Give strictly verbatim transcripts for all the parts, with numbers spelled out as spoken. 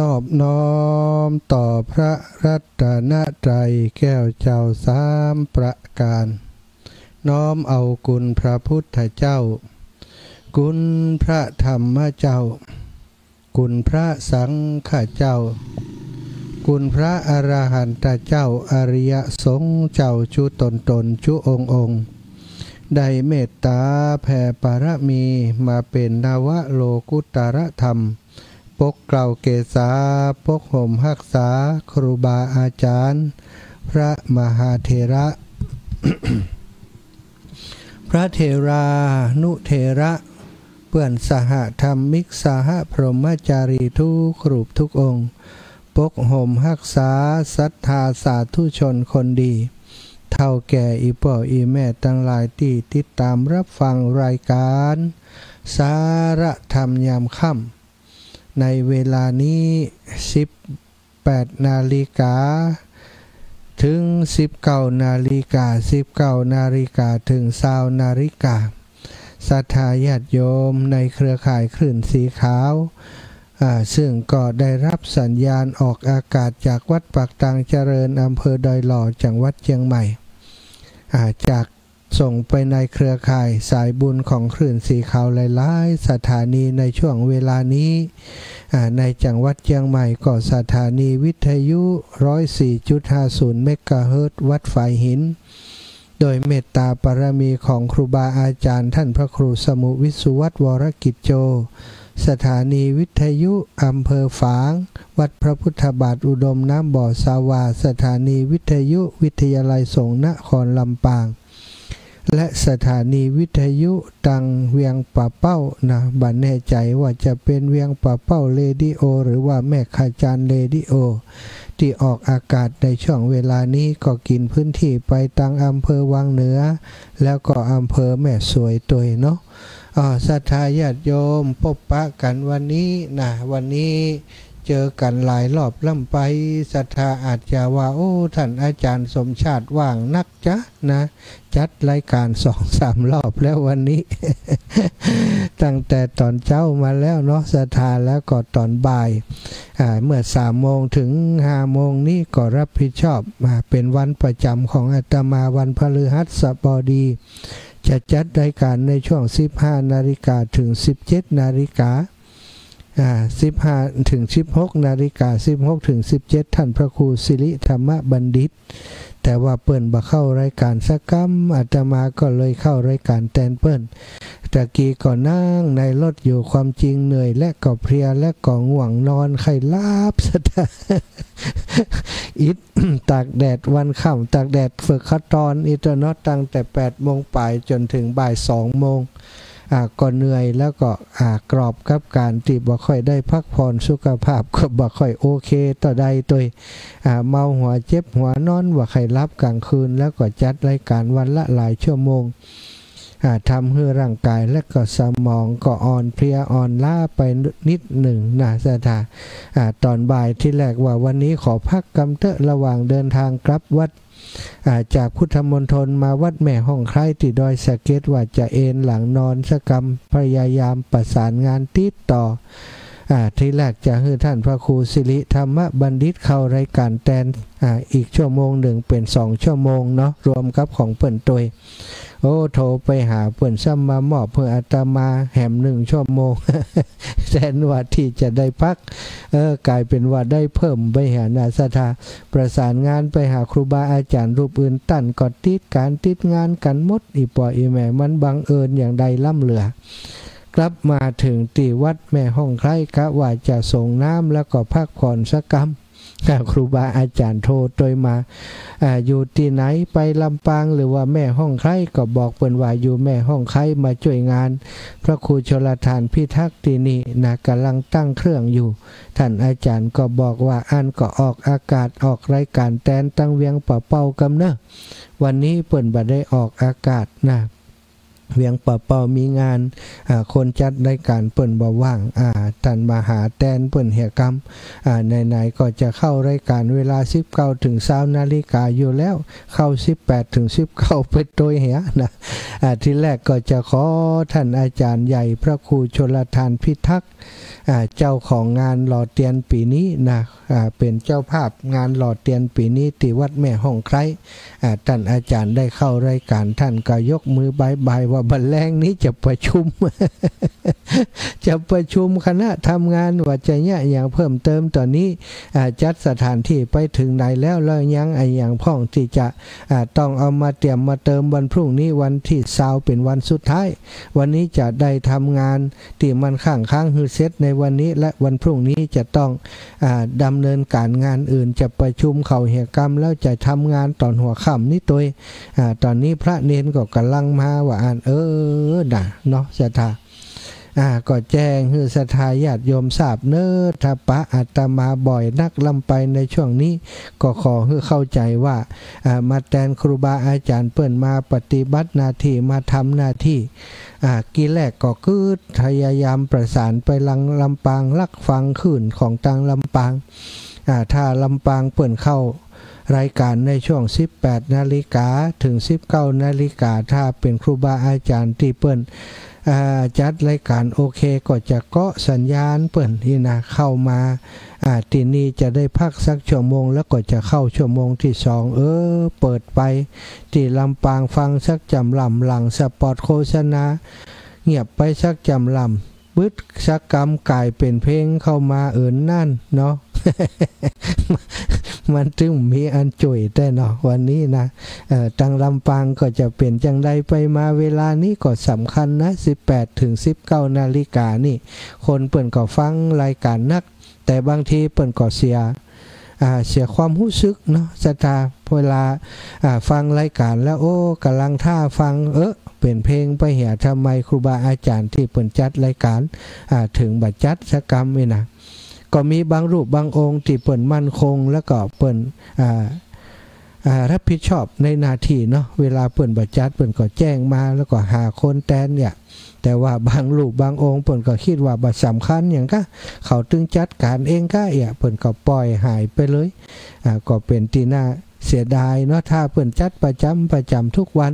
นอบน้อมต่อพระรัตนตรัยแก้วเจ้าสามประการ น้อมเอาคุณพระพุทธเจ้า คุณพระธรรมเจ้า คุณพระสังฆเจ้า คุณพระอรหันตเจ้า อริยสงฆ์เจ้าจุ๊ต๋นๆ จุ๊องค์ๆ ได้เมตต๋าแผ่ปารมีมาเป๋นนวโลกุตตรธรรม ปกเกล้าเกศา ปกห่มฮักษาครูบาอาจ๋ารย์ พระมหาเถระ พระเถรานุเถระ เปื้อนสหธรรมิก สหพรหมจารีทุกรูปทุกองค์ ปกห่มฮักษาศรัทธาสาธุชนคนดี เฒ่าแก่อี่ป้ออี่แม่ตังหลายตี้ติดต๋ามฮับฟังรายก๋านสาระธรรมยามค่ำ ในเวลานี้ สิบแปดนาฬิกา เถิง สิบเก้านาฬิกา สิบเก้านาฬิกา เถิง ซาวนาฬิกา ศรัทธาญาติโยมในเครือข่ายคลื่นสีขาว อ่า ซึ่งก็ได้ฮับสัญญาณออกอากาศจากวัดปากตางเจริญ อำเภอดอยหล่อ จังหวัดเจียงใหม่ อ่า จาก ส่งไปในเครือข่ายสายบุญของคลื่นสีขาวหลายๆ สถานีในช่วงเวลานี้ อ่า ในจังหวัดเจียงใหม่ก็สถานีวิทยุ ร้อยสี่จุดห้าศูนย์ เมกะเฮิรตซ์ วัดฝายหิน โดยเมตตาปารมีของครูบาอาจ๋ารย์ท่านพระครูสมุห์ วิศวัฒน์ วรกิจโจ สถานีวิทยุอำเภอฝาง วัดพระพุทธบาทอุดมน้ำบ่อสาวา สถานีวิทยุวิทยาลัยสงฆ์นครลำปาง และสถานีวิทยุตังเวียงป่าเป้านะ บ่แน่ใจ๋ว่าจะเป๋นเวียงป่าเป้าเรดิโอ หรือว่าแม่ขะจานเรดิโอ ตี้ออกอากาศในช่วงเวลานี้ ก็กิ๋นพื้นที่ไปตังอำเภอวังเหนือ แล้วก็อำเภอแม่สวยตวยเนาะ อ่า ศรัทธาญาติโยมปบปะกั๋นวันนี้นะ วันนี้เจอกั๋นหลายรอบล้ำไป ศรัทธาอาจจะว่า โอ้ ต้านอาจ๋ารย์สมชาติว่างนักจ๊ะนะ จัดรายก๋านสองสามรอบแล้ววันนี้ ตั้งแต่ต๋อนเจ๊ามาแล้วเนาะ ศรัทธา แล้วก็ต๋อนบ่าย อ่า เมื่อสามโมงเถิงห้าโมงนี้ก็ฮับผิดชอบ อ่า เป๋นวันประจ๋ำของอาตมา วันพฤหัสบดี จะจัดรายก๋านในช่วง สิบห้านาฬิกา เถิง สิบเจ็ดนาฬิกา อ่า สิบห้าเถิง สิบหกนาฬิกา สิบหกเถิง สิบเจ็ด ต้านพระครูสิริธรรมบัณฑิต แต่ว่าเปิ้นบ่เข้ารายก๋านสักกำ อาตมาก็เลยเข้ารายก๋านแตนเปิ้น ตะกี้ก็นั่งในรถอยู่ ความจริงเหนื่อยและก็เพลียและก็ง่วงนอน ใค่หลับ ศรัทธา อิด ตากแดดวันค่ำ ตากแดดเผิกเขาตอนอิดเนาะ ตั้งแต่แปดโมงป๋ายจ๋นเถิงบ่ายสองโมง อ่า ก็เหนื่อยแล้วก็ อ่า กรอบกับก๋านตี้บ่ค่อยได้พักผ่อน สุขภาพก็บ่ค่อยโอเคเต้าใดตวย อ่า เมาหัวเจ็บหัวนอนบ่ใค่หลับก๋างคืน แล้วก็จัดรายก๋านวันละหลายชั่วโมง อ่า ทำหื้อร่างก๋ายและก็สมองก็อ่อนเพลียอ่อนล้าไปนิดหนึ่งนะ ศรัทธา อ่า ต๋อนบ่ายทีแรกว่าวันนี้ขอพักกำเต๊อะ ระหว่างเดินทางกลับวัด อ่า จากพุทธมณฑลมาวัดแม่ฮ่องไคล้ตี้ดอยสะเก็ด ว่าจะเอนหลังนอนสักกำ พยายามประสานงานติดต่อ อ่า ทีแรกจะหื้อต้านพระครูสิริธรรมบัณฑิตเข้ารายก๋านแตน อ่า อีกชั่วโมงหนึ่งเป๋นสองชั่วโมงเนาะ รวมกับของเปิ้นตวย โอ้ โทรไปหาเปิ้น ซ้ำมามอบหื้ออาตมาแหมหนึ่งชั่วโมง แทนว่าตี้จะได้พัก เออ ก๋ายเป๋นว่าได้เพิ่มไปหั้นนะ ศรัทธา ประสานงานไปหาครูบาอาจ๋ารย์รูปอื่น ต้านก็ติดก๋านติดงานกั๋นหมด อี่ป้ออี่แม่ มันบังเอิญอย่างใดล้ำเหลือ กลับมาเถิงตี้วัดแม่ฮ่องไคล้ กะว่าจะสรงน้ำแล้วก็พักผ่อนสักกำ อ่า ครูบาอาจ๋ารย์โทรตวยมา อ่า อยู่ตี้ไหน ไปลำปางหรือว่าแม่ฮ่องไคล้ ก็บอกเปิ้นว่าอยู่แม่ฮ่องไคล้ มาจ้วยงานพระครูชลทานพิทักษ์ตี้นี่นะ ก่ำลังตั้งเครื่องอยู่ ต้านอาจ๋ารย์ก็บอกว่า อั้นก็ออกอากาศออกรายก๋านแตนตังเวียงป่าเป้ากำเนอะ วันนี้เปิ้นบ่ได้ออกอากาศนะ เวียงป่าเป้ามีงาน อ่า คนจัดรายก๋านเปิ้นบ่ว่าง อ่า ต้านมาหาแตนเปิ้นเหียกำ อ่า ไหนๆ ก็จะเข้ารายก๋านเวลาสิบเก้าเถิงซาวนาฬิกาอยู่แล้ว เข้าสิบแปดเถิงสิบเก้าไปตวยเหียนะ อ่า ทีแรกก็จะขอต้านอาจ๋ารย์ใหญ่พระครูชลทานพิทักษ์ อ่า เจ้าของงานหล่อเตียนปี๋นี้นะ อ่า เป๋นเจ้าภาพงานหล่อเตียนปี๋นี้ตี้วัดแม่ฮ่องไคร้ อ่า ต้านอาจ๋ารย์ได้เข้ารายก๋าน ต้านก็ยกมือบายบายว่า บ่าแลงนี้จะประชุม จะประชุมคณะทำงานว่าจะเยียะอะหยังเพิ่มเติม ต๋อนนี้ อ่า จัดสถานตี้ไปเถิงไหนแล้ว แล้วยังอะหยังพ่องตี้จะ อ่า ต้องเอามาเตรียมมาเติม วันพรุ่งนี้วันตี้ซาวเป๋นวันสุดท้าย วันนี้จะได้ทำงานตี้มันค้างๆ หื้อเสร็จในวันนี้ และวันพรุ่งนี้จะต้อง อ่า ดำเนินก๋านงานอื่น จะประชุมเข้าเหียกำ แล้วจะทำงานต๋อนหัวค่ำนี้ตวย อ่า ต๋อนนี้พระเณรก็ก่ำลังมาว่าอั้น เออ น่ะ เนาะ ศรัทธา อ่า ก็แจ้งหื้อศรัทธาญาติโยมทราบเน่อ ถ้าปะอาตมาบ่อยนักล้ำไปในช่วงนี้ ก็ขอหื้อเข้าใจ๋ว่า อ่า มาแตนครูบาอาจ๋ารย์เปิ้นมาปฏิบัติหน้าตี้ มาทำหน้าตี้ อ่า กี้แรกก็กึ๊ดพยายามประสานไปยังลำปาง ลักฟังคลื่นของตางลำปาง อ่า ถ้าลำปางเปิ้นเข้ารายก๋านในช่วงสิบแปดนาฬิกาเถิงสิบเก้านาฬิกา ถ้าเป๋นครูบาอาจ๋ารย์ตี้เปิ้น อ่า จัดรายก๋านโอเค ก็จะเกาะสัญญาณเปิ้นนี่นะ เข้ามา อ่า ตี้นี่จะได้พักสักชั่วโมง แล้วก็จะเข้าชั่วโมงตี้สอง เออ เปิดไปตี้ลำปางฟังสักจ่ำล่ำ หลั่งสปอตโฆษณา เงียบไปสักจ่ำล่ำ ปึ๊ดสักกำก๋ายเป๋นเพลงเข้ามาเอินนั่นเนาะ มันตึงมีอันจุ้ยแต๊เนาะ วันนี้นะ เอ่อ ตางลำปางก็จะเป๋นจังใดไปมา เวลานี้ก็สำคัญนะ สิบแปดเถิงสิบเก้านาฬิกานี่ คนเปิ้นก็ฟังรายก๋านนัก แต่บางทีเปิ้นก็เสีย อ่า เสียความฮู้สึกเนาะ ศรัทธา เวลา อ่า ฟังรายก๋านแล้ว โอ้ ก่ำลังถ้าฟัง เออ เป๋นเพลงไปเหีย ทำไมครูบาอาจ๋ารย์ตี้เปิ้นจัดรายก๋าน อ่า เถิงบ่จัดสักกำนี่นะ ก็มีบางรูปบางองค์ตี้เปิ้นมั่นคง แล้วก็เปิ้น อ่า อ่า รับผิดชอบในหน้าตี้เนาะ เวลาเปิ้นบ่จัด เปิ้นก็แจ้งมา แล้วก็หาคนแตนเนี่ย แต่ว่าบางรูปบางองค์เปิ้นก็กึ๊ดว่าบ่สำคัญหยังก้า เขาตึงจัดก๋านเองก้าเอี้ย เปิ้นก็ป่อยหายไปเลย อ่า ก็เป๋นตี้น่าเสียดายเนาะ ถ้าเปิ้นจัดประจ๋ำประจ๋ำทุกวัน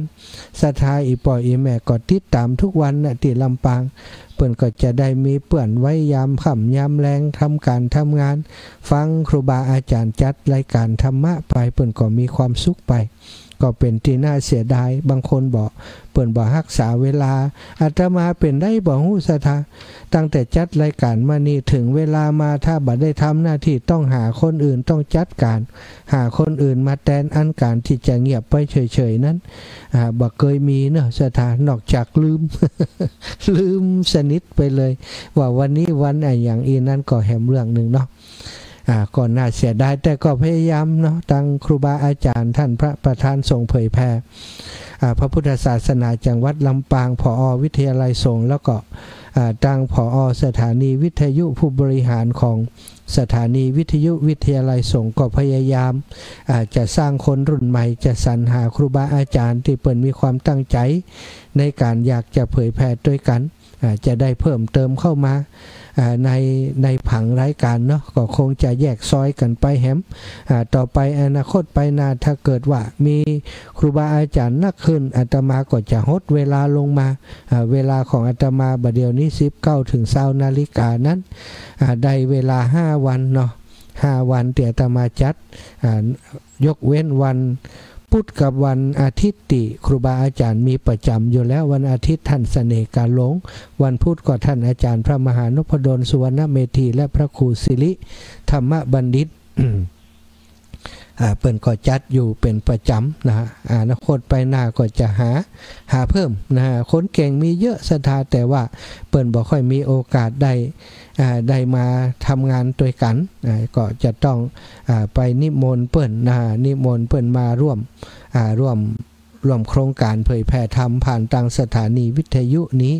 ศรัทธาอี่ป้ออี่แม่ก็ติดต๋ามทุกวันนะ ตี้ลำปาง เปิ้นก็จะได้มีเปื้อนไว้ยามค่ำยามแลง ทำก๋านทำงาน ฟังครูบาอาจ๋ารย์จัดรายก๋านธรรมะไป เปิ้นก็มีความสุขไป ก็เป๋นตี้น่าเสียดาย บางคนบ่ เปิ้นบ่ฮักษาเวลา อาตมาเป๋นใดบ่ฮู้ศรัทธา ตั้งแต่จัดรายก๋านมานี่ เถิงเวลามาถ้าบ่ได้ทำหน้าตี้ ต้องหาคนอื่น ต้องจัดก๋าน หาคนอื่นมาแตน อันก๋านตี้จะเงียบไปเฉยๆ นั้น อ่า บ่เกยมีเนาะศรัทธา นอกจากลืม ลืมสนิทไปเลย ว่าวันนี้วันอะหยัง อี้นั้นก็แหมเรื่องนึ่งเนาะ อ่า ก็น่าเสียดาย แต่ก็พยายามเนาะ ตางครูบาอาจ๋ารย์ต้านพระประธานสงฆ์เผยแผ่ อ่า พระพุทธศาสนาจังหวัดลำปาง ผอ.วิทยาลัยสงฆ์ แล้วก็ อ่า ตาง ผอ.สถานีวิทยุ ผู้บริหารของสถานีวิทยุวิทยาลัยสงฆ์ ก็พยายาม อ่า จะสร้างคนรุ่นใหม่ จะสรรหาครูบาอาจ๋ารย์ตี้เปิ้นมีความตั้งใจ๋ในก๋านอยากจะเผยแผ่ตวยกั๋น อ่า จะได้เพิ่มเติมเข้ามา อ่า ใน ในผังรายก๋านเนาะ ก็คงจะแยกซอยกั๋นไปแหม อ่า ต่อไปอนาคตไปหน้า ถ้าเกิดว่ามีครูบาอาจ๋ารย์นักขึ้น อาตมาก็จะหดเวลาลงมา อ่า เวลาของอาตมาบ่าเดี่ยวนี้ สิบเก้าเถิงซาวนาฬิกานั้น อ่า ได้เวลาห้าวันเนาะ ห้าวันตี้อาตมาจัด อ่า ยกเว้นวันพุธกับวันอาทิตย์ตี้ครูบาอาจ๋ารย์มีประจ๋ำอยู่แล้ว วันอาทิตย์ต้านเสน่ห์กาหลง วันพุธก็ต้านอาจ๋ารย์พระมหานพดล สุวรรณเมธี และพระครูสิริธรรมบัณฑิต อ่า เปิ้นก็จัดอยู่เป๋นประจ๋ำนะฮะ อนาคตไปหน้าก็จะหา หาเพิ่มนะฮะ คนเก่งมีเยอะศรัทธา แต่ว่าเปิ้นบ่ค่อยมีโอกาสได้ อ่า ได้มาทำงานตวยกั๋น อ่า ก็จะต้อง อ่า ไปนิมนต์เปิ้นนะ นิมนต์เปิ้นมาร่วม อ่า ร่วม ร่วมโครงก๋านเผยแผ่ธรรมผ่านตางสถานีวิทยุนี้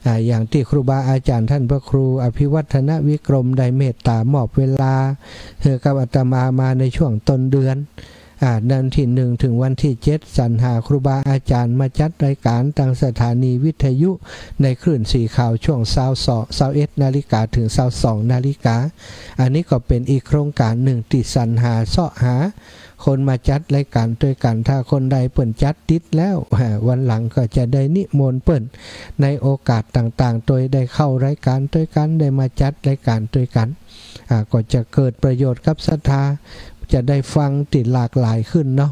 อ่า อย่างตี้ครูบาอาจ๋ารย์ต้านพระครูอภิวัฒนวิกรมได้เมตต๋ามอบเวลาหื้อกับอาตมามาในช่วงต้นเดือน อ่า วันตี้หนึ่งเถิงวันตี้เจ็ด สรรหาครูบาอาจ๋ารย์มาจัดรายก๋านตางสถานีวิทยุในคลื่นสีขาว ช่วงซาวสอง ซาวเอ็ดนาฬิกาเถิงซาวสองนาฬิกา อันนี้ก็เป๋นอีกโครงก๋านนึ่งตี้สรรหาเซาะหาคนมาจัดรายก๋านตวยกั๋น ถ้าคนใดเปิ้นจัดติดแล้ว อ่า วันหลังก็จะได้นิมนต์เปิ้นในโอกาสต่างๆ ตวยได้เข้ารายก๋านตวยกั๋น ได้มาจัดรายก๋านตวยกั๋น อ่า ก็จะเกิดประโยชน์กับศรัทธา จะได้ฟังตี้หลากหลายขึ้นเนาะ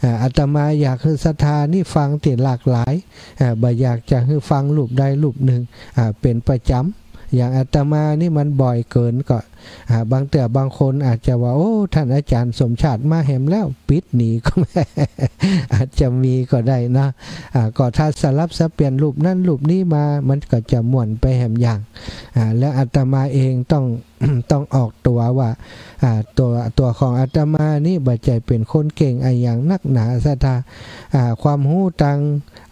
อ่า อาตมาอยากหื้อศรัทธานี่ฟังตี้หลากหลาย อ่า บ่อยากจะหื้อฟังรูปใดรูปนึ่ง อ่า เป๋นประจ๋ำ อย่างอาตมานี่มันบ่อยเกินก็ อ่า บางเตื้อบางคนอาจจะว่า โอ้ ต้านอาจ๋ารย์สมชาติมาแหมแล้ว ปิดหนีก็ อาจจะมีก็ได้นะ อ่า ก็ถ้าสลับสับเปลี่ยนรูปนั้นรูปนี้มา มันก็จะม่วนไปแหมอย่าง อ่า แล้วอาตมาเองต้อง ต้องออกตั๋วว่า อ่า ตั๋ว ตั๋วของอาตมานี่บ่ใจ้เป๋นคนเก่งอะหยังนักหนาศรัทธา อ่า ความฮู้ตาง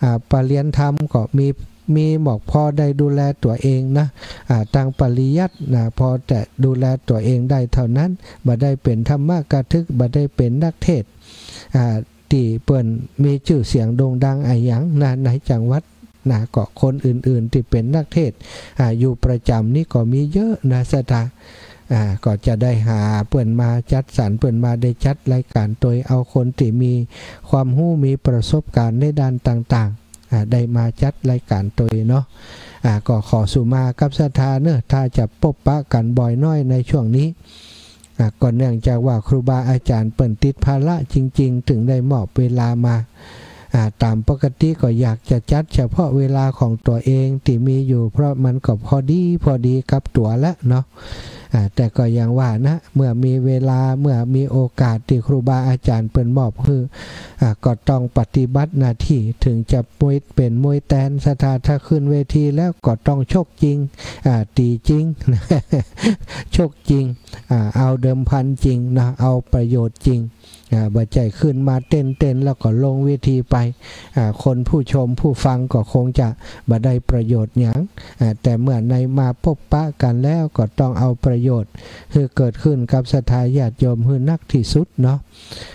อ่า ปริยัติธรรมก็มี มีบ่พอได้ดูแลตั๋วเองนะ อ่า ตางปริยัตินะ พอแต่ดูแลตั๋วเองได้เต้านั้น บ่ได้เป๋นธรรมกถึก บ่ได้เป๋นนักเทศน์ อ่า ตี้เปิ้นมีจื้อเสียงโด่งดังอะหยังนะ ในจังหวัด นะ ก็คนอื่นๆ ตี้เป๋นนักเทศน์ อ่า อยู่ประจ๋ำนี่ก็มีเยอะนะศรัทธา อ่า ก็จะได้หาเปิ้นมาจัดสรร เปิ้นมาได้จัดรายก๋านตวย เอาคนตี้มีความฮู้ มีประสบก๋ารณ์ในด้านต่างๆ อ่า ได้มาจัดรายก๋านตวยเนาะ อ่า ก็ขอสุมากับศรัทธาเนาะ ถ้าจะปบปะกั๋นบ่อยน้อยในช่วงนี้ อ่า ก็เนื่องจากว่าครูบาอาจ๋ารย์เปิ้นติดภาระจริงๆ เถิงได้มอบเวลามา อ่า ต๋ามปกติก็อยากจะจัดเฉพาะเวลาของตั๋วเองตี้มีอยู่ เพราะมันก็พอดี พอดีกับตั๋วแล้วเนาะ อ่า แต่ก็อย่างว่านะ เมื่อมีเวลา เมื่อมีโอกาสตี้ครูบาอาจ๋ารย์เปิ้นมอบหื้อ อ่า ก็ต้องปฏิบัติหน้าตี้ เถิงจะมวย เป๋นมวยแตนศรัทธา ถ้าขึ้นเวทีแล้วก็ต้องชกจริง อ่า ตี๋จริง ชกจริง อ่า เอาเดิมพันจริงนะ เอาประโยชน์จริง อ่า บ่ใจ้ขึ้นมาเต้นๆ แล้วก็ลงเวทีไป อ่า คนผู้ชมผู้ฟังก็คงจะบ่ได้ประโยชน์หยัง อ่า แต่เมื่อในมาปบปะกั๋นแล้วก็ต้องเอาประโยชน์หื้อเกิดขึ้นกับศรัทธาญาติโยมหื้อนักตี้สุดเนาะ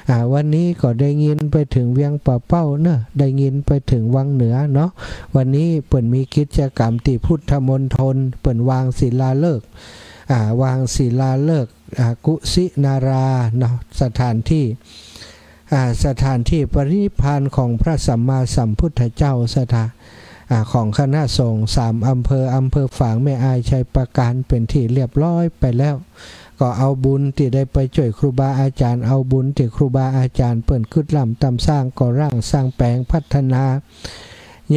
อ่า วันนี้ก็ได้ยินไปเถิงเวียงป่าเป้าเนาะ ได้ยินไปเถิงวังเหนือเนาะ วันนี้เปิ้นมีกิจกรรมตี้พุทธมณฑล เปิ้นวางศิลาฤกษ์ อ่า วางศิลาฤกษ์ อ่า กุสินาราเนาะ สถานตี้ อ่า สถานตี้ปรินิพพานของพระสัมมาสัมพุทธเจ้าศรัทธา อ่า ของคณะสงฆ์สามอำเภอ อำเภอฝาง แม่อาย ชัยปราการ เป๋นตี้เรียบร้อยไปแล้ว ก็เอาบุญตี้ได้ไปจ้วยครูบาอาจ๋ารย์ เอาบุญตี้ครูบาอาจ๋ารย์เปิ้นกึ๊ดร่ำตำสร้าง ก่อร่างสร้างแป๋งพัฒนา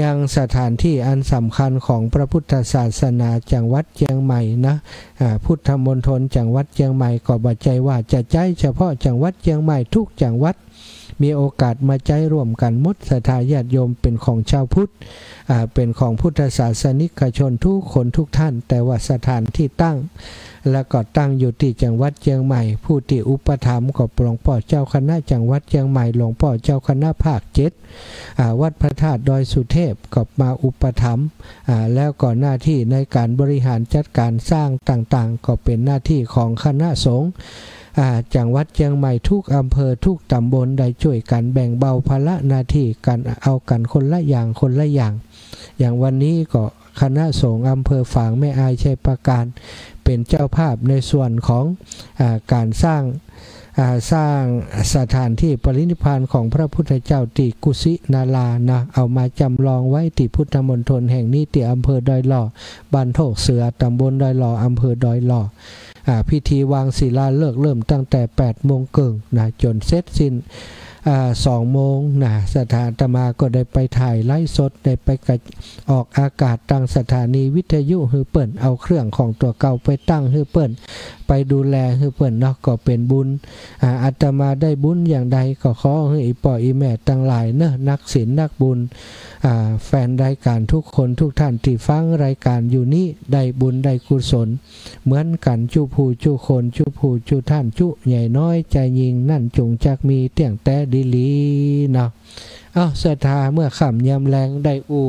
ยังสถานตี้อันสำคัญของพระพุทธศาสนาจังหวัดเจียงใหม่นะ อ่า พุทธมณฑลจังหวัดเจียงใหม่ ก็บ่ใจ้ว่าจะใจ๊เฉพาะจังหวัดเจียงใหม่ ทุกจังหวัด มีโอกาสมาใจ๊ร่วมกั๋นหมด ศรัทธาญาติโยมเป๋นของชาวพุทธ อ่า เป๋นของพุทธศาสนิกชนทุกคนทุกท่าน แต่ว่าสถานตี้ตั้ง แล้วก็ตั้งอยู่ตี้จังหวัดเจียงใหม่ ผู้ตี้อุปถัมภ์ก็หลวงป้อเจ้าคณะจังหวัดเจียงใหม่ หลวงป้อเจ้าคณะภาคเจ็ด อ่า วัดพระธาตุดอยสุเทพก็มาอุปถัมภ์ อ่า แล้วก็หน้าตี้ในก๋านบริหารจัดก๋านสร้างต่างๆ ก็เป๋นหน้าตี้ของคณะสงฆ์ อ่า จังหวัดเจียงใหม่ ทุกอำเภอ ทุกต๋ำบล ได้จ้วยกั๋นแบ่งเบาภาระหน้าตี้กั๋น เอากั๋นคนละอย่าง คนละอย่าง อย่างวันนี้ก็คณะสงฆ์อำเภอฝาง แม่อาย ชัยปราการ เป๋นเจ้าภาพในส่วนของ อ่า ก๋านสร้าง อ่า สร้างสถานตี้ปรินิพพานของพระพุทธเจ้าตี้กุสินารานะ เอามาจ๋ำลองไว้ตี้พุทธมณฑลแห่งนี้ ตี้อำเภอดอยหล่อ บ้านโคกเสือ ต๋ำบลดอยหล่อ อำเภอดอยหล่อ อ่า พิธีวางศิลาฤกษ์เริ่มตั้งแต่แปดโมงเกิ่งนะ จ๋นเสร็จสิ้น อ่า สองโมงนะ ศรัทธาอาตมาก็ได้ไปถ่ายไลฟ์สด ได้ไปกระ ออกอากาศตางสถานีวิทยุหื้อเปิ้น เอาเครื่องของตั๋วเก่าไปตั้งหื้อเปิ้น ไปดูแลหื้อเปิ้นเนาะ ก็เป๋นบุญ อ่า อาตมาได้บุญอย่างใดก็ขอหื้ออี่ป้ออี่แม่ตังหลายเนาะ นักศีลนักบุญ อ่า แฟนรายก๋านทุกคนทุกท่านตี้ฟังรายก๋านอยู่นี้ ได้บุญได้กุศลเหมือนกั๋นจุผู้จุคน จุผู้จุท่าน จุใหญ่น้อยจายญิง นั้นจุ่งจักมีเตี้ยงแต๊ดีหลีเนาะ เอ้า ศรัทธา เมื่อค่ำยามแลงได้อู้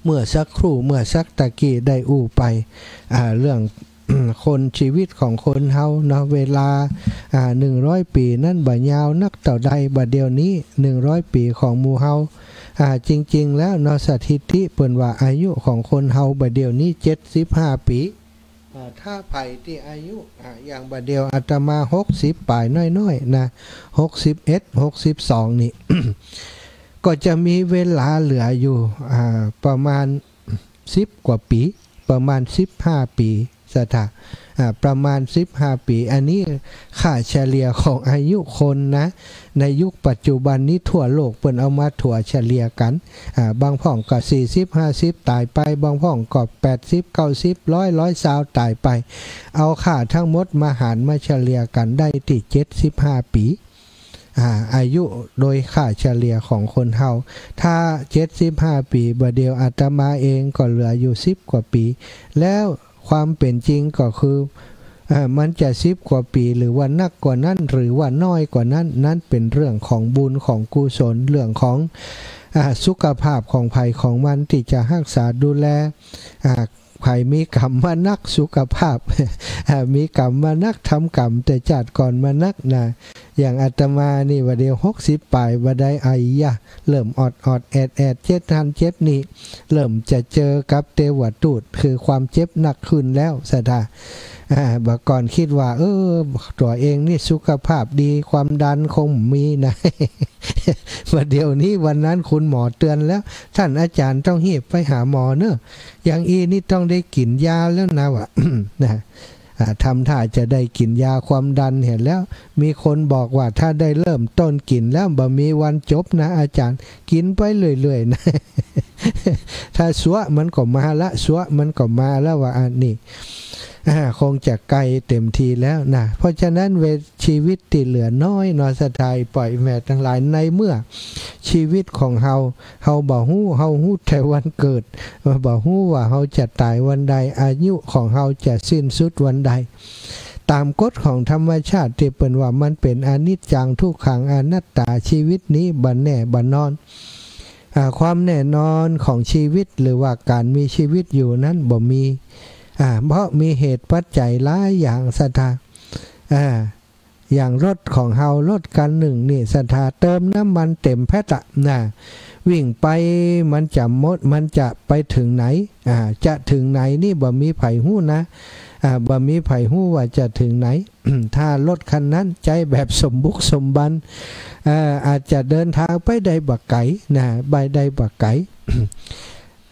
เมื่อสักครู่ เมื่อสักตะกี้ได้อู้ไป อ่า เรื่อง คน ชีวิตของคนเฮาเนาะ เวลา อ่า หนึ่งร้อยปี๋นั้นบ่ยาวนักเต้าใด บ่าเดี่ยวนี้ หนึ่งร้อยปี๋ของหมู่เฮา อ่า จริงๆ แล้วเนาะ สถิติเปิ้นว่าอายุของคนเฮาบ่าเดี่ยวนี้ เจ็ดสิบห้าปี๋ อ่า ถ้าใผตี้อายุ อ่า อย่างบ่าเดี่ยวอาตมา หกสิบป๋ายน้อยๆ นะ หกสิบเอ็ด หกสิบสอง นี่ ก็จะมีเวลาเหลืออยู่ อ่า ประมาณ สิบกว่าปี๋ ประมาณสิบห้าปี๋ ศรัทธา อ่า ประมาณสิบห้าปี๋ อันนี้ค่าเฉลี่ยของอายุคนนะ ในยุคปัจจุบันนี้ทั่วโลกเปิ้นเอามาถัวเฉลี่ยกั๋น อ่า บางพ่องก็สี่สิบ ห้าสิบ ต๋ายไป บางพ่องก็แปดสิบ เก้าสิบ ร้อย ร้อยซาว ต๋ายไป เอาค่าทั้งหมดมาหารมาเฉลี่ยกั๋นได้ตี้ เจ็ดสิบห้าปี๋ อ่า อายุโดยค่าเฉลี่ยของคนเฮา ถ้าเจ็ดสิบห้าปี๋ บ่าเดี่ยวอาตมาเองก็เหลืออยู่สิบกว่าปี๋ แล้วความเป๋นจริงก็คือ เอ่อ มันจะสิบกว่าปี๋ หรือว่านักกว่านั้น หรือว่าน้อยกว่านั้น นั้นเป๋นเรื่องของบุญของกุศล เรื่องของ อ่า สุขภาพของใผของมันตี้จะฮักษาดูแล อ่า ใผมีกรรมมานัก สุขภาพ อ่า มีกรรมมานัก ทำกรรมแต่จาติก่อนมานักนะ อย่างอาตมานี่บ่าเดี่ยวหกสิบป๋ายบ่าได้ ไอ้ยะ เริ่มออดๆ แอดๆ เจ็บหั้นเจ็บนี่ เริ่มจะเจอกับเตวทูต คือความเจ็บหนักขึ้นแล้ว ศรัทธา อ่า บ่าก่อนกึ๊ดว่า เออ ตั๋วเองนี่สุขภาพดี ความดันคงมีนะ บ่าเดี่ยวนี้ วันนั้นคุณหมอเตือนแล้ว ท่านอาจารย์ต้องฮีบไปหาหมอเน่อ อย่างอี้นี่ต้องได้กิ๋นยาแล้วนะ ว่า นะ อ่า ทำท่าจะได้กิ๋นยาความดันหั้นแล้ว มีคนบอกว่าถ้าได้เริ่มต้นกิ๋นแล้วบ่มีวันจบนะอาจารย์ กิ๋นไปเรื่อยๆ นะ ถ้าซัวะมันก็มาละ ซัวะมันก็มาแล้ว ว่าอันนี้ อ่า คงจะใก้เต๋มทีแล้วนะ เพราะฉะนั้นเว ชีวิตตี้เหลือน้อยเนาะ ศรัทธา ป้อแม่ตังหลาย ในเมื่อชีวิตของเฮา เฮาบ่ฮู้ เฮาฮู้แต่วันเกิด บ่ฮู้ว่าเฮาจะต๋ายวันใด อายุของเฮาจะสิ้นสุดวันใด ต๋ามกฎของธรรมชาติตี้เปิ้นว่ามันเป๋นอนิจจัง ทุกขัง อนัตตา ชีวิตนี้บ่แน่บ่นอน อ่า ความแน่นอนของชีวิต หรือว่าก๋านมีชีวิตอยู่นั้นบ่มี อ่า เพราะมีเหตุปัจจัยหลายอย่าง ศรัทธา อ่า อย่างรถของเฮา รถคันนึ่งนี่ ศรัทธา เติมน้ำมันเต๋มแพ็คอะนะ วิ่งไปมันจะหมด มันจะไปเถิงไหน อ่า จะเถิงไหนนี่บ่มีใผฮู้นะ อ่า บ่มีใผฮู้ว่าจะเถิงไหน ถ้ารถคันนั้นใจ๊แบบสมบุกสมบัน อ่า อาจจะเดินทางไปได้บ่ไก๋นะ ไปได้บ่ไก๋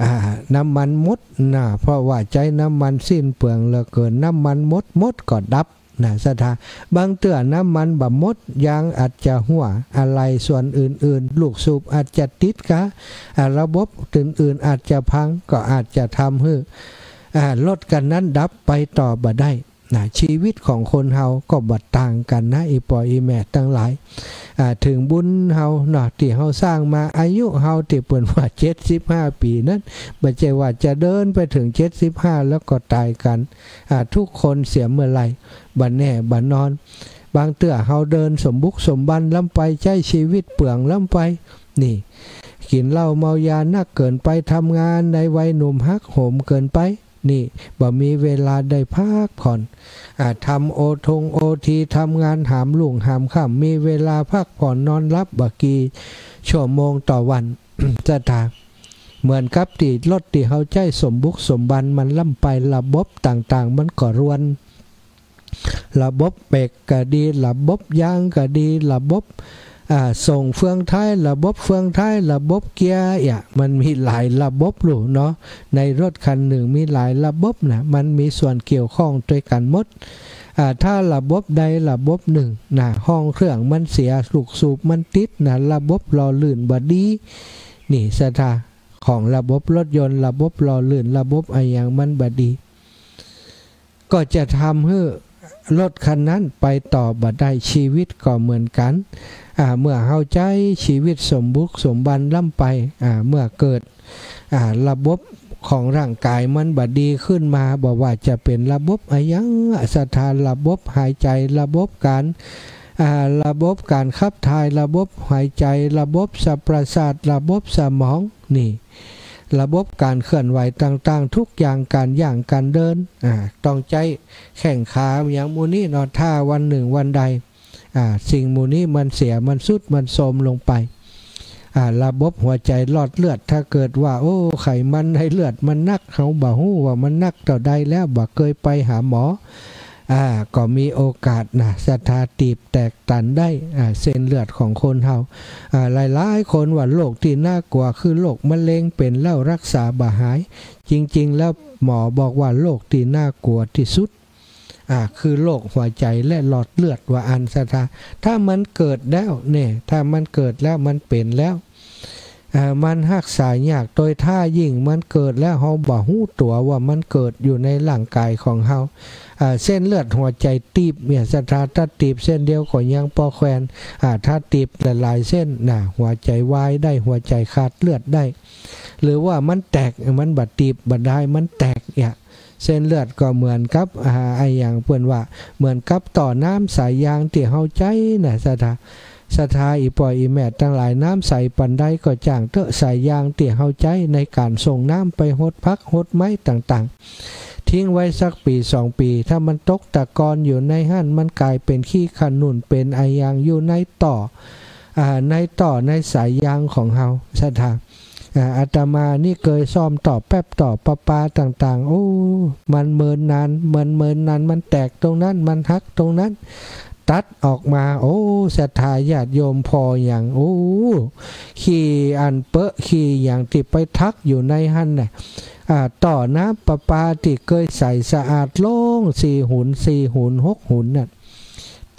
อ่า น้ำมันหมดนะ เพราะว่าใจ๊น้ำมันสิ้นเปลืองเหลือเกิน น้ำมันหมด หมดก็ดับ นะ ศรัทธา บางเตื้อน้ำมันบ่หมด ยางอาจจะหั้ว อะไหล่ส่วนอื่นๆ ลูกสูบอาจจะติดกา อ่า ระบบอื่นๆ อาจจะพัง ก็อาจจะทำหื้อ อ่า รถคันนั้นดับ ไปต่อบ่ได้ นะ ชีวิตของคนเฮาก็บ่ต่างกั๋นนะ อี่ป้ออี่แม่ตังหลาย อ่า เถิงบุญเฮาเนาะ ตี้เฮาสร้างมา อายุเฮาตี้เปิ้นว่าเจ็ดสิบห้าปี๋นั้น บ่ใจ้ว่าจะเดินไปเถิงเจ็ดสิบห้าแล้วก็ต๋ายกั๋น อ่า ทุกคนเสียเมื่อไหร่ บ่แน่บ่นอน บางเตื้อเฮาเดินสมบุกสมบันล้ำไป ใจ๊ชีวิตเปลืองล้ำไป นี่ กิ๋นเหล้าเมายานักเกินไป ทำงานในวัยหนุ่มฮักโหมเกินไป นี่ บ่มีเวลาได้พักผ่อน อ่า ทำโอทงโอที ทำงานหามรุ่งหามค่ำ มีเวลาพักผ่อนนอนหลับบ่กี่ชั่วโมงต่อวัน ศรัทธา เหมือนกับตี้รถตี้เฮาใจ๊สมบุกสมบันมันล้ำไป ระบบต่างๆ มันก็รวน ระบบเบรกก็ดี ระบบยางก็ดี ระบบ อ่า ส่งเฟืองท้าย ระบบเฟืองท้าย ระบบเกียร์ เอี้ย มันมีหลายระบบลูกเนาะ ในรถคันนึ่งมีหลายระบบนะ มันมีส่วนเกี่ยวข้องตวยกั๋นหมด อ่า ถ้าระบบใดระบบนึ่งนะ ห้องเครื่องมันเสีย ลูกสูบมันติดนะ ระบบหล่อลื่นบ่ดี นี่ ศรัทธา ของระบบรถยนต์ ระบบหล่อลื่น ระบบอะหยังมันบ่ดี ก็จะทำหื้อรถคันนั้นไปต่อบ่ได้ ชีวิตก็เหมือนกั๋น อ่า เมื่อเฮาใจ๊ชีวิตสมบุกสมบันล้ำไป อ่า เมื่อเกิด อ่า ระบบของร่างก๋ายมันบ่ดีขึ้นมา บ่ว่าจะเป๋นระบบอะหยัง ศรัทธา ระบบหายใจ๋ ระบบก๋าน อ่า ระบบก๋านขับถ่าย ระบบหายใจ๋ ระบบประสาท ระบบสมอง นี่ ระบบก๋านเคลื่อนไหวต่างๆ ทุกอย่าง ก๋านย่าง ก๋านเดิน อ่า ต้องใจ๊แข้งขาอย่างหมู่นี้เนาะ ถ้าวันนึ่งวันใด อ่า สิ่งหมู่นี้มันเสีย มันทรุด มันโทรมลงไป อ่า ระบบหัวใจ๋หลอดเลือด ถ้าเกิดว่า โอ้ ไขมันในเลือดมันนัก เฮาบ่ฮู้ว่ามันนักเต้าใดแล้ว บ่เกยไปหาหมอ อ่า ก็มีโอกาสนะ ศรัทธา ตีบแตกตันได้ อ่า เส้นเลือดของคนเฮา อ่า หลายๆ คนว่าโรคตี้น่ากลัวคือโรคมะเร็ง เป๋นแล้วรักษาบ่หาย จริงๆ แล้วหมอบอกว่าโรคตี้น่ากลัวตี้สุด อ่า คือโรคหัวใจ๋และหลอดเลือด ว่าอั้น ศรัทธา ถ้ามันเกิดแล้วเนี่ย ถ้ามันเกิดแล้ว มันเป๋นแล้ว อ่า มันฮักษายาก โตยถ้ายิ่งมันเกิดแล้ว เฮาบ่ฮู้ตั๋วว่ามันเกิดอยู่ในร่างก๋ายของเฮา อ่า เส้นเลือดหัวใจ๋ตีบเนี่ย ศรัทธา ถ้าตีบเส้นเดียวก็ยังปอแควน อ่า ถ้าตีบหลายๆ เส้นนะ หัวใจ๋วายได้ หัวใจ๋ขาดเลือดได้ หรือว่ามันแตก มันบ่ตีบบ่ดาย มันแตกเนี่ย เส้นเลือดก็เหมือนกับ อ่า อะหยังเปิ้นว่า เหมือนกับต่อน้ำสายยางตี้เฮาใจ๊นะ ศรัทธา ศรัทธา อี่ป้ออี่แม่ตังหลาย น้ำใสปานใดก็จ้างเต๊อะ สายยางตี้เฮาใจ๊ในก๋านส่งน้ำไปฮดผักฮดไม้ต่างๆ ทิ้งไว้สักปี๋สองปี๋ ถ้ามันตกตะกอนอยู่ในหั้น มันก๋ายเป๋นขี้ขนุน เป๋นอะหยังอยู่ในต่อ อ่า ในต่อในสายยางของเฮา ศรัทธา อ่า อาตมานี่เกยซ่อมต่อแป๊บ ต่อประปาต่างๆ โอ้ มันเมินนาน มันเมินนาน มันแตกตรงนั้น มันหักตรงนั้น ตัดออกมา โอ้ ศรัทธาญาติโยม ผ่อหยัง โอ้ ขี้อันเปอะ ขี้หยังตี้ไปตักอยู่ในหั้นน่ะ อ่า ต่อน้ำประปาตี้เกยใสสะอาดโล่ง สี่หุน สี่หุน หกหุนน่ะ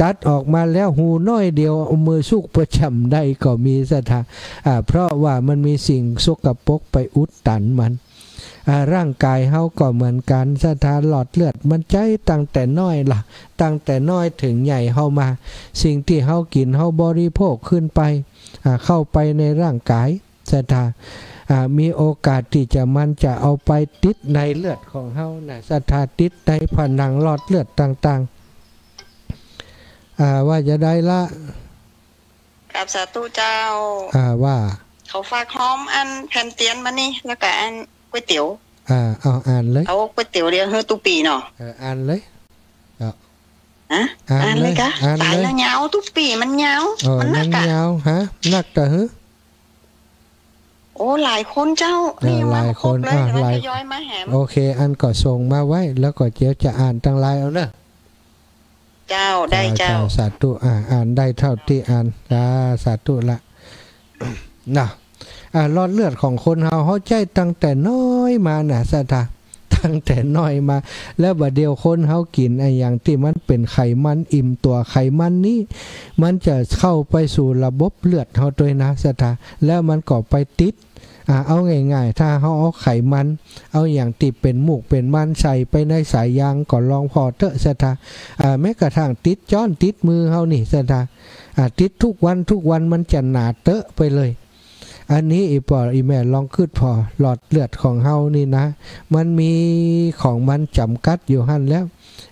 ตัดออกมาแล้วฮูน้อยเดียว เอามือซุกประจ๋ำได้ก็มี ศรัทธา อ่า เพราะว่ามันมีสิ่งสกปรกไปอุดตันมัน อ่า ร่างก๋ายเฮาก็เหมือนกั๋น ศรัทธา หลอดเลือดมันใจ๊ตั้งแต่น้อยละ ตั้งแต่น้อยเถิงใหญ่เฮามา สิ่งตี้เฮากิ๋น เฮาบริโภคขึ้นไป อ่า เข้าไปในร่างก๋าย ศรัทธา อ่า มีโอกาสตี้จะ มันจะเอาไปติดในเลือดของเฮาน่ะ ศรัทธา ติดในผนังหลอดเลือดต่างๆ อ่า ว่าจะใดละ กราบสาธุเจ้า อ่า ว่า เขาฝากฮ้อมอันแผ่นเตียนมานี่ แล้วก็อันก๋วยเตี๋ยว อ่า เอาอ่านเลย เอาก๋วยเตี๋ยวเดียวหื้อตุ๊ปี๋เนาะ เออ อ่านเลย เอา ฮะ อ่านเลย อ่านเลยกะ อ่านเลย ต๋ายแล้วยาว ตุ๊ปี๋มันยาว เออ มันนักอะ มันยาว ฮะ นักกะหื้อ โอ้ หลายคนเจ้า เออ นี่ยังมาบ่ครบเลย หลายคน อ่ะ เดี๋ยวมัน หลาย ทยอยมาแหม โอเค อันก็ส่งมาไว้ แล้วก็เดี๋ยวจะอ่านตังหลายเอาเน่อ เจ้า ได้เจ้า เจ้า สาธุ อ่า อ่านได้เท่าตี้อ่าน อ่า สาธุละ นะ อ่า หลอดเลือดของคนเฮา เฮาใจ๊ตั้งแต่น้อยมาน่ะ ศรัทธา ตั้งแต่น้อยมา แล้วบ่าเดี่ยวคนเฮากิ๋นอะหยังตี้มันเป๋นไขมัน อิ่มตั๋วไขมันนี้ มันจะเข้าไปสู่ระบบเลือดเฮาตวยนะ ศรัทธา แล้วมันก็ไปติด อ่า เอาง่ายๆ ถ้าเฮาเอาไขมัน เอาหยังตี้เป๋นหมูกเป๋นมันใส่ไปในสายยางก็ลองผ่อเต๊อะ ศรัทธา อ่า แม้กระทั่งติดจ๊อนติดมือเฮานี่ ศรัทธา อ่า ติดทุกวันทุกวัน มันจะหนาเต๊อะไปเลย อันนี้อี่ป้ออี่แม่ลองกึ๊ดผ่อ หลอดเลือดของเฮานี่นะ มันมีของมันจ๋ำกัดอยู่หั้นแล้ว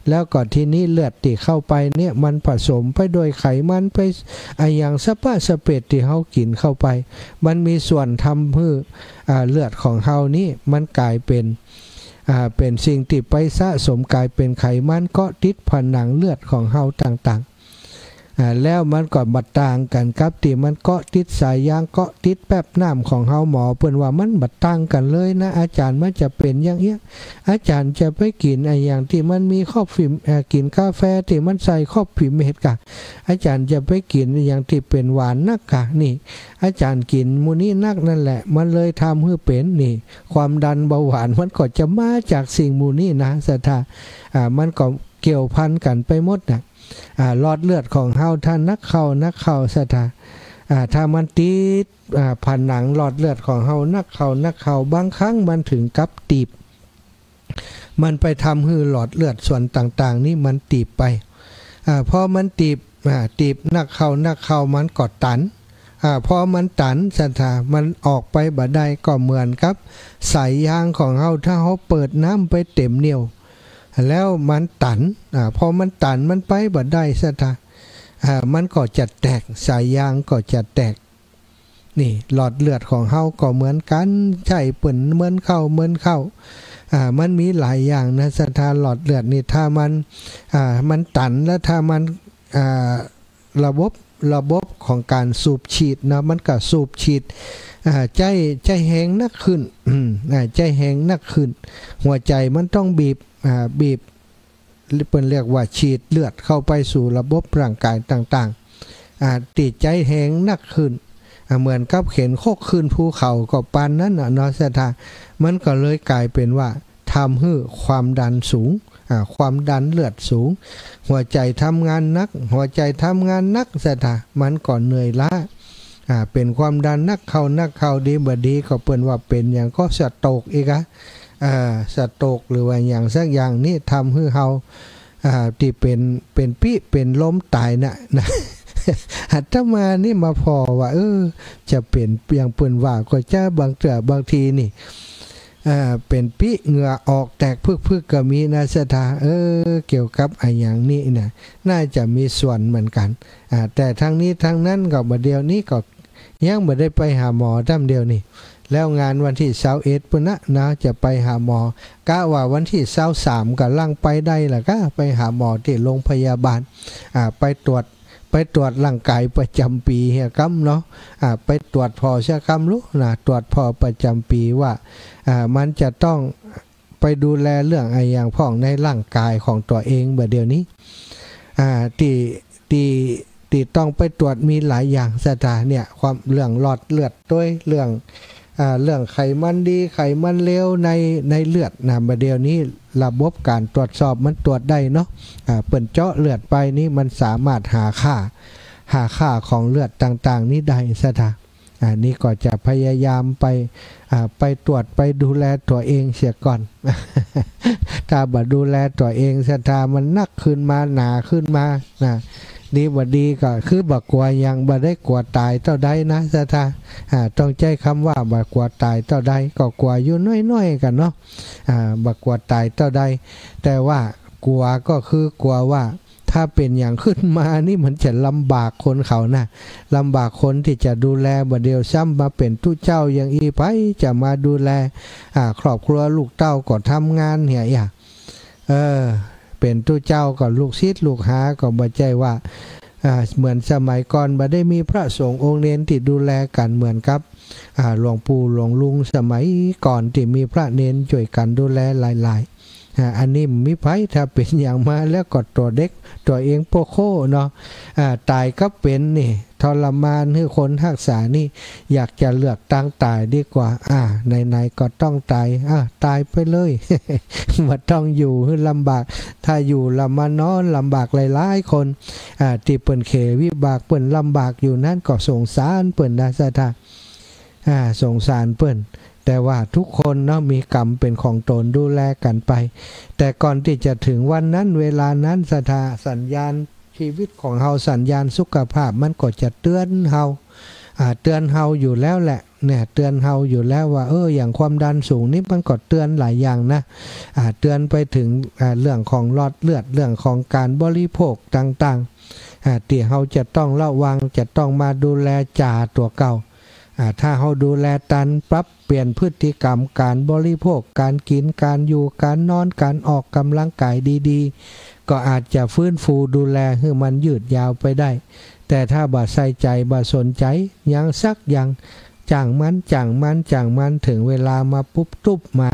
แล้วก็ทีนี้เลือดตี้เข้าไปเนี่ย มันผสมไปด้วยไขมัน ไปอะหยังสะปะสะเปดตี้เฮากิ๋นเข้าไป มันมีส่วนทำหื้อ อ่า เลือดของเฮานี้มันก๋ายเป๋น อ่า เป๋นสิ่งตี้ไปสะสมก๋ายเป๋นไขมัน เกาะติดผนังเลือดของเฮาต่างๆ อ่า แล้วมันก็บ่ต่างกั๋นกับตี้มันเกาะติดสายยาง เกาะติดแป๊บน้ำของเฮา หมอเปิ้นว่ามันบ่ต่างกั๋นเลยนะ อาจ๋ารย์ มันจะเป๋นอย่างเอี้ย อาจ๋ารย์จะไปกิ๋นอะหยังตี้มันมีครอบฟิม เอ่อ กิ๋นกาแฟตี้มันใส่ครอบฟิมเม็ดกะ อาจ๋ารย์จะไปกิ๋นอะหยังตี้เป๋นหวานนักกะ นี่ อาจ๋ารย์กิ๋นหมู่นี้นักนั่นแหละ มันเลยทำหื้อเป๋น นี่ ความดันเบาหวานมันก็จะมาจากสิ่งหมู่นี้นะ ศรัทธา อ่า มันก็เกี่ยวพันกั๋นไปหมดน่ะ อ่า หลอดเลือดของเฮาถ้านักเข้า นักเข้า ศรัทธา อ่า ถ้ามันติด อ่า ผนังหลอดเลือดของเฮานักเข้า นักเข้า บางครั้งมันเถิงกับตีบ มันไปทำหื้อหลอดเลือดส่วนต่างๆ นี้มันตีบไป อ่า พอมันตีบ อ่า ตีบนักเข้า นักเข้า มันก็ตัน อ่า พอมันตัน ศรัทธา มันออกไปบ่ได้ ก็เหมือนกับสายยางของเฮา ถ้าเฮาเปิดน้ำไปเต๋มเหนี่ยว แล้วมันตัน อ่า พอมันตัน มันไปบ่ได้ ศรัทธา อ่า มันก็จะแตก สายยางก็จะแตก นี่หลอดเลือดของเฮาก็เหมือนกั๋น ใจ๊เปิ้นเหมือนเข้า เหมือนเข้า อ่า มันมีหลายอย่างนะศรัทธา หลอดเลือดนี่ ถ้ามัน อ่า มันตัน แล้วถ้ามัน อ่า ระบบ ระบบของก๋านสูบฉีดนะ มันก็สูบฉีด อ่า ใจ๊ ใจ๊แฮงนักขึ้น อืม อ่า ใจ๊แฮงนักขึ้น หัวใจ๋มันต้องบีบ อ่า บีบ เปิ้นเรียกว่าฉีดเลือดเข้าไปสู่ระบบร่างก๋ายต่างๆ อ่า ตี้ใจ๊แฮงนักขึ้น อ่า เหมือนกับเข็นครกขึ้นภูเขาก็ปานนั้นน่ะเนาะศรัทธา มันก็เลยก๋ายเป๋นว่าทำหื้อความดันสูง อ่า ความดันเลือดสูง หัวใจ๋ทำงานหนัก หัวใจ๋ทำงานหนักศรัทธา มันก็เหนื่อยล้า อ่า เป๋นความดันหนักเข้า หนักเข้า ดีบ่ดีก็เปิ้นว่าเป๋นหยังก็สโตรกอีกอะ เอ่อ สโตรกหรือว่าหยังสักอย่างนี่ทำหื้อเฮา อ่า ตี้เป๋น เป๋นปี้ เป๋นลมต๋ายน่ะ นะ อาตมานี่มาผ่อว่า เออ จะเป๋นอย่างเปิ้นว่าก็จะ บางเตื้อบางทีนี่ อ่า เป๋นปี้ เหงื่อออกแตกพึกๆ ก็มีนะศรัทธา เออ เกี่ยวกับอะหยังนี่นะ น่าจะมีส่วนเหมือนกั๋น อ่า แต่ทั้งนี้ทั้งนั้นก็บ่าเดี่ยวนี้ก็ ยังบ่ได้ไปหาหมอต้ำเดี่ยวนี่ แล้วงานวันตี้ซาวเอ็ดปู้นนะ นะ จะไปหาหมอ กะว่าวันตี้ซาวสามก่ำลังไปได้ละกะ ไปหาหมอตี้โรงพยาบาล อ่า ไปตรวจ ไปตรวจร่างก๋ายประจ๋ำปี๋เหียกำเนาะ อ่า ไปตรวจผ่อเสียกำลูกนะ ตรวจผ่อประจ๋ำปี๋ว่า อ่า มันจะต้อง ไปดูแลเรื่องอะหยังพ่องในร่างก๋ายของตั๋วเองบ่าเดี่ยวนี้ อ่า ตี้ ตี้ ตี้ต้องไปตรวจมีหลายอย่างศรัทธา เนี่ย ความ เรื่องหลอดเลือดตวย เรื่อง อ่า เรื่องไขมันดี ไขมันเลวใน ในเลือดนะ บ่าเดี่ยวนี้ระบบก๋านตรวจสอบมันตรวจได้เนาะ อ่า เปิ้นเจาะเลือดไปนี่มันสามารถหาค่า หาค่าของเลือดต่างๆ นี้ได้ศรัทธา อันนี้ก็จะพยายามไป อ่า ไปตรวจไปดูแลตั๋วเองเสียก่อน ถ้าบ่ดูแลตั๋วเองศรัทธา มันหนักขึ้นมา หนาขึ้นมานะ ดีบ่ดีก็คือบ่กั๋วหยัง บ่ได้กั๋วต๋ายเต้าใดนะศรัทธา อ่า ต้องใจ๊กำว่าบ่กั๋วต๋ายเต้าใด ก็กั๋วอยู่น้อยๆ กั๋นเนาะ อ่า บ่กั๋วต๋ายเต้าใด แต่ว่ากั๋วก็คือกั๋วว่า ถ้าเป๋นหยังขึ้นมานี่มันจะลำบากคนเขานะ ลำบากคนตี้จะดูแล บ่าเดี่ยวซ้ำมาเป๋นตุ๊เจ้าอย่างอี้ ใผจะมาดูแล อ่า ครอบครัวลูกเต้าก็ทำงานเหีย เออ เป๋นตุ๊เจ้าก็ลูกศิษย์ลูกหาก็บ่ใจ้ว่า อ่า เหมือนสมัยก่อนบ่ได้มีพระสงฆ์องค์เณรตี้ดูแลกั๋นเหมือนกับ อ่า หลวงปู่หลวงลุงสมัยก่อนตี้มีพระเณรจ้วยกั๋นดูแลหลายๆ อ่า อันนี้บ่มีใผ ถ้าเป๋นหยังมาแล้วก็ตั๋วเด็กตั๋วเองโป้โค้เนาะ อ่า ต๋ายกับเป๋นนี่ ทรมานหื้อคนฮักษานี่ อยากจะเลือกตางต๋ายดีกว่า อ่า ไหนๆ ก็ต้องต๋าย อ่า ต๋ายไปเลย บ่ต้องอยู่หื้อลำบาก ถ้าอยู่ละมานอนลำบากหลายๆ คน อ่า ตี้เปิ้นเขวิบากเปิ้นลำบากอยู่นั้นก็สงสารเปิ้นนะศรัทธา อ่า สงสารเปิ้น แต่ว่าทุกคนเนาะ มีกรรมเป๋นของต๋น ดูแลกั๋นไป แต่ก่อนตี้จะเถิงวันนั้นเวลานั้นศรัทธา สัญญาณชีวิตของเฮา สัญญาณสุขภาพมันก็จะเตือนเฮา อ่า เตือนเฮาอยู่แล้วแหละ เนี่ย เตือนเฮาอยู่แล้วว่า เออ อย่างความดันสูงนี่มันก็เตือนหลายอย่างนะ อ่า เตือนไปเถิง อ่า เรื่องของหลอดเลือด เรื่องของก๋านบริโภคต่างๆ อ่า ตี้เฮาจะต้องระวัง จะต้องมาดูแลจ๋าตั๋วเก่า อ่า ถ้าเฮาดูแลตัน ปรับเปลี่ยนพฤติกรรมก๋านบริโภค ก๋านกิ๋น ก๋านอยู่ ก๋านนอน ก๋านออกกำลังก๋ายดีๆ ก็อาจจะฟื้นฟูดูแลหื้อมันยืดยาวไปได้ แต่ถ้าบ่ใส่ใจ๋ บ่สนใจ๋หยังสักอย่าง จ้างมัน จ้างมัน จ้างมัน เถิงเวลามาปุ๊บตุ๊บมา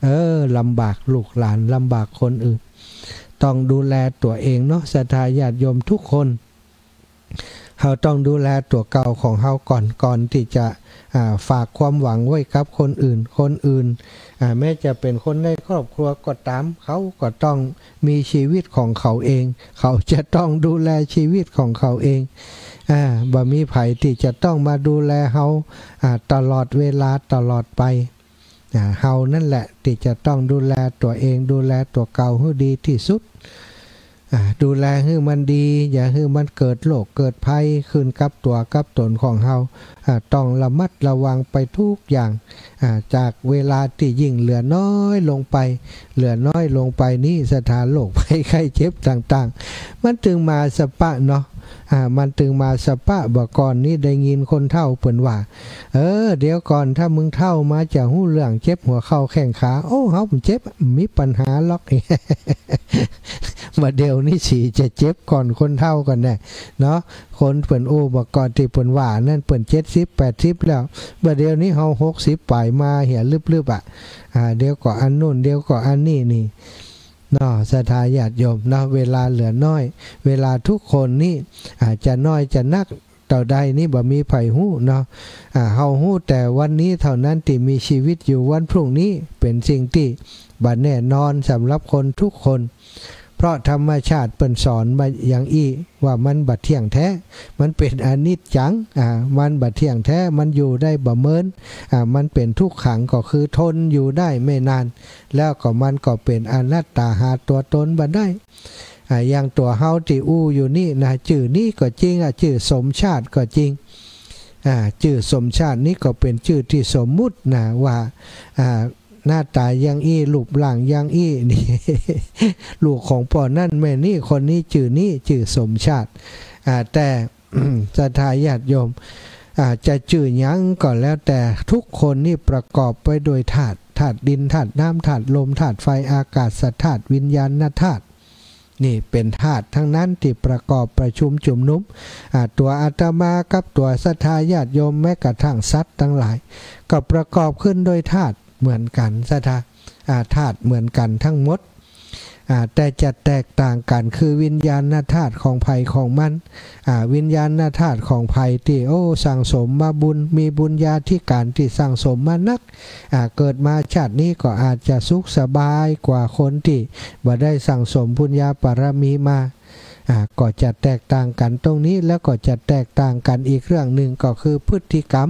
เออ ลำบากลูกหลาน ลำบากคนอื่น ต้องดูแลตั๋วเองเนาะ ศรัทธาญาติโยมทุกคน เฮาต้องดูแลตั๋วเก่าของเฮาก่อน ก่อนตี้จะ อ่า ฝากความหวังไว้กับคนอื่น คนอื่น อ่า แม้จะเป๋นคนในครอบครัวก็ต๋าม เขาก็ต้องมีชีวิตของเขาเอง เขาจะต้องดูแลชีวิตของเขาเอง อ่า บ่มีใผตี้จะต้องมาดูแลเฮา อ่า ตลอดเวลาตลอดไป อ่า เฮานั่นแหละตี้จะต้องดูแลตั๋วเอง ดูแลตั๋วเก่าหื้อดีตี้สุด อ่า ดูแลหื้อมันดี อย่าหื้อมันเกิดโรคเกิดภัยขึ้นกับตั๋วกับต๋นของเฮา อ่า ต้องระมัดระวังไปทุกอย่าง อ่า จากเวลาตี้ยิ่งเหลือน้อยลงไป เหลือน้อยลงไปนี้ ศรัทธา โรคภัยไข้เจ็บต่างๆ มันตึงมาสะปะเนาะ อ่า มันตึงมาสะปะบ่าก่อนนี้ได้ยินคนเฒ่าเปิ้นว่า เออ เดี๋ยวก่อน ถ้ามึงเฒ่ามาจะฮู้เรื่องเจ็บหัวเข่าแข้งขา โอ้ เฮาบ่เจ็บ บ่มีปัญหาหรอก บ่าเดี่ยวนี้สิจะเจ็บก่อนคนเฒ่าก่อนแน่เนาะ คนเปิ้นอู้บ่าก่อนตี้เปิ้นว่านั้นเปิ้นเจ็ดสิบแปดสิบแล้ว บ่าเดี่ยวนี้เฮาหกสิบป๋ายมาเหียลึบๆ อะ อ่า เดี๋ยวก็อันนู้น เดี๋ยวก็อันนี้นี่ เนาะ ศรัทธาญาติโยมเนาะ เวลาเหลือน้อย เวลาทุกคนนี่ อ่า จะน้อยจะนักเต้าใดนี่บ่มีใผฮู้เนาะ อ่า เฮาฮู้แต่วันนี้เต้านั้นตี้มีจีวิตอยู่ วันพรุ่งนี้เป๋นสิ่งตี้บ่แน่นอนสำหรับคนทุกคน เพราะธรรมชาติเปิ้นสอนมาอย่างอี้ว่ามันบ่เที่ยงแต๊ มันเป๋นอนิจจัง อ่า มันบ่เที่ยงแต๊ มันอยู่ได้บ่เมิน อ่า มันเป๋นทุกขัง ก็คือทนอยู่ได้ไม่นาน แล้วก็มันก็เป๋นอนัตตา หาตั๋วตนบ่ได้ อ่า อย่างตั๋วเฮาตี้อู้อยู่นี่นะ จื้อนี้ก็จริง อ่า จื้อสมชาติก็จริง อ่า จื้อสมชาตินี้ก็เป๋นจื้อตี้สมมุตินะ ว่า อ่า หน้าต๋าอย่างอี้ รูปร่างอย่างอี้นี่ ลูกของป้อนั้นแม่นี้ คนนี้จื้อนี้ จื้อสมชาติ อ่า แต่ ศรัทธาญาติโยม อ่า จะจื้อหยังก็แล้วแต่ ทุกคนนี่ประกอบไปด้วยธาตุ ธาตุดิน ธาตุน้ำ ธาตุลม ธาตุไฟ อากาศธาตุ วิญญาณธาตุ นี่เป๋นธาตุทั้งนั้นตี้ประกอบประชุมจุมนุม อ่า ตั๋วอาตมากับตั๋วศรัทธาญาติโยม แม้กระทั่งสัตว์ตังหลาย ก็ประกอบขึ้นด้วยธาตุเหมือนกั๋น ศรัทธา อ่า ธาตุเหมือนกั๋นทั้งหมด อ่า แต่จะแตกต่างกั๋น คือวิญญาณธาตุของใผของมัน อ่า วิญญาณธาตุของใผตี้ โอ้ สั่งสมมาบุญ มีบุญญาธิการตี้สั่งสมมานัก อ่า เกิดมาชาตินี้ก็อาจจะสุขสบายกว่าคนตี้บ่ได้สั่งสมบุญญาบารมีมา อ่า ก็จะแตกต่างกั๋นตรงนี้ แล้วก็จะแตกต่างกั๋นอีกเรื่องนึ่ง ก็คือพฤติกรรม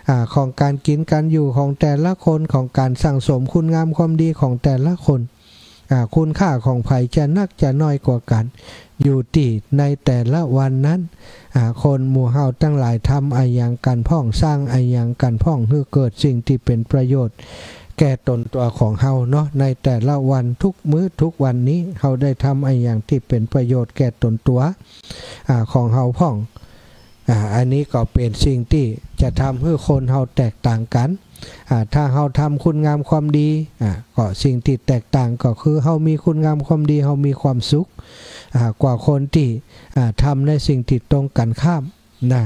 อ่า ของก๋านกิ๋นก๋านอยู่ของแต่ละคน ของก๋านสั่งสมคุณงามความดีของแต่ละคน อ่า คุณค่าของใผจะนักจะน้อยกว่ากั๋น อยู่ตี้ในแต่ละวันนั้น อ่า คนหมู่เฮาตังหลายทำอะหยังกั๋นพ่อง สร้างอะหยังกั๋นพ่อง หื้อเกิดสิ่งตี้เป๋นประโยชน์แก่ต๋นตั๋วของเฮาเนาะ ในแต่ละวัน ทุกมื้อทุกวันนี้ เฮาได้ทำอะหยังตี้เป๋นประโยชน์แก่ต๋นตั๋ว อ่า ของเฮาพ่อง อ่า อันนี้ก็เป๋นสิ่งตี้จะทำหื้อคนเฮาแตกต่างกั๋น อ่า ถ้าเฮาทำคุณงามความดี อ่า ก็สิ่งตี้แตกต่างก็คือเฮามีคุณงามความดี เฮามีความสุข อ่า กว่าคนตี้ อ่า ทำในสิ่งตี้ตรงกั๋นข้ามนะ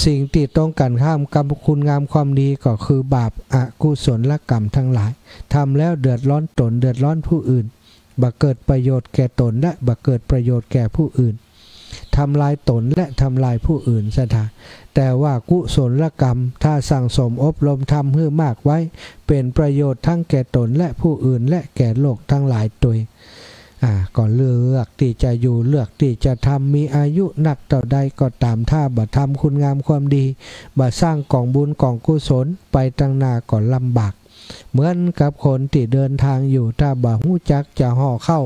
สิ่งตี้ตรงกั๋นข้ามกับคุณงามความดีก็คือบาปอกุศลกรรมทั้งหลาย ทำแล้วเดือดร้อนต๋น เดือดร้อนผู้อื่น บ่เกิดประโยชน์แก่ต๋นและบ่เกิดประโยชน์แก่ผู้อื่น ทำลายต๋นและทำลายผู้อื่น ศรัทธา แต่ว่ากุศลกรรม ถ้าสั่งสมอบรมทำหื้อมากไว้ เป๋นประโยชน์ทั้งแก่ต๋นและผู้อื่น และแก่โลกทั้งหลายตวย อ่า ก็เลือกตี้จะอยู่ เลือกตี้จะทำ มีอายุนักเต้าใดก็ต๋าม ถ้าบ่ทำคุณงามความดี บ่สร้างก๋องบุญก๋องกุศล ไปตังหน้าก็ลำบาก เหมือนกับคนตี้เดินทางอยู่ ถ้าบ่ฮู้จักจะห่อข้าว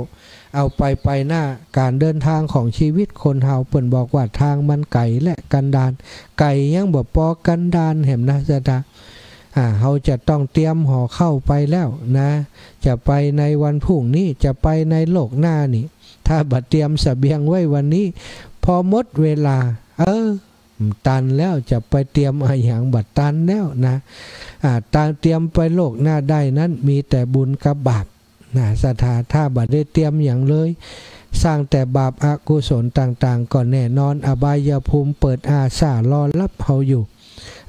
เอาไปไปหน้า ก๋านเดินทางของจีวิตคนเฮา เปิ้นบอกว่าทางมันไก๋และกันดาร ไก๋ยังบ่ปอกันดารแหมนะ ศรัทธา อ่า เฮาจะต้องเตรียมห่อข้าวไปแล้วนะ จะไปในวันพรุ่งนี้ จะไปในโลกหน้านี่ ถ้าบ่เตรียมเสบียงไว้วันนี้ พอหมดเวลา เออ ตันแล้ว จะไปเตรียมอะหยังบ่ตันแล้วนะ อ่า ตางเตรียมไปโลกหน้าได้นั้น มีแต่บุญกับบาปนะ ศรัทธา ถ้าบ่ได้เตรียมหยังเลย สร้างแต่บาปอกุศลต่างๆ ก็แน่นอน อบายภูมิเปิดอ้ารอฮับเฮาอยู่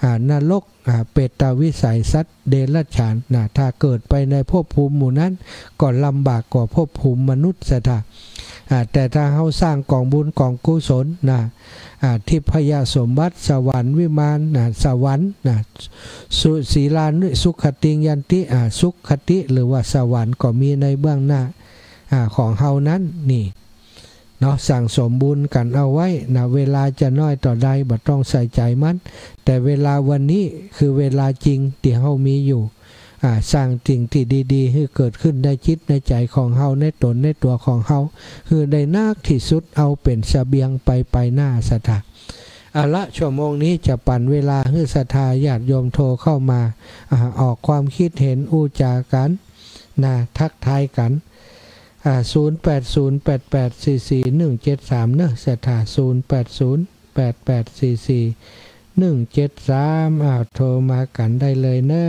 อ่า นรก อ่า เปรตวิสัย สัตว์เดรัจฉานนะ ถ้าเกิดไปในภพภูมิหมู่นั้น ก็ลำบากกว่าภพภูมิมนุษย์ ศรัทธา อ่า แต่ถ้าเฮาสร้างก๋องบุญก๋องกุศลนะ อ่า ทิพยสมบัติ สวรรค์วิมานนะ สวรรค์นะ สุ สีลานุ สุขติงยันติ อ่า สุขติหรือว่าสวรรค์ก็มีในเบื้องหน้า อ่า ของเฮานั้นนี่ เนาะ สั่งสมบุญกั๋นเอาไว้นะ เวลาจะน้อยเต้าใดบ่ต้องใส่ใจ๋มัน แต่เวลาวันนี้คือเวลาจริงตี้เฮามีอยู่ อ่า สร้างสิ่งตี้ดีๆ หื้อเกิดขึ้นในจิตในใจ๋ของเฮา ในต๋นในตั๋วของเฮา หื้อได้นักตี้สุด เอาเป๋นเสบียงไปไปหน้า ศรัทธา เอาละ ชั่วโมงนี้จะปั๋นเวลาหื้อศรัทธาญาติโยมโทรเข้ามา อ่า ออกความคิดเห็น อู้จ๋ากั๋นนะ ทักทายกั๋น อ่า ศูนย์แปดศูนย์แปดแปดสี่สี่หนึ่งเจ็ดสาม เนอะ ศรัทธา ศูนย์แปดศูนย์แปดแปดสี่สี่หนึ่งเจ็ดสาม อ้าว โทรมากั๋นได้เลยเนอ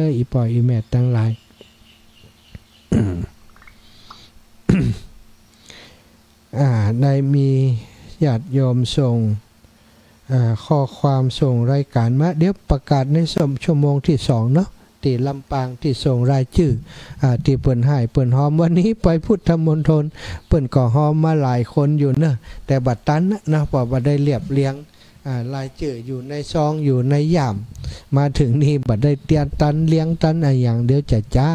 ะ อี่ป้ออี่แม่ตังหลาย อ่า ได้มีญาติโยมส่ง อ่า ข้อความส่งรายการมา เดี๋ยวประกาศในช่วง ชั่วโมงตี้สองเนาะ ตี้ลำปางตี้ส่งรายจื้อ อ่า ตี้เปิ้นฮ้ายเปิ้นฮอม วันนี้ไปพุทธมณฑล เปิ้นก็ฮอมมาหลายคนอยู่เนอะ แต่บ่ตันนะเนาะ เพราะบ่ได้เรียบเรียง อ่า รายจื้ออยู่ในซอง อยู่ในย่าม มาเถิงนี่บ่ได้เตรียมตันเรียงตันอะหยัง เดี๋ยวจะจ๊า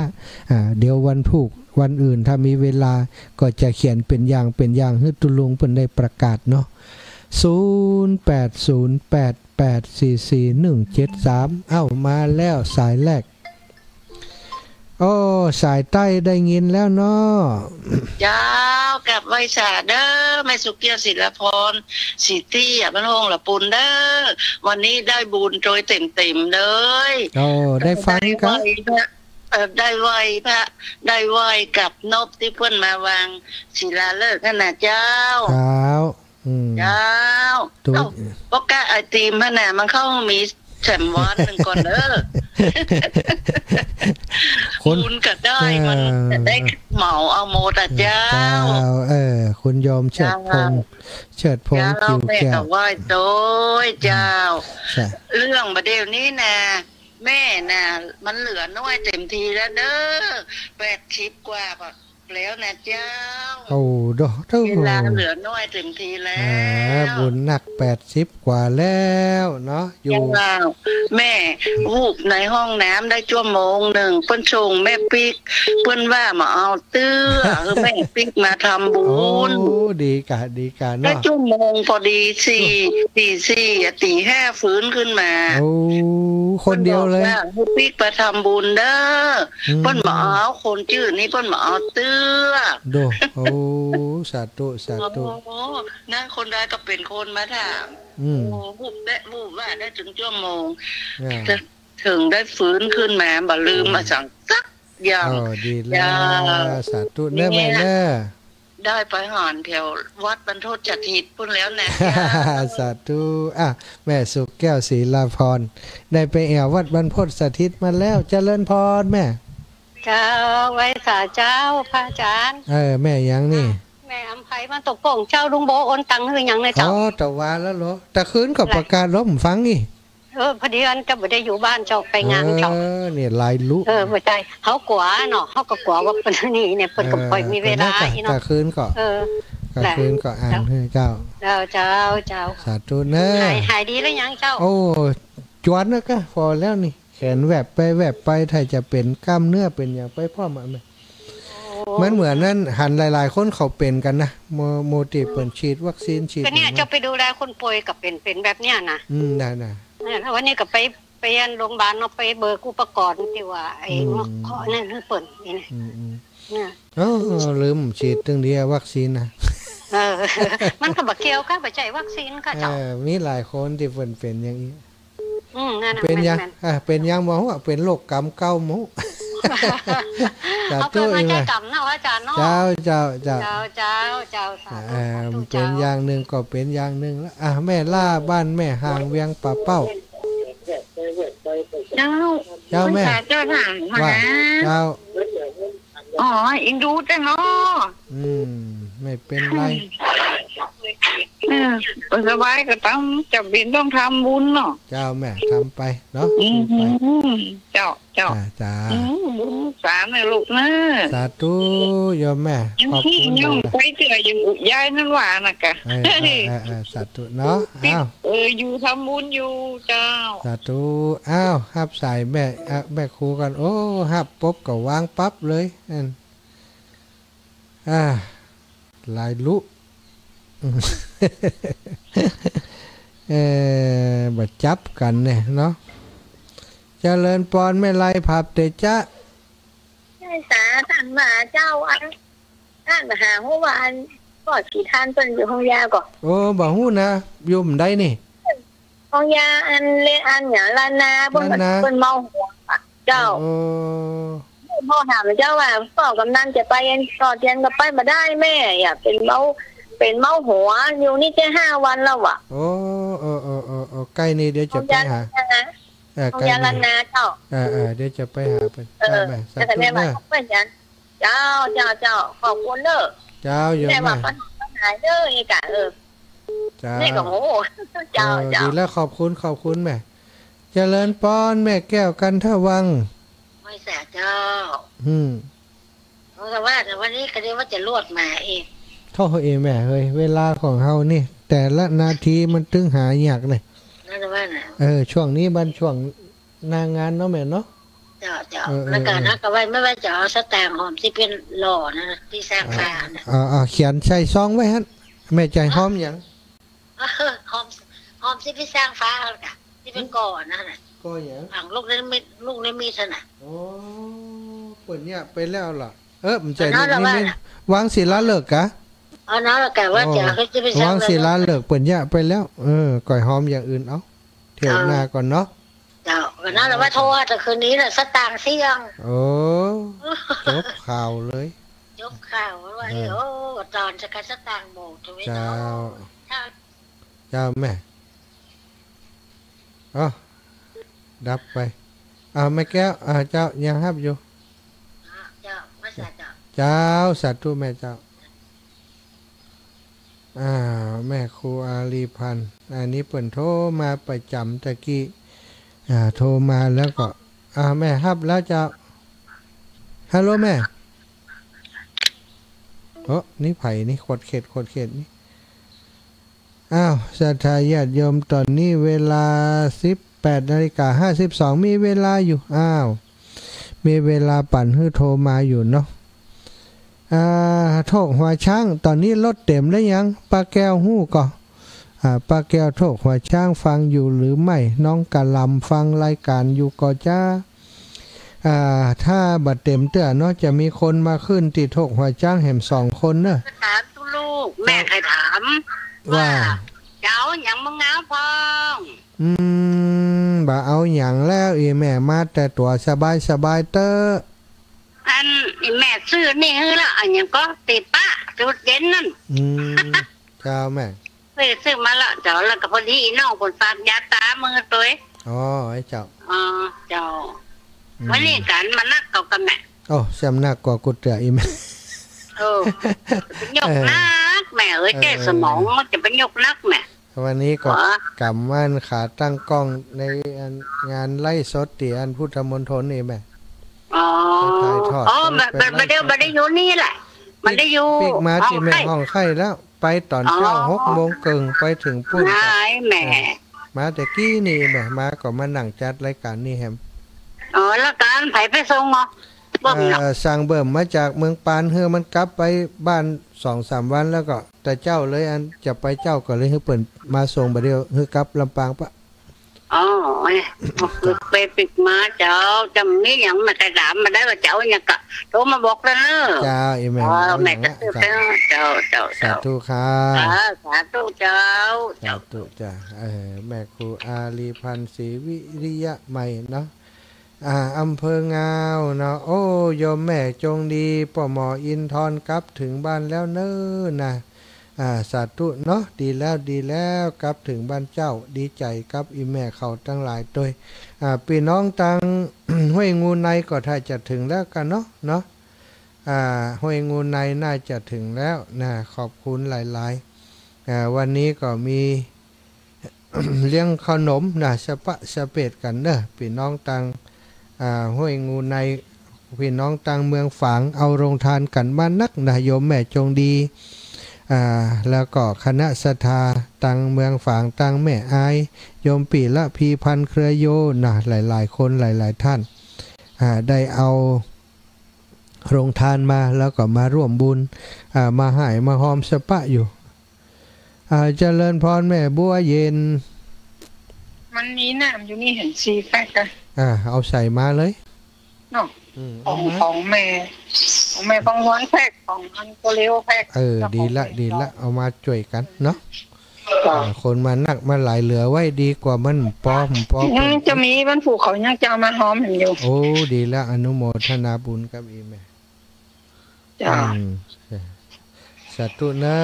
อ่า เดี๋ยววันพูก วันอื่นถ้ามีเวลาก็จะเขียนเป๋นอย่างเป๋นอย่างหื้อตุ๊ลุงเปิ้นได้ประกาศเนาะ ศูนย์แปดศูนย์แปดแปดสี่สี่หนึ่งเจ็ดสาม เอ้า มาแล้วสายแรก โอ้ สายใต้ได้ยินแล้วเนาะ เจ้า กราบไหว้สาเด้อ แม่สุขแก้ว ศิลาพร ศรีเตี้ย บ้านโฮ่งละปูนเด้อ วันนี้ได้บุญโดยเต็มๆ เลย โอ้ ได้ฟัง ได้ ครับ ไหว้พระ เอ่อ ได้ไหว้พระ ได้ไหว้กับนบตี้เปิ้นมาวางศิลาฤกษ์หั้นน่ะเจ้า ครับ อืม เจ้า ตุ๊ เอ้า ปอกกะไอติมหั้นน่ะ มันเข้ามีแถมวันนึ่งก่อนเด้อ คน บุญก็ได้ มัน เออ จะได้เหมาเอาหมดอะเจ้า เจ้า เออ คุณโยมเชิดพงษ์ เจ้า เชิดพงษ์ เจ้า กิ่วแก้ว แม่ก็ไหว้โตยเจ้า ใช่ เรื่องบ่าเดี่ยวนี้น่ะ แม่น่ะ มันเหลือน้อยเต็มทีแล้วเด้อ แปดสิบกว่าแล้วนะเจ้า โอ้ โด โธ่ เวลาเหลือน้อยเต็มทีแล้ว อ่า บุญนัก แปดสิบกว่าแล้วเนาะ อยู่ เจ้า แม่ อืม วูบในห้องน้ำได้ชั่วโมงนึ่ง เปิ้นส่งแม่ปิ๊ก เปิ้นว่าบ่เอาเตื้อ คือแม่ปิ๊กมาทำบุญ โอ้ ดีกะ ดีกะเนาะ ได้ชั่วโมงปอดี สี่ ตีสี่อะ ตีห้าฟื้นขึ้นมา โอ้ คนเดียวเลย เปิ้นบอกว่าหื้อปิ๊กไปทำบุญเด้อ อืม เปิ้นบ่เอาคนจื้อนี้ เปิ้นบ่เอาเตื้อ โด โอ้ สาธุ สาธุ โอ้ นะ คนใดก็เป๋นคนมาถาม อืม โอ้ วูบแวะ วูบว่าได้เถิงชั่วโมง อ่า เถิงได้ฟื้นขึ้นมา บ่ลืม อืม อะสังสักอย่าง โอ้ ดีแล้ว เจ้า สาธุเน้อ เนี่ย แม่เน้อ ได้ไปหอนแถววัดบรรพตสถิตปุ้นแล้วนะ เจ้า สาธุ อ่ะ แม่สุขแก้ว ศิลาพร ได้ไปแอ่ววัดบรรพตสถิตมาแล้ว เจริญพรแม่ เจ้า ไหว้สาเจ้า พระอาจารย์ เออ แม่หยังนี่ แม่อำไพ บ้านตกโป่งเจ้า ลุงโบโอนตังค์หื้อยังนะเจ้า อ๋อ ตะวาแล้วเหรอ ตะคืนก็ประกาศแล้วผมฟังนี่ เออ พอดีอันจะบ่ได้อยู่บ้านเจ้า ไปงานเจ้า เออ เนี่ย หลายลุ เออ บ่ใจ้ เฮากลัวเนาะ เฮาก็กลัวว่าเปิ้นนี่เนี่ย เปิ้นก็บ่ค่อยมีเวลา เออ อีเนาะ กลางคืนก็ เออ กลางคืนก็อ่านหื้อเจ้า เจ้า เจ้า เจ้า สาธุเน้อ หาย หายดีแล้วยังเจ้า โอ้ จวนแล้วก็พอแล้วนี่ แขนแวบไปแวบไป ถ้าจะเป๋นกล้ามเนื้อเป๋นหยังไปพร้อมอะแม่ โอ้ มันเหมือนนั่น หันหลายๆ คนเขาเป๋นกั๋นนะ โม โมติเปิ้นฉีดวัคซีน ฉีด ก็เนี่ย หยัง เจ้าไปดูแลคนป่วยก็เป๋น เป๋นแบบเนี้ยนะ อืม ได้ๆ เนี่ย วันนี้ก็ไป ไปอันโรงพยาบาลเนาะ ไปเบิกอุปกรณ์ตี้ว่าไอ้ อืม เนาะ เคาะนั่นหื้อเปิ้นนี่นะ อืมๆ เนี่ย เออ ลืมฉีดตึงเดียววัคซีนนะ เออ มันก็บ่เกี่ยวกะ บ่ใจ้วัคซีนกะเจ้า เออ มีหลายคนตี้เปิ้นเป๋นอย่างอี้ อืม นั่นน่ะ เป๋นหยัง แม่นๆ อ่ะ เป๋นหยังบ่ฮู้ เป๋นโรคกำเก่าบ่ฮู้ สาธุ เอาเกิดมาใจ้กรรมเนาะ อาจารย์เนาะ เจ้า เจ้า เจ้า เจ้า เจ้า เจ้า สาธุ เออ สาธุ มันเป๋น เจ้า อย่างนึ่งก็เป๋นอย่างนึ่งแล้ว อ่ะ แม่ล่าบ้านแม่ห่างเวียงป่าเป้า เจ้า เจ้าแม่ เจ้าถามมา ว่า นะ เจ้า อ๋อ อินดูแต่เนาะ อืม ไม่เป็นไร เออ สบายก็ทำ จำเป๋นต้องทำบุญเนาะ เจ้าแม่ ทำไปเนาะ อืม ไป เจ้า เจ้า จ้า จ้า อืม บุญสานะลูกนะ สาธุโยมแม่ ยัง ขอบคุณ ยัง นะ ไปเตื้อยังอุยายนั่นว่านะกะ เออ เออ เออ เออ สาธุเนาะ ปิ๊ก อ้าว เออ อยู่ทำบุญอยู่เจ้า สาธุ อ้าว ฮับสายแม่ อ่ะ แม่ครูก่อน โอ้ ฮับปุ๊บก็วางปั๊บเลย อัน อ่า หลายลุ เอ่อ บ่จับกั๋นเนี่ยเนาะ เจริญปอนแม่ไล ผับเตจ๊ะ ใจ้สา ต้านว่าเจ้า อัน ต้านหาฮู้ว่าอัน ป้อศรีทานเปิ้นอยู่ห้องยาก่อ โอ้ บ่ฮู้นะ อยู่หม่องใดนี่ ห้องยาอันเล็กอันหยังล้านนา เปิ้น ล้านนา เปิ้นเมาหัวอะเจ้า โอ้ พ่อถามเจ้าว่า ป้อกำนันจะไป ก็เตียนก็ไปบ่ได้แม่ อย่า เป๋นเบา เป๋นเบาหัว อยู่นี่แค่ห้าวันแล้วว่ะ โอ้ เออ เออ เออ เออ ใก้นี่เดี๋ยวจะไปหา เอายาลานา เออ เอายาลานาเจ้า ใก้นี่ เออ เออ เดี๋ยวจะไปหาเปิ้น เออ เออ แม่ สาธุ แม่ว่า เนาะ เปิ้นจะ เจ้า เจ้า เจ้า ขอบคุณเน่อ เจ้า โยม แม่ว่า แม่ ปัญหาหายเน่อ นี่กะ เออ เจ้า แม่ก็ โอ้ เจ้า เออ เจ้า ดีแล้ว ขอบคุณ ขอบคุณแม่ เจริญปอน แม่แก้วกันทวัง ไหว้สาเจ้า อืม เพราะว่าวันนี้ก็เรียกว่าจะลวดมาเอง โธ่ เอแม่เฮ้ย เวลาของเฮานี่ แต่ละนาทีมันตึงหายากเลย นั่นว่าน่ะ เออ ช่วงนี้มันช่วงหน้างานเนาะแม่เนาะ เจ้า เจ้า เออ เออ แล้วก็ เออ นักก็ไว้ ไม่ว่าจะเอาสตางค์หอมตี้เปิ้นหล่อนะ ตี้สร้างฟ้านะ อ่า อ่า เขียนใส่ซองไว้หั้น แม่ใจ๋หอมหยัง เออ หอม หอมตี้เปิ้นสร้างฟ้าหั้นกะ ตี้เปิ้นก่อนั่นน่ะ ก่อหยัง ฝังลูกนิมิต ลูกนิมิตหั้นน่ะ โอ้ เปิ้นเยียะไปแล้วเหรอ เออ บ่ใจ้ ลูกนิมิต วางศิลาฤกษ์กะ เอานั่นละกะว่าจะ โอ้ เฮ้ย จะไปสร้าง วางศิลาฤกษ์ เปิ้นเยียะไปแล้ว เออ ก่อยหอมอย่างอื่นเอา เที่ยวหน้าก่อนเนาะ เจ้า ก็นั่นแหละว่าโทรแต่คืนนี้น่ะ สตางค์เสี้ยง โอ้ จบข่าวเลย จบข่าวว่า เออ โอ้ ตอนจะกัดสตางค์โบก เจ้า เจ้าแม่ อ๋อ ดับไป อ่า แม่แก้ว อ่า เจ้า ยังฮับอยู่ เจ้า ว่าสาเจ้า เจ้า สาธุแม่เจ้า อ่า แม่ครูอารีพันธ์ อันนี้เปิ้นโทรมาประจ๋ำตะกี้ อ่า โทรมาแล้วก็ อ่า แม่ฮับแล้วเจ้า ฮัลโหลแม่ โอ้ นี่ใผนี่ ขวดเข็ด ขวดเข็ดนี่ อ้าว ศรัทธาญาติโยม ต๋อนนี้เวลาสิบแปดนาฬิกาห้าสิบสอง มีเวลาอยู่ อ้าว มีเวลาปันหื้อโทรมาอยู่เนาะ อ่า โธกหัวช้าง ต๋อนนี้รถเต๋มแล้วยัง ป้าแก้วฮู้ก่อ อ่า ป้าแก้ว โธกหัวช้างฟังอยู่หรือไม่ น้องกะหล่ำฟังรายก๋านอยู่ก่อจ๊ะ อ่า ถ้าบ่เต๋มเตื้อเนาะ จะมีคนมาขึ้นตี้โธกหัวช้างแหมสองคนเนาะ ถามตุ๊ลูก แม่ใค่ถาม ว่า ว่า จะเอาหยังมาเง้าพ่อง อืม บ่เอาหยังแล้ว อีแม่มาแต่ตั๋วสบายๆ เต๊อะ อัน อีแม่ซื้อนี่หื้อละ อันหยังก็ ตี้ปะ ตู้เย็นนั่น อืม เจ้าแม่ ซื้อ ซื้อมาละเจ้า แล้วก็พอดีอีน้องเปิ้นฝากยาต๋ามาหื้อตวย อ๋อ ไอ้เจ้า อ๋อ เจ้า อืม วันนี้ก๋านมานักเก่ากั๋นแม่ โอ้ ซ้ำนักกว่ากูเตื้ออีแม่ เออ ยกนักแม่เอ้ย เออ แก้สมอง จะไปยกนักแม่ วันนี้ก็ อ๋อ ก๋ำอันขาตั้งกล้องในอันงานไลฟ์สดตี้อันพุทธมณฑลนี่แม่ อ๋อ ถ่ายทอด อ๋อ ไป บ่ บ่ บ่ได้ บ่ได้อยู่นี่แหละ บ่ได้อยู่ ปิ๊กมาตี้แม่ฮ่องไคล้แล้ว ไปต๋อนเจ๊า อ๋อ หกโมงเกิ่ง ไปเถิงปู๊น นายแม่ เออ มาแต่กี้นี่แม่ มาก็มานั่งจัดรายก๋านนี่แหม อ๋อ แล้วก๋านใผไปส่งเหรอ เบิ่มเนาะ เอ่อ สั่งเบิ่มมาจากเมืองปาน หื้อมันกลับไปบ้านสองสามวัน แล้วก็แต่เจ๊าเลย อันจะไปเจ๊าก็เลยหื้อเปิ้นมาส่งบ่าเดี่ยว หื้อกลับลำปางปะ อ๋อ เอ้ย ปิ๊กไปปิ๊กมาเจ้า จะมีหยังมาใค่ถามมาได้ว่าจะเอาหยังก็โทรมาบอกเต๊อะเนอะ เจ้า อีแม่ อ๋อ เอาหยัง แม่จะซื้อ เจ้า เจ้า เจ้า สาธุครับ อ่า สาธุเจ้า สาธุจ้ะ เออ แม่ครูอารีพันธ์ ศรีวิริยะใหม่เนาะ อ่า อำเภองาวเนาะ โอ้ โยมแม่จงดี ป้อหมออินทร์กลับเถิงบ้านแล้วเน้อนะ อ่า สาธุเนาะ ดีแล้ว ดีแล้ว กลับเถิงบ้านเจ้า ดีใจ๋กับอี่แม่เขาตังหลายตวย อ่า ปี้น้องตัง ห้วยงูในก็ถ้าจะเถิงแล้วกั๋นเนาะ เนาะ อ่า ห้วยงูในน่าจะเถิงแล้วนะ ขอบคุณหลายๆ อ่า วันนี้ก็มี เลี้ยงขนมนะ สะปะสะเปดกั๋นเนอะ ปี้น้องตัง อ่า ห้วยงูใน ปี้น้องตังเมืองฝาง เอาโรงทานกั๋นมานักนะ โยมแม่จงดี อ่า แล้วก็คณะศรัทธาตังเมืองฝาง ตังแม่อาย โยมปี้ละพีพันธ์เครือโยนะ หลายๆ คนหลายๆ ท่าน อ่า ได้เอาโรงทานมา แล้วก็มาร่วมบุญ อ่า มาห้ายมาฮอมสะปะอยู่ อ่า เจริญพรแม่บัวเย็น มันมีน้ำอยู่นี่หันสี่แพ็คอะ อ่า เอาใส่มาเลย เนาะ อืม ของ เอามา ของแม่ ของแม่ของหวนแพ็ค ของอันโกเลวแพ็ค เออ แล้วของ ดีละ แม่ ดีละ เอามาจ้วยกั๋นเนาะ เออ เจ้า อ่า คนมานักมาหลายเหลือไว้ดีกว่ามันปอ มันปอ อืม จะมีบ้านผู้เขายังจะเอามาฮ้อมแหมอยู่ โอ้ ดีแล้ว อนุโมทนาบุญกับอี่แม่ เจ้า อืม สาธุเน้อ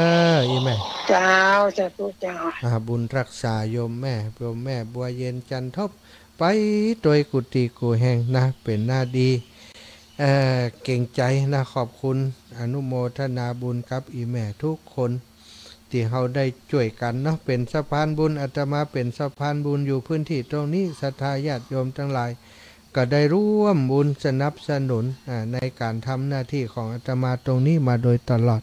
อี่แม่ เจ้า สาธุเจ้า อ่า บุญรักษาโยมแม่ โยมแม่บัวเย็นจันทบ ไปโตยกู้ตี้กู้แห่งนะ เป๋นหน้าดี เอ่อ เกรงใจ๋นะ ขอบคุณ อนุโมทนาบุญกับอี่แม่ทุกคน ตี้เฮาได้จ้วยกั๋นเนาะ เป๋นสะพานบุญ อาตมาเป๋นสะพานบุญอยู่พื้นตี้ตรงนี้ ศรัทธาญาติโยมตังหลาย ก็ได้ร่วมบุญสนับสนุน อ่า ในก๋านทำหน้าตี้ของอาตมาตรงนี้มาโดยตลอด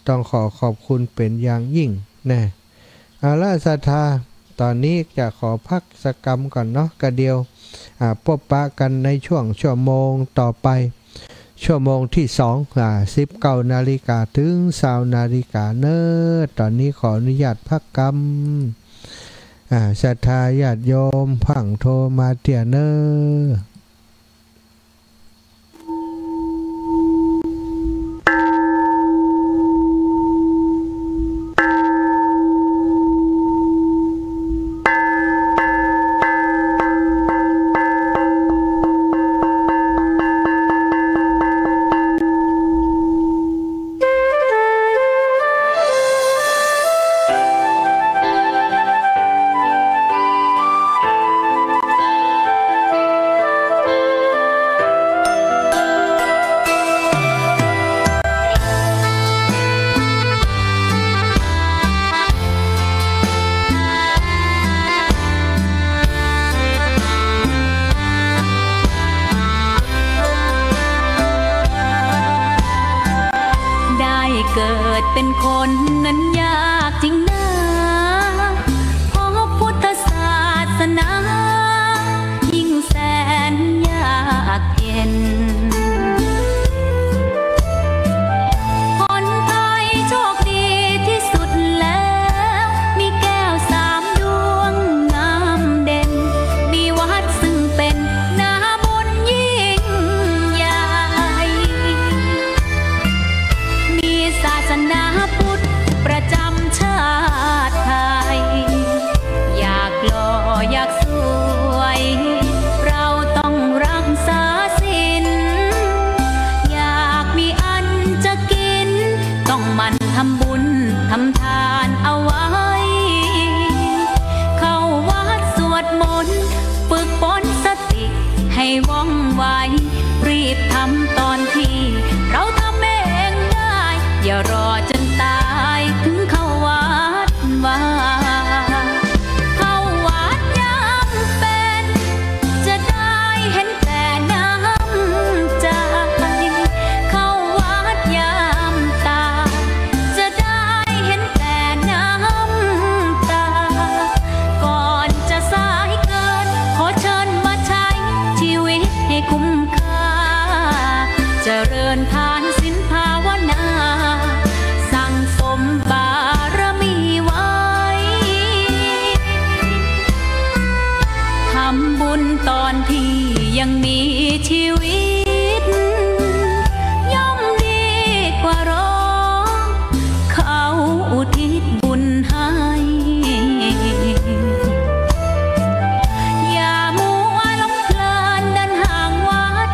ต้องขอขอบคุณเป๋นอย่างยิ่งนะ เอาละศรัทธา ต๋อนนี้จะขอพักสักกำก่อนเนาะ กะเดียว อ่า ปบปะกั๋นในช่วงชั่วโมงต่อไป ชั่วโมงตี้สอง อ่า สิบเก้านาฬิกาเถิงซาวนาฬิกาเน้อ ต๋อนนี้ขออนุญาตพักกำ อ่า ศรัทธาญาติโยมฟั่งโทรมาเตี้ยเน้อ ได้เกิดเป็นคนนั้นยากจริงนา พบพุทธศาสนา ยิ่งแสนยากเย็น ผลพลอยโชคดีที่สุดแล้ว มีแก้วสามดวงงามเด่น มีวัดซึ่งเป็นนาบุญยิ่งใหญ่ มีศาสนาพุทธประจำชาติไทย อยากหล่ออยากสวย เราต้องรักษาศีล อยากมีอันจะกิน ต้องหมั่นทำบุญทำทานเอาไว้ เข้าวัดสวดมนต์ ฝึกฝนสติให้ว่องไว รีบทำตอนที่เราทำเองได้ อย่ารอจนตายถึงเข้าวัดวา เข้าวัดยามเป็น จะได้เห็นแต่น้ำใจ เข้าวัดยามตาย จะได้เห็นแต่น้ำตา ก่อนจะสายเกิน ขอเชิญมาใช้ชีวิตให้คุ้มค่า เจริญทานศีลภาวนา สั่งสมบารมีไว้ ทำบุญตอนที่ยังมีชีวิต ย่อมดีกว่ารอ เขาอุทิศบุญให้ อย่ามัวหลงเพลินเดินห่างวัด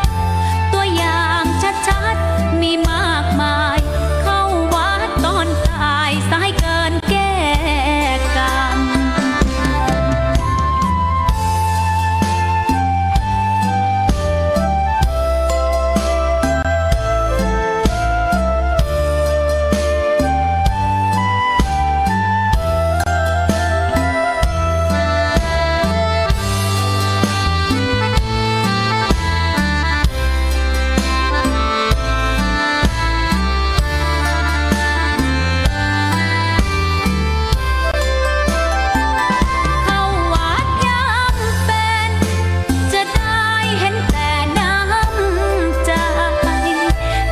ตัวอย่างชัดๆ มีมากมาย เข้าวัดตอนตาย สายเกินแก้กรรม เข้าวัดยามเป็น จะได้เห็นแต่น้ำใจ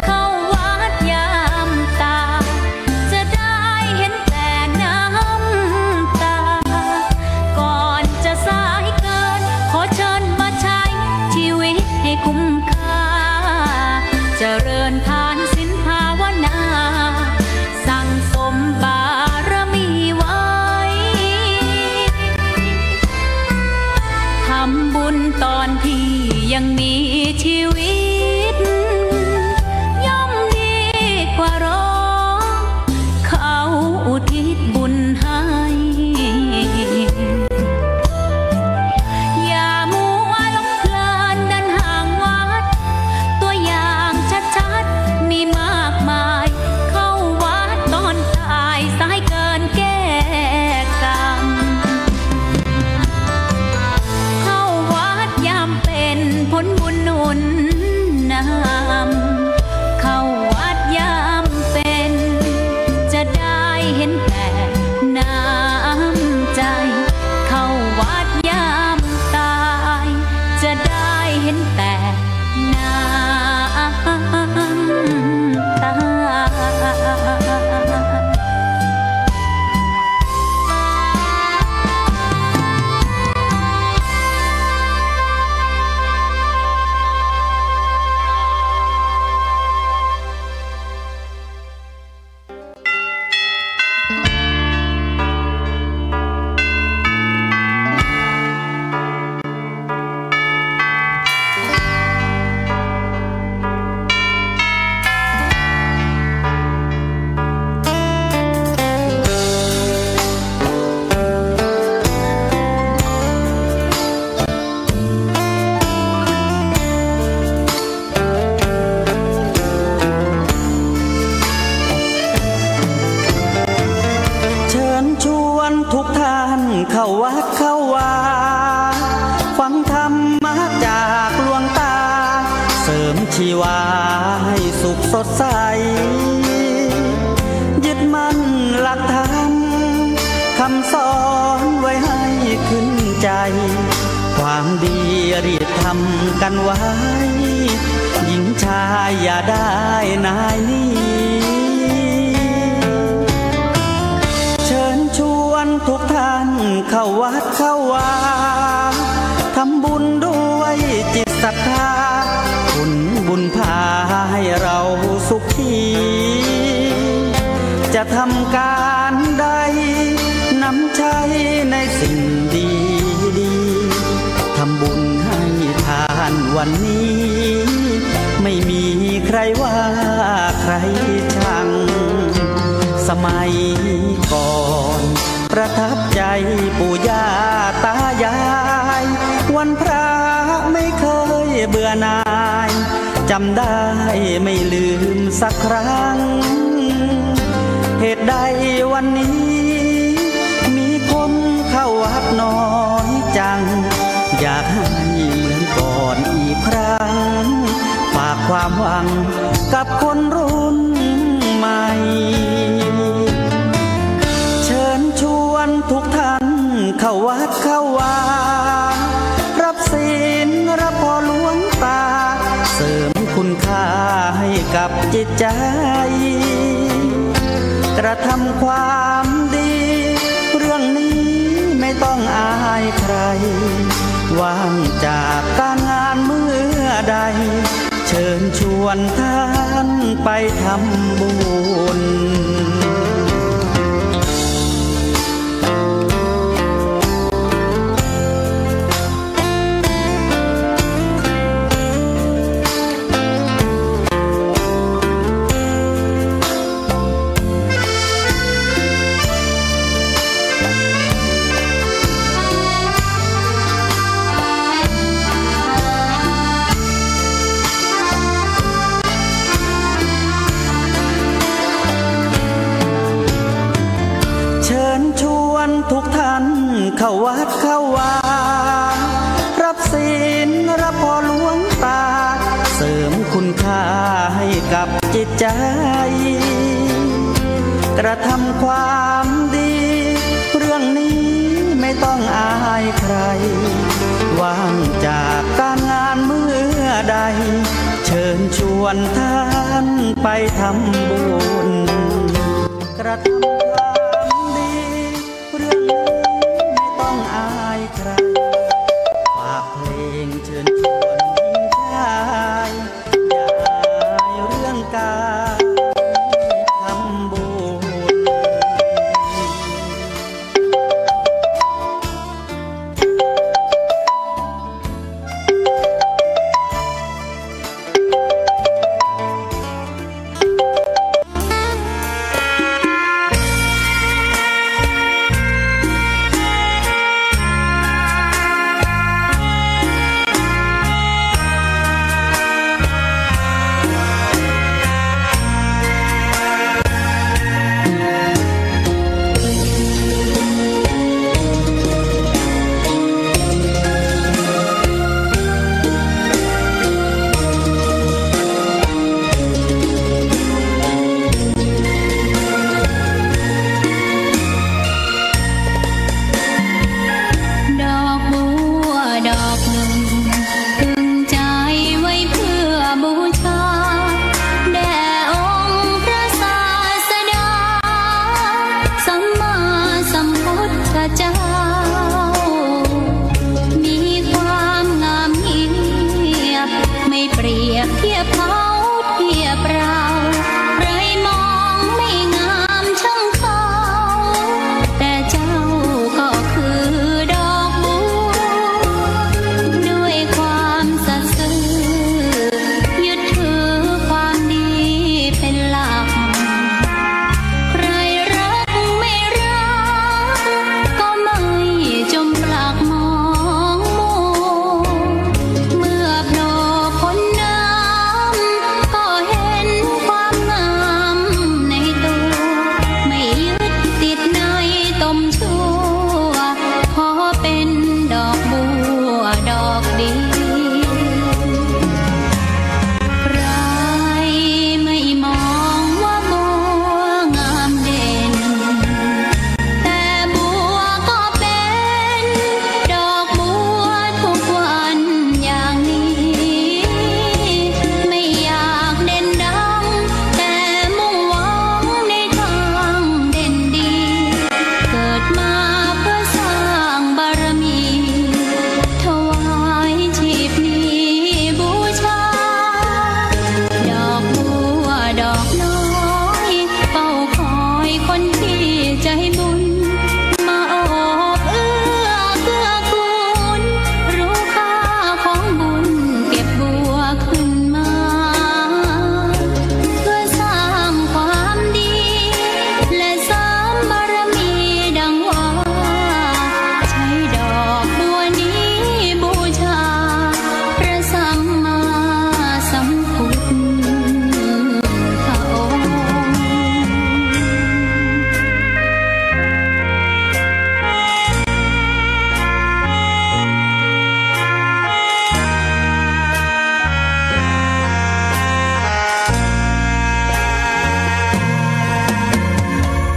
เข้าวัดยามตาย จะได้เห็นแต่น้ำตา ก่อนจะสายเกิน ขอเชิญมาใช้ชีวิตให้คุ้มค่า เจริญทานศีลภาวนา สั่งสมบารมีไว้ ผลบุญหนุนนำ เข้าวัดยามเป๋น จะได้เห็นแต่น้ำใจ๋ เข้าวัดยามต๋าย จะได้เห็นแต่น้ำต๋า เชิญชวนทุกท่านเข้าวัดเข้าวา ฟังธรรมะจากหลวงต๋า เสริมชีวาให้สุขสดใส ยึดมั่นหลักธรรม คำสอนไว้ให้ขึ้นใจ๋ ความดีรีบทำกั๋นไว้ หญิงชายอย่าได้นายหนี เชิญชวนทุกท่านเข้าวัดเข้าวา ทำบุญด้วยจิตศรัทธา ผลบุญพาให้เราสุขี จะทำก๋านใด นำใช้ในสิ่งดีๆ ทำบุญให้ทานวันนี้ ไม่มีใครว่าใครชัง สมัยก่อนประทับใจปู่ย่าตายาย วันพระไม่เคยเบื่อหน่าย จำได้ไม่ลืมสักครั้ง เหตุใดวันนี้มีคนเข้าวัดน้อยจัง อยากให้เหมือนก่อนอีกครั้ง ฝากความหวังกับคนรุ่นใหม่ เชิญชวนทุกท่านเข้าวัดเข้าวา รับศีลรับพรหลวงต๋า เสริมคุณค่าให้กับจิตใจ กระทำความดี เรื่องนี้ไม่ต้องอายใคร ว่างจากก๋านงานเมื่อใด เชิญชวนท่านไปทำบุญ เชิญชวนทุกท่านเข้าวัดเข้าวา รับศีลรับพรหลวงต๋า เสริมคุณค่าให้กับจิตใจ กระทำความดี เรื่องนี้ไม่ต้องอายใคร ว่างจากก๋านงานเมื่อใด เชิญชวนท่านไปทำบุญ กระทำความดี เรื่องนี้ไม่ต้องอายใคร ฝากเพลงเชิญชวนหญิงชาย อย่าอายเรื่องก๋านทำบุญ เปรียบเทียบเขาเทียบเรา ใครมองไม่งามช่างเขา แต่เจ้าก็คือดอกบัว ด้วยความสัตย์ซื่อ ยึดถือความดีเป็นหลัก ใครรักไม่รัก ก็ไม่จมปลักมองมัว เมื่อโผล่พ้นน้ำ ก็เห็นความงามในตัว ไม่ยึดติดในตมชั่ว ขอเป็นดอกบัวดอกเดียว ใครไม่มองว่าบัวงามเด่น แต่บัวก็เป็นดอกบัวทุกวันอย่างนี้ ไม่อยากเด่นดัง แต่มุ่งหวังในทางเด่นดี เกิดมาเพื่อสร้างบารมี ถวายชีพนี้บูชา ดอกบัวดอกน้อย เฝ้าคอยคนที่ใจบุญ มาโอบเอื้อเกื้อกูล รู้ค่าของบุญ เก็บบัวขึ้นมา เพื่อสร้างความดี และเสริมบารมีดังว่า ใช้ดอกบัวนี้บูชา พระสัมมาสัมพุทธองค์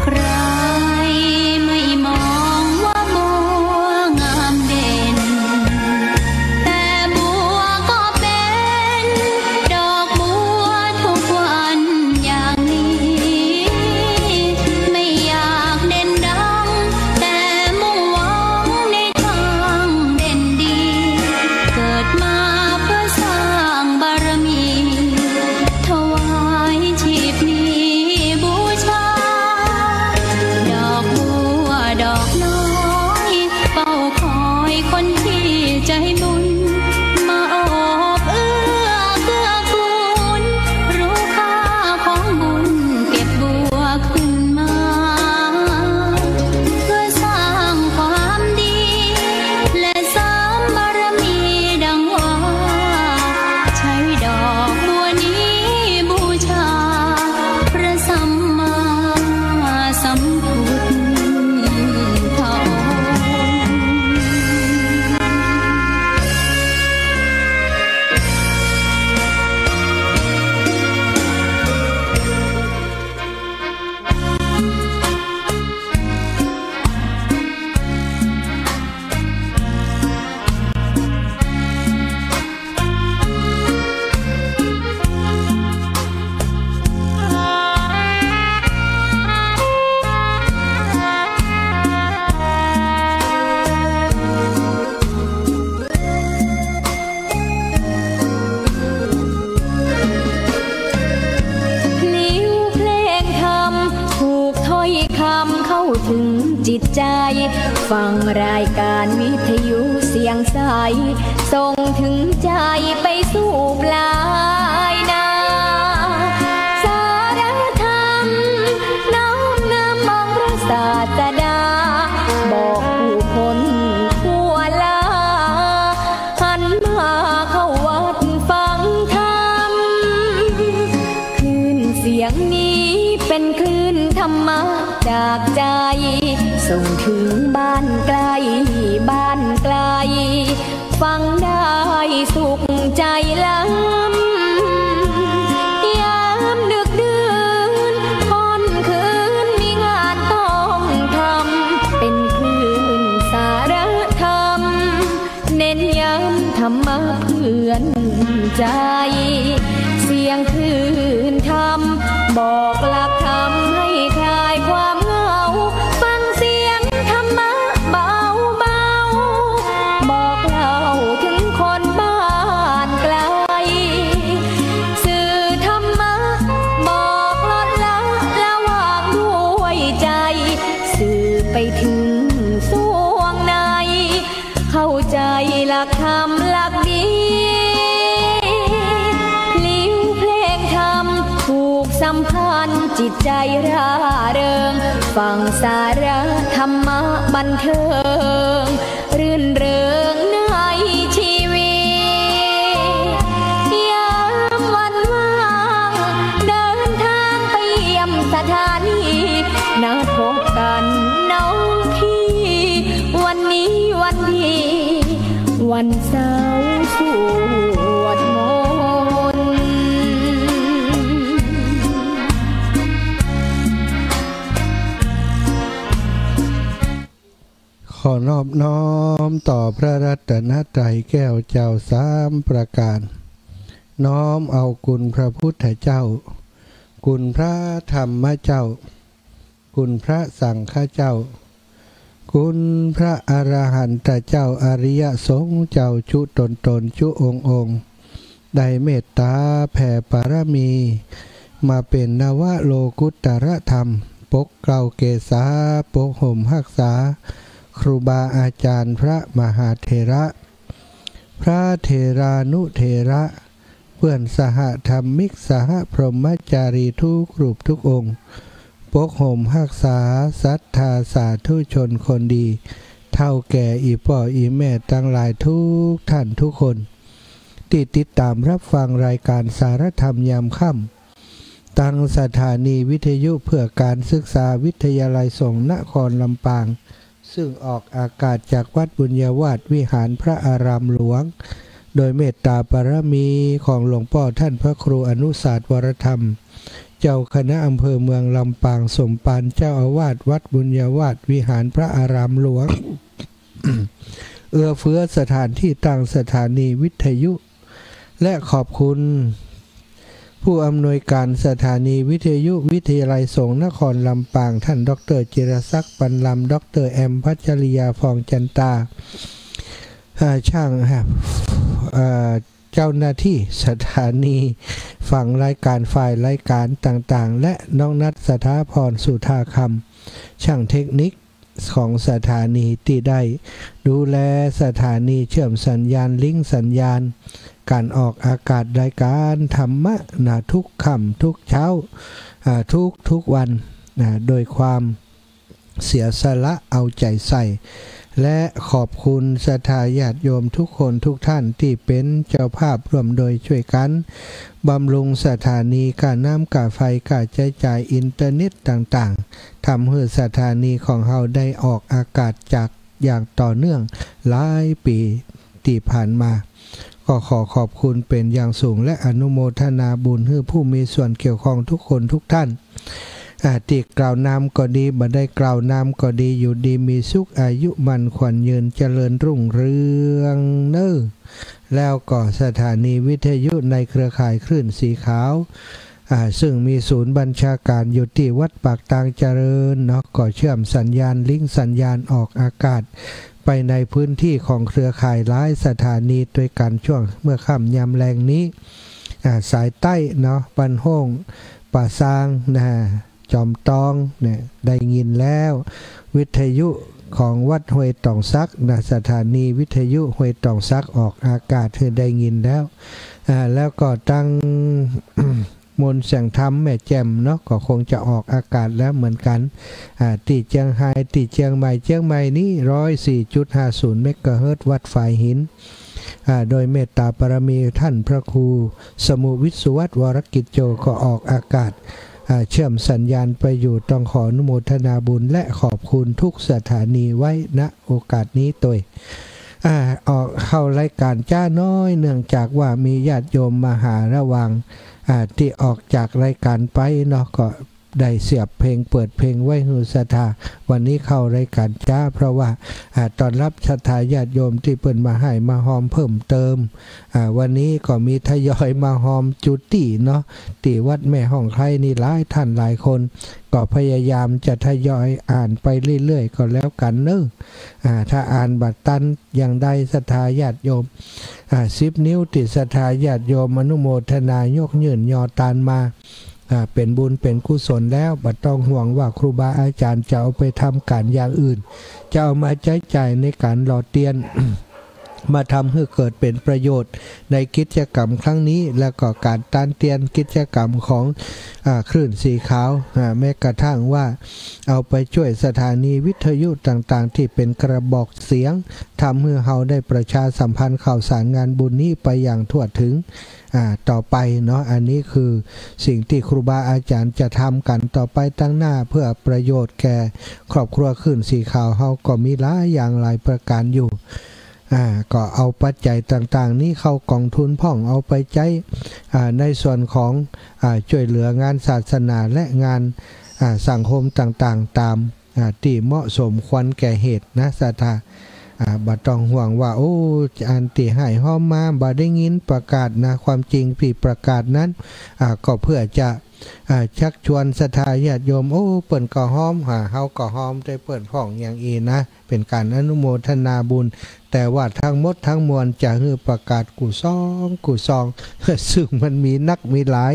ใครไม่มองว่าบัวงามเด่น แต่บัวก็เป็นดอกบัวทุกวันอย่างนี้ ไม่อยากเด่นดัง แต่มุ่งหวังในทางเด่นดี เกิดมาเพื่อสร้างบารมี ถวายชีพนี้บูชา ดอกบัวดอกน้อย เฝ้าคอยคนที่ใจบุญ มาโอบเอื้อเกื้อกูล รู้ค่าของบุญ เก็บบัวขึ้นมา เพื่อสร้างความดี และเสริมบารมีดังว่า ใช้ดอกบัวนี้บูชา พระสัมมาสัมพุทธองค์ พลิ้วเพลงธรรม ถูกถ้อยคำเข้าถึงจิตใจ ฟังรายการวิทยุเสียงใส ส่งถึงใจไปสู่ปลายนา สาระธรรม น้อมนำองค์พระศาสดา บอกผู้คนทั่วลา หันมาเข้าวัดฟังธรรม คลื่นเสียงนี้เป็นคลื่นธรรมะจากใจ ส่งถึงบ้านไกลบ้านไกล ฟังได้สุขใจล้ำ ยามดึกดื่นค่ำคืนมีงานต้องทำ เป็นคลื่นสาระธรรม เน้นย้ำธรรมะเพื่อนใจ เสียงคลื่นธรรม บอกหลักธรรมให้คลายความเหงา ฟังเสียงธรรมะเบาๆ บอกเล่าถึงคนบ้านไกล จิตใจร่าเริง ฟังสาระธรรมะบันเทิง รื่นเริงในชีวิต ยามวันว่าง เดินทางไปเยี่ยมสถานี นัดพบกันน้องพี่ วันนี้วันดี วันเสาร์สวดมนต์ ขอนอบน้อมต่อพระรัตนตรัยแก้วเจ้าสามประการ น้อมเอาคุณพระพุทธเจ้า คุณพระธรรมเจ้า คุณพระสังฆเจ้า คุณพระอรหันตเจ้า อริยสงฆ์เจ้าจุ๊ต๋นๆ จุ๊องค์ๆ ได้เมตต๋าแผ่ปารมี มาเป๋นนวโลกุตตรธรรม ปกเกล้าเกษา ปกห่มฮักษา ครูบาอาจารย์พระมหาเถระ พระเถรานุเถระ เปื้อนสหธรรมิก สหพรหมจารีทุกรูปทุกองค์ ปกห่มฮักษาศรัทธาสาธุชนคนดี เฒ่าแก่อี่ป้ออี่แม่ตังหลายทุกท่านทุกคน ตี้ติดต๋ามฮับฟังรายก๋านสารธรรมยามค่ำ ตังสถานีวิทยุเพื่อการศึกษาวิทยาลัยสงฆ์นครลำปาง ซึ่งออกอากาศจากวัดบุญญาวาสวิหารพระอารามหลวง โดยเมตต๋าปารมีของหลวงป้อท่านพระครูอนุสาสน์ วรธรรม เจ้าคณะอำเภอเมืองลำปาง สมภารเจ้าอาวาสวัดบุญญาวาสวิหารพระอารามหลวง เอื้อเฟื้อสถานที่ตั้งสถานีวิทยุ และขอบคุณผู้อำนวยการสถานีวิทยุวิทยาลัยสงฆ์นครลำปาง ท่านด็อกเตอร์จิรศักดิ์ ปันลำ ด็อกเตอร์แอม พัชริยา พองจันตา อ่า ช่าง อ่า เจ้าหน้าที่สถานี ฝั่งรายก๋าน ฝ่ายรายก๋านต่างๆ และน้องนัท สถาพร สุธาคำ ช่างเทคนิค ของสถานีตี้ได้ดูแลสถานี เชื่อมสัญญาณ ลิงก์สัญญาณ ก๋านออกอากาศรายก๋านธรรมะนาทุกค่ำทุกเช้า อ่า ทุกๆ วัน อ่า โดยความเสียสละเอาใจ๋ใส่ และขอบคุณศรัทธาญาติโยมทุกคนทุกท่านตี้เป๋นเจ้าภาพร่วมโดยช่วยกั๋น บำรุงสถานี ก้าน้ำก้าไฟ ก้าใจ๊จ่ายอินเทอร์เน็ตต่างๆ ทำหื้อสถานีของเฮาได้ออกอากาศจากอย่างต่อเนื่องหลายปี๋ตี้ผ่านมา ก็ขอขอบคุณเป๋นอย่างสูง และอนุโมทนาบุญหื้อผู้มีส่วนเกี่ยวข้องทุกคนทุกท่าน อ่า ตี้กล่าวนำก็ดี บ่ได้กล่าวนำก็ดี อยู่ดีมีสุข อายุมั่นขวัญยืน เจริญรุ่งเรืองเน่อ แล้วก็สถานีวิทยุในเครือข่ายคลื่นสีขาว อ่า ซึ่งมีศูนย์บัญชาการอยู่ตี้วัดปากตางเจริญเนาะ ก็เชื่อมสัญญาณ ลิงก์สัญญาณออกอากาศไปในพื้นที่ของเครือข่ายหลายสถานีตวยกั๋น ช่วงเมื่อค่ำยามแลงนี้ อ่า สายใต้เนาะ บ้านโฮ่ง ป่าซางนะ จอมตองเนี่ยได้ยินแล้ว วิทยุของวัดห้วยตองสักนะ สถานีวิทยุห้วยตองสักออกอากาศหื้อได้ยินแล้ว อ่า แล้วก็ตัง มนต์เสียงธรรมแม่แจ่มเนาะ ก็คงจะออกอากาศแล้วเหมือนกั๋น อ่า ตี้เจียงฮาย ตี้เจียงใหม่ เจียงใหม่นี้ ร้อยสี่จุดห้าศูนย์ เมกะเฮิรตซ์ วัดฝายหิน อ่า โดยเมตต๋าปารมีท่านพระครูสมุห์ วิศวัตร วรกิจโจ ก็ออกอากาศ อ่า เชื่อมสัญญาณไปอยู่ ต้องขออนุโมทนาบุญและขอบคุณทุกสถานีไว้ ณ โอกาสนี้ตวย อ่า ออกเข้ารายก๋านจ๊าน้อย เนื่องจากว่ามีญาติโยมมาหาระหว่าง อ่า ตี้ออกจากรายก๋านไปเนาะ ก็ได้เสียบเพลง เปิดเพลงไว้หื้อศรัทธา วันนี้เข้ารายก๋านจ๊า เพราะว่า อ่า ต้อนฮับศรัทธาญาติโยมตี้เปิ้นมาฮ่ายมาฮอมเพิ่มเติม อ่า วันนี้ก็มีทยอยมาฮอมจุติเนาะ ตี้วัดแม่ฮ่องไคล้นี่หลายท่านหลายคน ก็พยายามจะทยอยอ่านไปเรื่อยๆ ก็แล้วกั๋นเน่อ อ่า ถ้าอ่านบ่ตันอย่างใด ศรัทธาญาติโยม อ่า สิบนิ้วตี้ศรัทธาญาติโยมอนุโมทนายกยื่นยอตานมา อ่า เป๋นบุญเป๋นกุศลแล้ว บ่ต้องห่วงว่าครูบาอาจ๋ารย์จะเอาไปทำก๋านอย่างอื่น จะเอามาใจ๊จ่ายในก๋านหล่อเตียน มาทำหื้อเกิดเป๋นประโยชน์ในกิจกรรมครั้งนี้ แล้วก็ก๋านตันเตียนกิจกรรมของ อ่า คลื่นสีขาว อ่า แม้กระทั่งว่าเอาไปจ้วยสถานีวิทยุต่างๆ ตี้เป๋นกระบอกเสียง ทำหื้อเฮาได้ประชาสัมพันธ์ข่าวสารงานบุญนี้ไปอย่างทั่วถึง อ่า ต่อไปเนาะ อันนี้คือสิ่งตี้ครูบาอาจ๋ารย์จะทำกั๋นต่อไปตางหน้า เปื้อประโยชน์แก่ครอบครัวคลื่นสีขาวเฮาก็มีหลายอย่างหลายประก๋านอยู่ อ่า ก็เอาปัจจัยต่างๆ นี้เข้ากองทุนพ่องเอาไปใจ๊ อ่า ในส่วนของ อ่า จ้วยเหลืองานศาสนาและงาน อ่า สังคมต่างๆ ต๋าม อ่า ตี้เหมาะสมควรแก่เหตุนะศรัทธา อ่า บ่ต้องห่วงว่า โอ้ อันตี้ฮ้ายฮ้อมมาบ่ได้ยินประกาศนะ ความจริงตี้ประกาศนั้น อ่า ก็เปื้อจะ อ่า ชักชวนศรัทธาญาติโยม โอ้ เปิ้นก็ฮ้อม อ่า เฮาก็ฮ้อมตวยเปิ้นพ่องอย่างอี้นะ เป๋นก๋านอนุโมทนาบุญ แต่ว่าทั้งหมดทั้งมวลจะหื้อประกาศกู้ซองกู้ซอง ซึ่งมันมีนักมีหลาย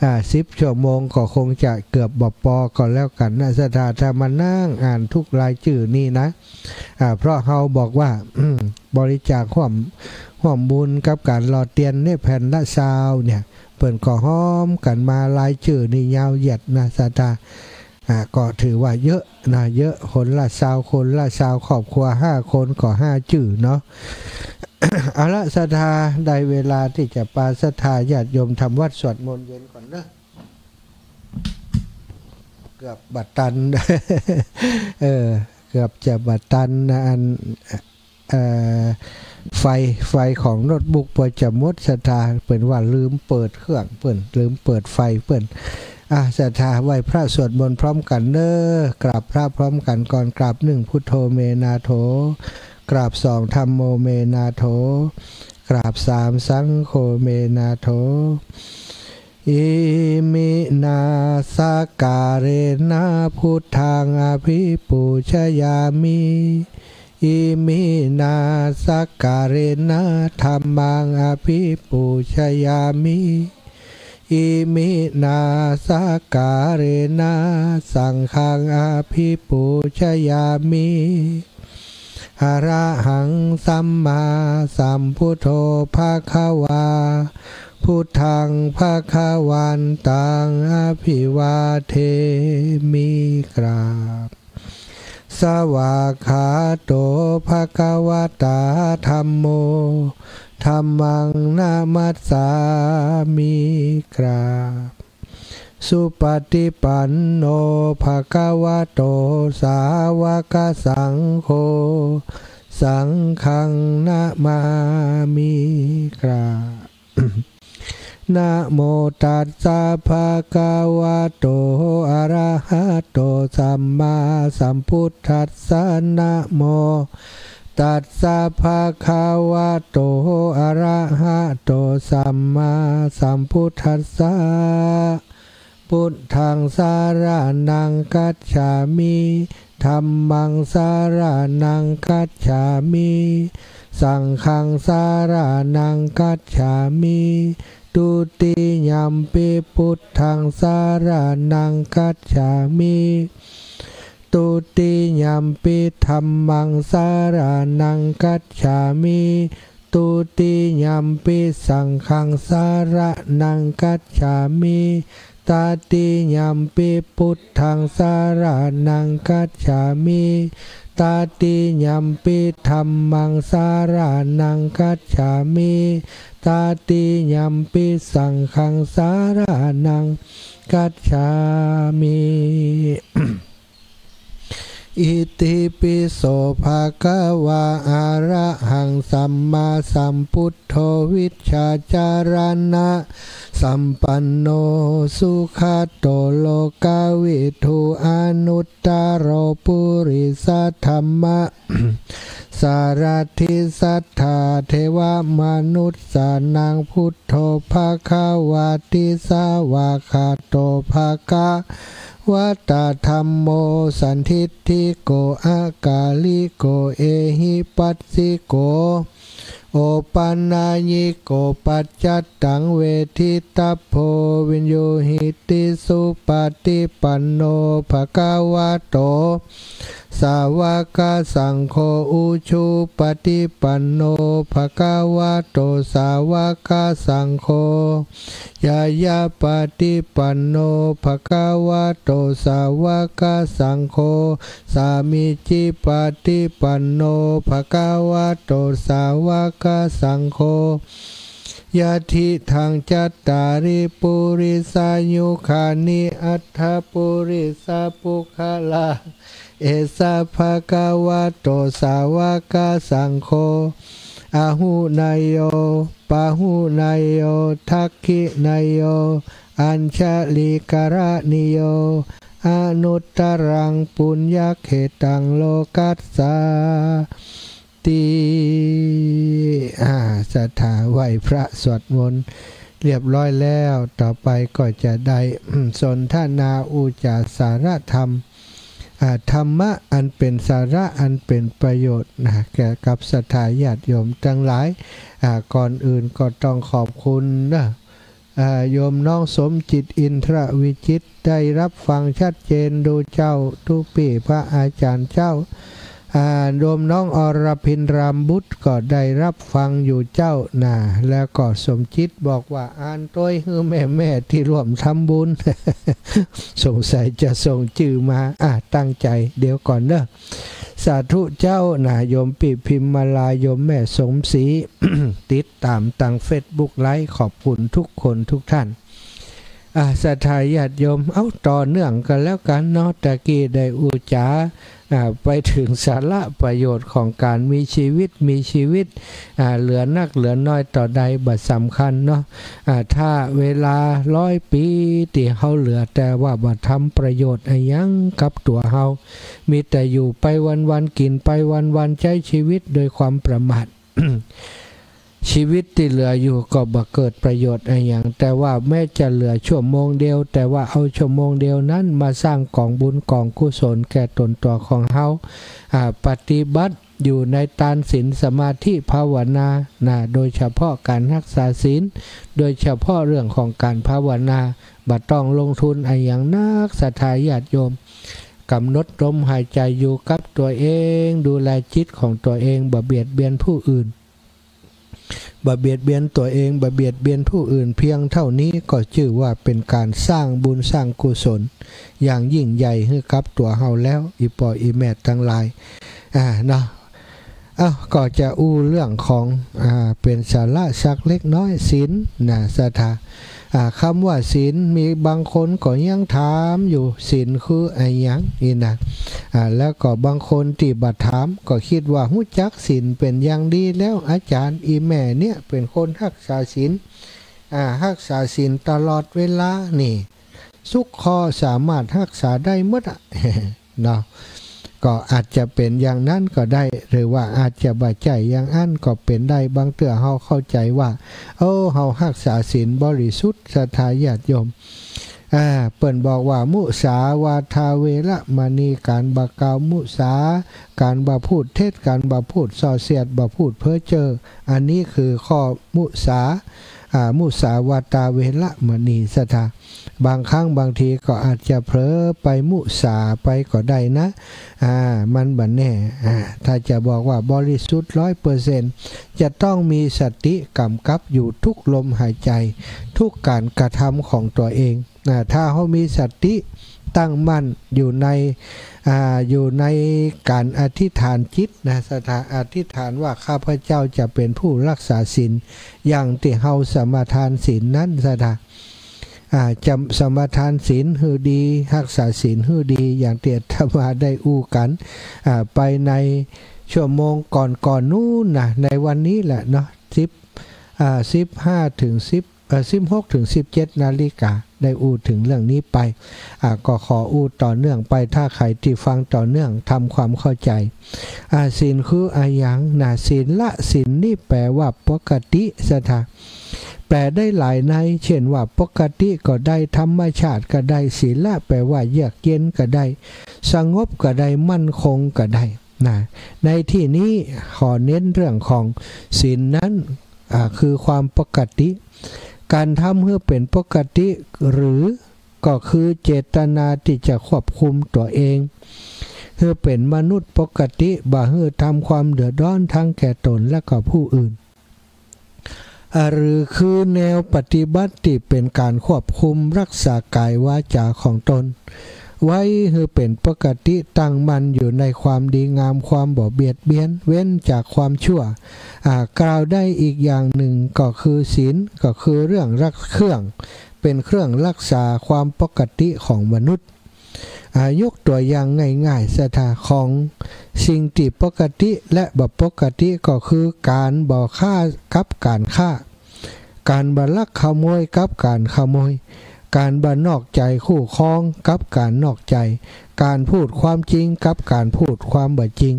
อ่า สิบชั่วโมงก็คงจะเกือบบ่ปอก็แล้วกั๋นนะศรัทธา ถ้ามานั่งอ่านทุกรายจื้อนี่นะ อ่า เพราะเฮาบอกว่า บริจาคฮ่วม ฮ่วมบุญกับก๋านหล่อเตียนเนี่ยแผ่นละซาวเนี่ย เปิ้นก็ฮ้อมกั๋นมารายจื้อนี่ยาวเหยียดนะศรัทธา อ่า ก็ถือว่าเยอะนะ เยอะ คนละซาว คนละซาว ครอบครัวห้าคนก็ห้าจื้อเนาะ เอาละศรัทธา ได้เวลาตี้จะปาศรัทธาญาติโยมทำวัตรสวดมนต์เย็นก่อนเนาะ เกือบบ่ตัน เออ เกือบจะบ่ตันนะ อัน เอ่อ ไฟ ไฟของโน้ตบุ๊กเปิ้นจะหมดศรัทธา เปิ้นว่าลืมเปิดเครื่องเปิ้น ลืมเปิดไฟเปิ้น อ่ะ ศรัทธาไหว้พระสวดมนต์พร้อมกั๋นเน้อ กราบพระพร้อมกั๋นก่อน กราบหนึ่ง พุทโธเมนาโถ กราบสอง ธัมโมเมนาโถ กราบสาม สังโฆเมนาโถ อิมินาสักการะนะ พุทธังอภิปูชยามิ อิมินาสักการะนะ ธัมมังอภิปูชยามิ อิมินาสักการะนะ สังฆังอภิปูชยามิ อะระหังสัมมาสัมพุทโธภะคะวา พุทธังภะคะวันตังอภิวาเทมิ กราบ สวากขาโตภะคะวะตาธัมโม ธัมมังนะมัสสามิ กราบ สุปฏิปันโนภะคะวะโตสาวกสังโฆ สังฆังนะมามิ กราบ นะโมตัสสะภะคะวะโต อะระหะโต สัมมาสัมพุทธัสสะ นะโมตัสสะภะคะวะโต อะระหะโต สัมมาสัมพุทธัสสะ พุทธังสะระณังคัจฉามิ ธัมมังสะระณังคัจฉามิ สังฆังสะระณังคัจฉามิ ทุติยัมปิพุทธังสะระณังคัจฉามิ ทุติยัมปิธัมมังสะระณังคัจฉามิ ทุติยัมปิสังฆังสะระณังคัจฉามิ ตติยัมปิพุทธังสะระณังคัจฉามิ ตติยัมปิธัมมังสะระณังคัจฉามิ ตติยัมปิสังฆังสะระณังคัจฉามิ อิติปิโสภะคะวา อะระหังสัมมาสัมพุทโธ วิชชาจารณะสัมปันโน สุขะโต โลกะวิทู อนุตตะโร ปุริสะธัมมะ สารถิ สัทธา เทวะมนุสสานัง พุทโธ ภะคะวาติ สวากขาโต ภะคะวะตา ธัมโม สันทิฏฐิโก อะกาลิโก เอหิปัสสิโก โอปะนัยยิโก ปัจจัตตัง เวทิตัพโพ วิญญูหิติ สุปะฏิปันโน ภะคะวะโต สาวกสังโฆ อุจุปปฏิปันโน ภะคะวะโต สาวกสังโฆ ญาญาปฏิปันโน ภะคะวะโต สาวกสังโฆ สามีจิปฏิปันโน ภะคะวะโต สาวกสังโฆ ยะถิตัง จัตตาริ ปุริสายุคานิ อัตถะปุริสะปุคคละ เอสะ ภะคะวะโต สาวกสังโฆ อาหุเนยโย ปาหุเนยโย ทักขิเนยโย อัญชลีกรณีโย อนุตตรัง ปุญญเขตัง โลกัสสาติ อ่า ศรัทธาไหว้พระสวดมนต์เรียบร้อยแล้ว ต่อไปก็จะได้ สนทนาอุจจาสารธรรม อ่า ธรรมะอันเป็นสาระอันเป็นประโยชน์นะ แก่กับศรัทธาญาติโยมทั้งหลาย อ่า ก่อนอื่นก็ต้องขอบคุณนะ อ่า โยมน้องสมจิต อินทรวิจิตร ได้รับฟังชัดเจนดูเจ้า ตุ๊ปี้พระอาจารย์เจ้า อ่า โยมน้องอรพิน รามบุตร ก็ได้รับฟังอยู่เจ้านะ แล้วก็สมจิตบอกว่าอ่านตวยหื้อแม่ๆ ตี้ร่วมทำบุญ สงสัยจะส่งจื้อมา อ่ะ ตั้งใจ๋ เดี๋ยวก่อนเด้อ สาธุเจ้านะ โยมปี้พิมมาลา โยมแม่สมศรี ติดต๋ามตางเฟซบุ๊กไลฟ์ ขอบคุณทุกคนทุกท่าน อ่า ศรัทธาญาติโยม เอ้า ต่อเนื่องกั๋นแล้วกั๋นเนาะ ตะกี้ได้อู้จ๋า อ่า ไปเถิงสาระประโยชน์ของก๋านมีจีวิต มีจีวิต อ่า เหลือนักเหลือน้อยต่อใดบ่สำคัญเนาะ อ่า ถ้าเวลาร้อยปี๋ตี้เฮาเหลือ แต่ว่าบ่ทำประโยชน์อะหยังกับตั๋วเฮา มีแต่อยู่ไปวันๆ กิ๋นไปวันๆ ใจ๊จีวิตโดยความประมาท จีวิตตี้เหลืออยู่ก็บ่เกิดประโยชน์อะหยัง แต่ว่าแม้จะเหลือชั่วโมงเดียว แต่ว่าเอาชั่วโมงเดียวนั้นมาสร้างก๋องบุญก๋องกุศลแก่ต๋นตั๋วของเฮา อ่า ปฏิบัติอยู่ในตานศีลสมาธิภาวนานะ โดยเฉพาะก๋านฮักษาศีล โดยเฉพาะเรื่องของก๋านภาวนา บ่ต้องลงทุนอะหยังนัก ศรัทธาญาติโยม ก๋ำหนดลมหายใจ๋อยู่กับตั๋วเอง ดูแลจิตของตั๋วเอง บ่เบียดเบียนผู้อื่น บ่เบียดเบียนตั๋วเอง บ่เบียดเบียนผู้อื่น เพียงเต้านี้ก็จื้อว่าเป๋นก๋านสร้างบุญสร้างกุศลอย่างยิ่งใหญ่หื้อกับตั๋วเฮาแล้ว อี่ป้ออี่แม่ตังหลาย อ่า เนาะ เอ้า ก็จะอู้เรื่องของ อ่า เป๋นสาระสักเล็กน้อย ศีลนะ ศรัทธา อ่า กำว่าศีล มีบางคนก็ยังถามอยู่ ศีลคืออะหยัง อี้นะ อ่า แล้วก็บางคนตี้บ่ถาม ก็กึ๊ดว่าฮู้จักศีลเป๋นอย่างดีแล้ว อาจ๋ารย์ อี่แม่เนี่ยเป๋นคนฮักษาศีล อ่า ฮักษาศีลตลอดเวลานี่ ซุกข้อสามารถฮักษาได้หมดอะ เนาะ ก็อาจจะเป๋นอย่างนั้นก็ได้ หรือว่าอาจจะบ่ใจ้อย่างอั้นก็เป๋นได้ บางเตื้อเฮาเข้าใจ๋ว่า โอ้ เฮาฮักษาศีลบริสุทธิ์ ศรัทธาญาติโยม อ่า เปิ้นบอกว่า มุสาวาทาเวระมณี ก๋านบ่กล่าวมุสา ก๋านบ่พูดเท็จ ก๋านบ่พูดส่อเสียด บ่พูดเพ้อเจ้อ อันนี้คือข้อมุสา อ่า มุสาวาทาเวระมณี ศรัทธา บางครั้งบางทีก็อาจจะเผลอไปมุสาไปก็ได้นะ อ่า มันบ่แน่ อ่า ถ้าจะบอกว่าบริสุทธิ์ร้อยเปอร์เซ็นต์ จะต้องมีสติก๋ำกับอยู่ทุกลมหายใจ๋ ทุกก๋านกระทำของตั๋วเอง อ่า ถ้าเฮามีสติตั้งมั่นอยู่ใน อ่า อยู่ในก๋านอธิษฐานจิตนะ ศรัทธา อธิษฐานว่า ข้าพเจ้าจะเป๋นผู้ฮักษาศีล อย่างตี้เฮาสมาทานศีลนั้น ศรัทธา อ่า จะสมาทานศีลหื้อดี ฮักษาศีลหื้อดี อย่างตี้อาตมาได้อู้กั๋น อ่า ไปในชั่วโมงก่อนๆ นู้นนะ ในวันนี้แหละเนาะ สิบ อ่า สิบห้า ถึง สิบ เอ่อ สิบหก ถึง สิบเจ็ด นาฬิกา ได้อู้เถิงเรื่องนี้ไป อ่า ก็ขออู้ต่อเนื่องไป ถ้าใผตี้ฟังต่อเนื่องทำความเข้าใจ๋ อ่า ศีลคืออะหยังนะ ศีละ ศีลนี้แปลว่าปกติ ศรัทธา แปลได้หลายใน เช่นว่าปกติก็ได้ ธรรมชาติก็ได้ ศีละแปลว่าเยือกเย็นก็ได้ สงบก็ได้ มั่นคงก็ได้นะ ในตี้นี้ขอเน้นเรื่องของศีลนั้น อ่า คือความปกติ ก๋านทำหื้อเป๋นปกติ หรือ ก็คือเจตนาตี้จะควบคุมตั๋วเอง หื้อเป๋นมนุษย์ปกติ บ่หื้อทำความเดือดร้อนทั้งแก่ตนและก็ผู้อื่น อ่า หรือคือแนวปฏิบัติตี้เป๋นก๋านควบคุมรักษากายวาจาของตน ไว้หื้อเป๋นปกติ ตั้งมั่นอยู่ในความดีงาม ความบ่เบียดเบียน เว้นจากความชั่ว อ่า กล่าวได้อีกอย่างนึ่งก็คือศีล ก็คือเรื่องรัก เครื่อง เป๋นเครื่องรักษาความปกติของมนุษย์ อ่า ยกตั๋วอย่างง่ายๆ ศรัทธา ของสิ่งตี้ปกติและบ่ปกติ ก็คือก๋านบ่ฆ่ากับก๋านฆ่า ก๋านบ่ลักขโมยกับก๋านขโมย ก๋านบ่นอกใจคู่ครองกับก๋านนอกใจ ก๋านพูดความจริงกับก๋านพูดความบ่จริง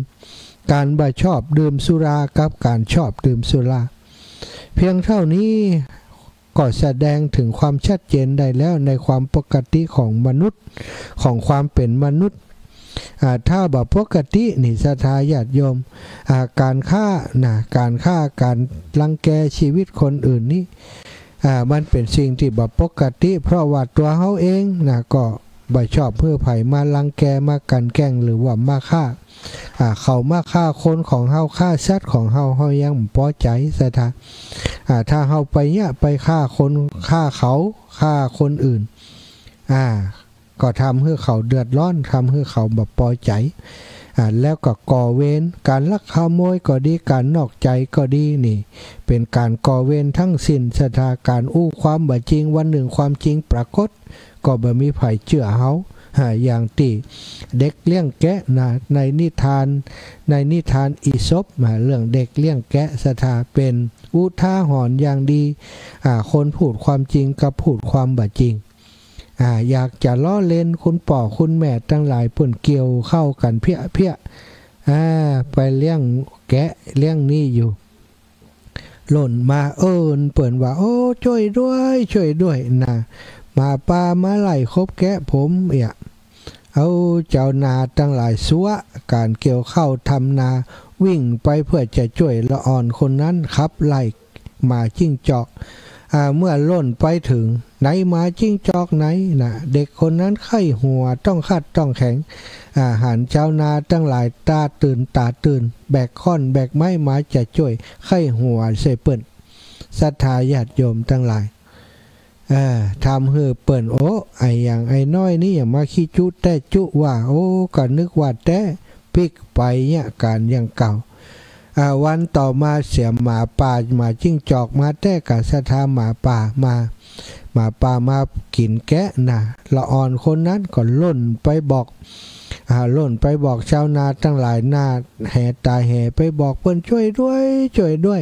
ก๋านบ่ชอบดื่มสุรากับก๋านชอบดื่มสุรา เพียงเต้านี้ก็แสดงเถิงความชัดเจนได้แล้วในความปกติของมนุษย์ ของความเป๋นมนุษย์ อ่า ถ้าบ่ปกตินี่ศรัทธาญาติโยม อ่า ก๋านฆ่านะ ก๋านฆ่า ก๋านรังแกชีวิตคนอื่นนี้ อ่า มันเป๋นสิ่งตี้บ่ปกติ เพราะว่าตั๋วเฮาเองนะ ก็บ่ชอบหื้อใผมารังแก มากั๋นแกล้ง หรือว่ามาฆ่า อ่า เขามาฆ่าคนของเฮา ฆ่าสัตว์ของเฮา เฮายังบ่ปอใจ๋ศรัทธา อ่า ถ้าเฮาไปเยียะไปฆ่าคน ฆ่าเขา ฆ่าคนอื่น อ่า ก็ทำหื้อเขาเดือดร้อน ทำหื้อเขาบ่ปอใจ๋ อ่า แล้วก็ก่อเวร ก๋านลักขโมยก็ดี ก๋านนอกใจก็ดีนี่ เป๋นก๋านก่อเวรทั้งสิ้นศรัทธา ก๋านอู้ความบ่จริง วันนึ่งความจริงปรากฏ ก็บ่มีใผเจื้อเฮา อ่า อย่างตี้เด็กเลี้ยงแกะนะ ในนิทาน ในนิทานอีสปนะ เรื่องเด็กเลี้ยงแกะศรัทธา เป๋นอุทาหรณ์อย่างดี อ่า คนพูดความจริงกับพูดความบ่จริง อ่า อยากจะล้อเล่น คุณป้อคุณแม่ตังหลายเปิ้นเกี่ยวข้าวกั๋นเพี้ยๆ อ่า ไปเลี้ยงแกะเลี้ยงนี้อยู่ ล่นมาเอิ้นเปิ้นว่า โอ้ จ้วยด้วย จ้วยด้วยนะ หมาป่ามาไล่ขบแกะผมเอี้ย เอา จาวนาตังหลายซัวก๋านเกี่ยวข้าวทำนา วิ่งไปเปื้อจะจ้วยละอ่อนคนนั้นขับไล่หมาจิ้งจอก อ่า เมื่อล่นไปเถิง ไหนหมาจิ้งจอกไหนนะ เด็กคนนั้นใค่หัวต้องขัดต้องแข็ง อ่า หันจาวนาตังหลายต๋าตื่นต๋าตื่น แบกข้อนแบกไม้มาจะจ้วย ใค่หัวใส่เปิ้น ศรัทธาญาติโยมตังหลาย เออ ทำหื้อเปิ้น โอ้ ไอ้หยังไอ้น้อยนี้หยังมาขี้จุแต๊จุว่า โอ้ ก็นึกว่าแต๊ ปิ๊กไปเยียะก๋านอย่างเก่า อ่า วันต่อมาเสียหมาป่า หมาจิ้งจอกมาแต๊ก่าศรัทธา หมาป่ามา หมาป่ามากิ๋นแกะนะ ละอ่อนคนนั้นก็ล่นไปบอก อ่า ล่นไปบอกจาวนาตังหลาย หน้าแหต๋าแหไปบอกเปิ้น จ้วยด้วย จ้วยด้วย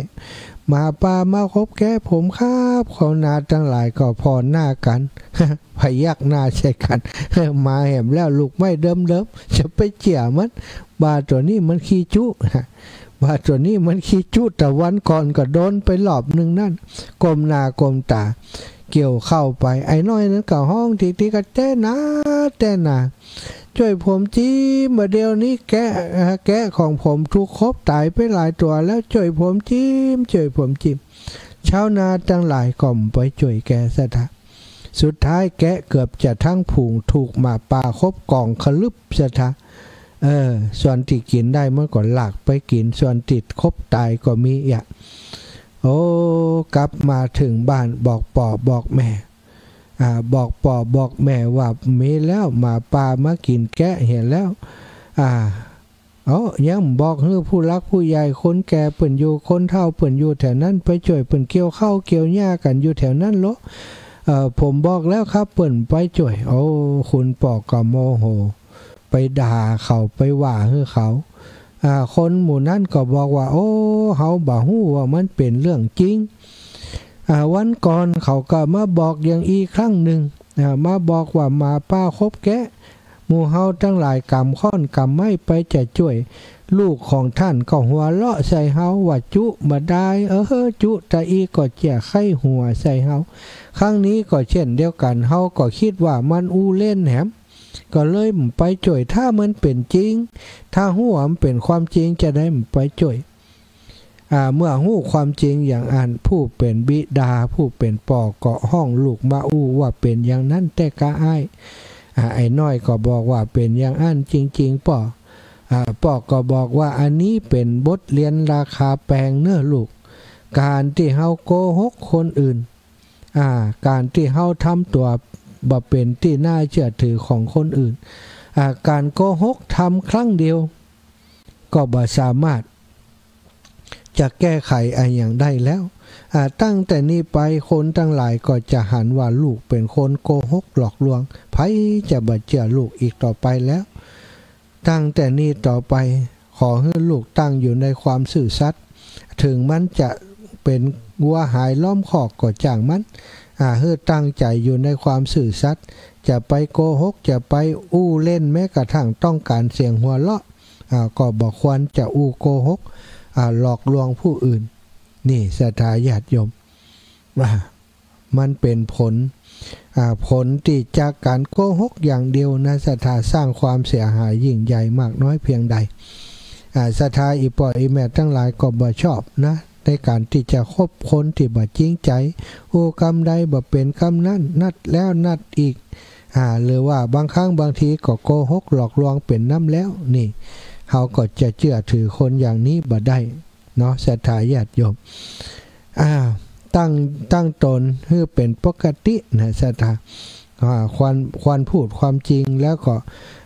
หมาป่ามาขบแกะผมครับ จาวนาตังหลายก็ผ่อหน้ากั๋น พยักหน้าใส่กั๋น มาแหมแล้ว ลูกไม้เดิมๆ จะไปเจียะมัน บ่าตั๋วนี้มันขี้จุ บ่าตั๋วนี้มันขี้จุ ตะวันก่อนก็โดนไปรอบนึ่งนั้น ก้มหน้าก้มต๋าเกี่ยวข้าวไป ไอ้น้อยนั้นก็ฮ้องติ๊กๆ ก็แต๊นา แต๊นา จ้วยผมจี บ่าเดี่ยวนี้แกะ แกะของผมถูกขบต๋ายไปหลายตั๋วแล้ว จ้วยผมจี จ้วยผมจี จาวนาตังหลายก็บ่ไปจ้วยแกศรัทธา สุดท้ายแกะเกือบจะทั้งฝูงถูกหมาป่าขบก๋องขลึบศรัทธา เออ ส่วนตี้กิ๋นได้มันก็ลากไปกิ๋น ส่วนตี้ขบต๋ายก็มีเอี้ย โอ้ กลับมาเถิงบ้านบอกป้อบอกแม่ อ่า บอกป้อบอกแม่ว่ามีแล้ว หมาป่ามากิ๋นแกะเหียแล้ว อ่า เอ้า ยังบอกหื้อผู้หลักผู้ใหญ่คนแก่เปิ้นอยู่ คนเฒ่าเปิ้นอยู่แถวนั้น ไปจ้วยเปิ้นเกี่ยวข้าวเกี่ยวหญ้ากั๋นอยู่แถวนั้นโล เอ่อ ผมบอกแล้วครับ เปิ้นไปจ้วย โอ้ คุณป้อก็โมโห ไปด่าเขา ไปว่าหื้อเขา อ่า คนหมู่นั้นก็บอกว่า โอ้ เฮาบ่ฮู้ว่ามันเป๋นเรื่องจริง อ่า วันก่อนเขาก็มาบอกอย่างอี้ครั้งนึ่ง อ่า มาบอกว่าหมาป่าขบแกะ หมู่เฮาตังหลายก๋ำข้อนก๋ำไม้ไปจะจ้วย ลูกของต้านก็หัวเราะใส่เฮาว่าจุบ่ดาย เออ จุตะอี้ก็เจียะใค่หัวใส่เฮา ครั้งนี้ก็เช่นเดียวกั๋น เฮาก็กึ๊ดว่ามันอู้เล่นแหม ก็เลยบ่ไปจ้วย ถ้ามันเป๋นจริง ถ้าฮู้ว่ามันเป๋นความจริง จะได้บ่ไปจ้วย อ่า เมื่อฮู้ความจริงอย่างอั้น ผู้เป๋นบิดา ผู้เป๋นป้อก็ฮ้องลูกมาอู้ว่าเป๋นอย่างนั้นแต๊ก้าอ้าย อ่า ไอ้น้อยก็บอกว่าเป๋นอย่างอั้นจริงๆ ป้อ อ่า ป้อก็บอกว่า อันนี้เป๋นบทเรียนราคาแปงเน่อลูก ก๋านตี้เฮาโกหกคนอื่น อ่า ก๋านตี้เฮาทำตั๋วบ่เป๋นตี้น่าเจื้อถือของคนอื่น อ่า ก๋านโกหกทำครั้งเดียว ก็บ่สามารถจะแก้ไขอะหยังได้แล้ว อ่า ตั้งแต่นี้ไปคนตังหลายก็จะหันว่าลูกเป๋นคนโกหกหลอกลวง ใผจะบ่เจื้อลูกอีกต่อไปแล้ว ตั้งแต่นี้ต่อไป ขอหื้อลูกตั้งอยู่ในความซื่อสัตย์ เถิงมันจะเป๋นงัวหายล้อมคอกก็จ้างมัน อ่า หื้อตั้งใจ๋อยู่ในความซื่อสัตย์ จะไปโกหก จะไปอู้เล่น แม้กระทั่งต้องก๋านเสียงหัวเราะ อ่า ก็บ่ควรจะอู้โกหก อ่า หลอกลวงผู้อื่น นี่ศรัทธาญาติโยม ว่ามันเป๋นผล อ่า ผลตี้จากก๋านโกหกอย่างเดียวนะศรัทธา สร้างความเสียหายยิ่งใหญ่มากน้อยเพียงใด อ่า ศรัทธาอี่ป้ออี่แม่ตังหลายก็บ่ชอบนะ ในก๋านตี้จะคบคนตี้บ่จริงใจ๋ อู้กำใดบ่เป๋นกำนั้น นัดแล้วนัดอีก อ่า หรือว่าบางครั้งบางทีก็โกหกหลอกลวงเป๋นนำแล้ว นี่ เฮาก็จะเจื้อถือคนอย่างนี้บ่ได้เนาะ ศรัทธาญาติโยม อ่า ตั้ง ตั้งตนหื้อเป๋นปกตินะศรัทธา อ่า ควร ควรพูดความจริง แล้วก็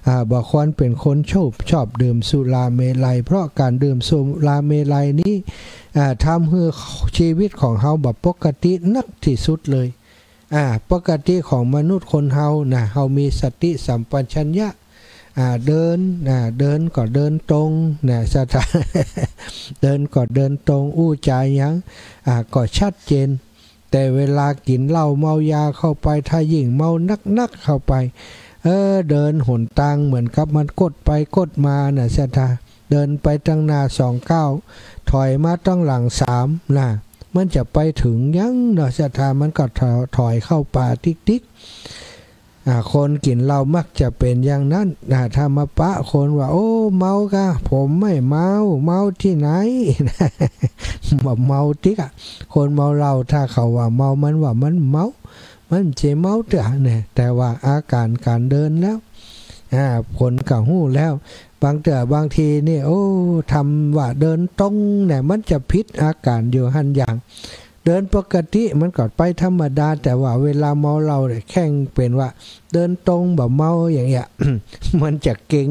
อ่า บ่ควรเป๋นคนชอบ ชอบดื่มสุราเมรัย เพราะก๋านดื่มสุราเมรัยนี้ อ่า ทำหื้อชีวิตของเฮาบ่ปกตินักตี้สุดเลย อ่า ปกติของมนุษย์คนเฮานะ เฮามีสติสัมปชัญญะ อ่า เดิน อ่า เดินก็เดินตรงนะศรัทธา เดินก็เดินตรง อู้จ๋าหยัง อ่า ก็ชัดเจน แต่เวลากิ๋นเหล้าเมายาเข้าไป ถ้ายิ่งเมานักๆเข้าไป เออ เดินหนตางเหมือนกับมันกดไปกดมานะศรัทธา เดินไปตังหน้าสองก้าว ถอยมาตังหลังสามนะ มันจะไปเถิงหยังเนาะศรัทธา มันก็ถอย ถอยเข้าป่าติ๊กๆ อ่า คนกิ๋นเหล้ามักจะเป๋นอย่างนั้น อ่า ถ้ามาปะคนว่า โอ้ เมากา ผมไม่เมา เมาตี้ไหน บ่เมาติ๊กอะ คนเมาเหล้า ถ้าเขาว่าเมา มันว่ามันเมา มันบ่ใจ้เมาเตื้อเนี่ย แต่ว่าอาก๋านก๋านเดินแล้ว อ่า คนก็ฮู้แล้ว บางเตื้อบางทีนี่ โอ้ ทำว่าเดินตรงเนี่ย มันจะผิดอาก๋านอยู่หั้นอย่าง เดินปกติมันก็ไปธรรมดา แต่ว่าเวลาเมาเหล้าเนี่ย แค่งเป๋นว่าเดินตรงบ่เมาอย่างเงี้ย มันจะเก๋ง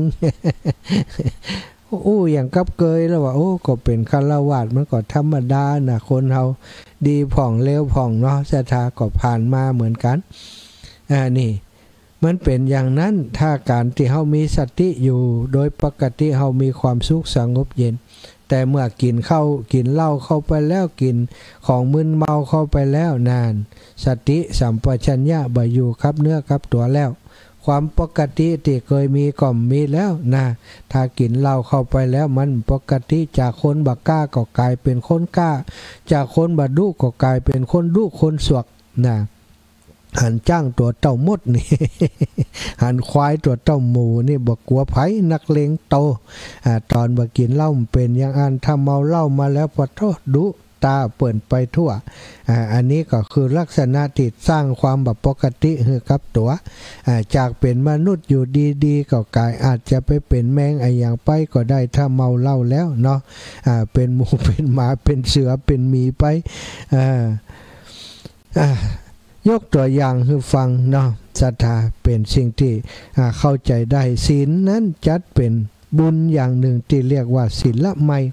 อู้อย่างกับเกยแล้วว่า โอ้ ก็เป๋นฆราวาส มันก็ธรรมดานะ คนเฮาดีพ่องเลวพ่องเนาะ ศรัทธาก็ผ่านมาเหมือนกั๋น อ่า นี่ มันเป๋นอย่างนั้น ถ้าก๋านตี้เฮามีสติอยู่ โดยปกติเฮามีความสุขสงบเย็น แต่เมื่อกิ๋นเข้า กิ๋นเหล้าเข้าไปแล้ว กิ๋นของมึนเมาเข้าไปแล้ว นั่น สติสัมปชัญญะบ่อยู่กับเนื้อกับตั๋วแล้ว ความปกติตี้เกยมีก็บ่มีแล้วนะ ถ้ากิ๋นเหล้าเข้าไปแล้วมันปกติ จากคนบ่กล้าก็ก๋ายเป๋นคนกล้า จากคนบ่ดุก็ก๋ายเป๋นคนดุคนสวกนะ หันจ๊างตั๋วเต้ามดนี่ หันควายตั๋วเต้าหมูนี่ บ่กั๋วใผ นักเลงโต อ่า ต๋อนบ่กิ๋นเหล้าบ่เป๋นอย่างอั้น ถ้าเมาเหล้ามาแล้ว ปะโธ่ ดุต๋าเปิ้นไปทั่ว อ่า อันนี้ก็คือลักษณะตี้สร้างความบ่ปกติหื้อกับตั๋ว อ่า จากเป๋นมนุษย์อยู่ดีๆ ก็ก๋ายอาจจะไปเป๋นแมงอะหยังไปก็ได้ ถ้าเมาเหล้าแล้วเนาะ อ่า เป๋นหมู เป๋นหมา เป๋นเสือ เป๋นหมีไป อ่า อ่ะ ยกตั๋วอย่างหื้อฟังเนาะ ศรัทธา เป๋นสิ่งตี้ อ่า เข้าใจ๋ได้ ศีลนั้นจัดเป๋นบุญอย่างนึ่งตี้เรียกว่าศีลไมย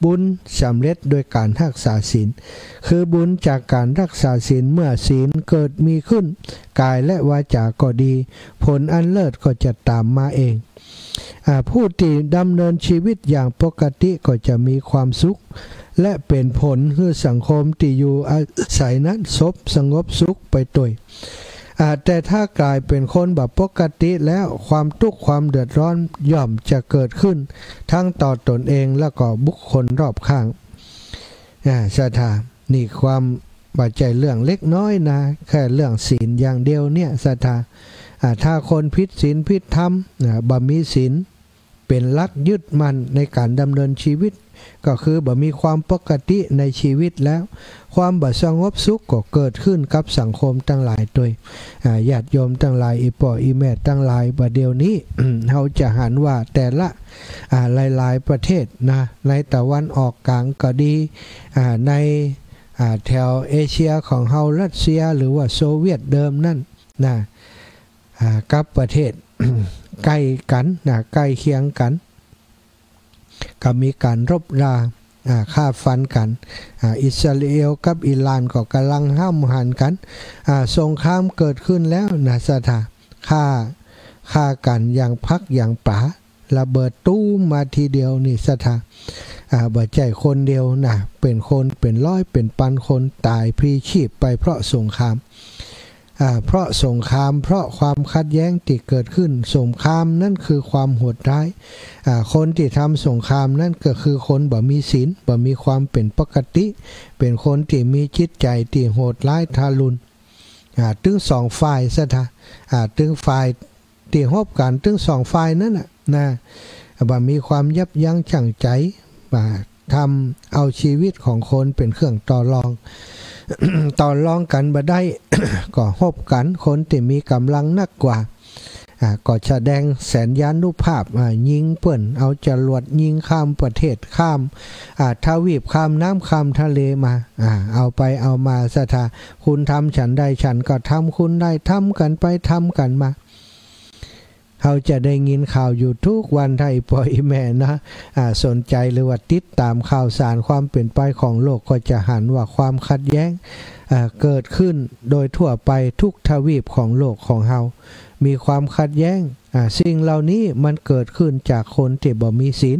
บุญสำเร็จโดยก๋านฮักษาศีล คือบุญจากก๋านฮักษาศีล เมื่อศีลเกิดมีขึ้น ก๋ายและวาจาก็ดี ผลอันเลิศก็จะต๋ามมาเอง อ่า ผู้ตี้ดำเนินชีวิตอย่างปกติก็จะมีความสุข และเป๋นผลหื้อสังคมตี้อยู่อาศัยนั้นสบสงบสุขไปตวย อ่า แต่ถ้าก๋ายเป๋นคนบ่ปกติแล้ว ความตุ๊กข์ความเดือดร้อนย่อมจะเกิดขึ้น ทั้งต่อตนเองแล้วก็บุคคลรอบข้าง อ่า ศรัทธา นี่ความ บ่ใจ้เรื่องเล็กน้อยนะ แค่เรื่องศีลอย่างเดียวเนี่ย ศรัทธา อ่า ถ้าคนผิดศีลผิดธรรม อ่า บ่มีศีลเป๋นหลักยึดมั่นในก๋านดำเนินชีวิต ก็คือบ่มีความปกติในชีวิตแล้ว ความบ่สงบสุขก็เกิดขึ้นกับสังคมตังหลายตวย อ่า ญาติโยมตังหลาย อี่ป้ออี่แม่ตังหลาย บ่าเดี่ยวนี้ เฮาจะหันว่าแต่ละ อ่า หลายๆ ประเทศนะ ในตะวันออกกลางก็ดี อ่า ใน อ่า แถวเอเชียของเฮา รัสเซีย หรือว่าโซเวียตเดิมนั่นนะ อ่า กับประเทศ ใก้กั๋นนะ ใก้เคียงกั๋น ก็มีก๋านรบรา อ่า ฆ่าฟันกั๋น อ่า อิสราเอลกับอิหร่านก็ก่ำลังห้ำหันกั๋น อ่า สงครามเกิดขึ้นแล้วนะศรัทธา ฆ่า ฆ่ากั๋นอย่างผักอย่างป๋า ระเบิดตูมมาทีเดียวนี่ศรัทธา อ่า บ่ใจ้คนเดียวนะ เป๋นคนเป๋นร้อยเป๋นปันคนต๋ายพลีชีพไปเพราะสงคราม อ่า เพราะสงคราม เพราะความขัดแย้งตี้เกิดขึ้น สงครามนั่นคือความโหดร้าย อ่า คนตี้ทำสงครามนั่นก็คือคนบ่มีศีล บ่มีความเป๋นปกติ เป๋นคนตี้มีจิตใจ๋ตี้โหดร้ายทารุณ อ่า ตึงสองฝ่ายศรัทธา อ่า ตึงฝ่ายตี้ฮบกั๋น ตึงสองฝ่ายนั่นน่ะนะ บ่มีความยับยั้งชั่งใจ๋ อ่า ทำเอาชีวิตของคนเป๋นเครื่องต่อรอง ต่อรองกั๋นบ่ได้ ก็ฮบกั๋น คนตี้มีก๋ำลังนักกว่า อ่า ก็แสดงสัญญานุภาพ อ่า ยิงเปิ้น เอาจรวดยิงข้ามประเทศ ข้าม อ่า ทวีป ข้ามน้ำ ข้ามทะเลมา อ่า เอาไปเอามาศรัทธา คุณทำฉันใด ฉันก็ทำคุณได้ ทำกั๋นไป ทำกั๋นมา เฮาจะได้ยินข่าวอยู่ทุกวัน ถ้าอี่ป้ออี่แม่นะ อ่า สนใจ๋หรือว่าติดต๋ามข่าวสารความเป๋นไปของโลก ก็จะหันว่าความขัดแย้ง อ่า เกิดขึ้นโดยทั่วไปทุกทวีปของโลกของเฮา มีความขัดแย้ง อ่า สิ่งเหล่านี้มันเกิดขึ้นจากคนตี้บ่มีศีล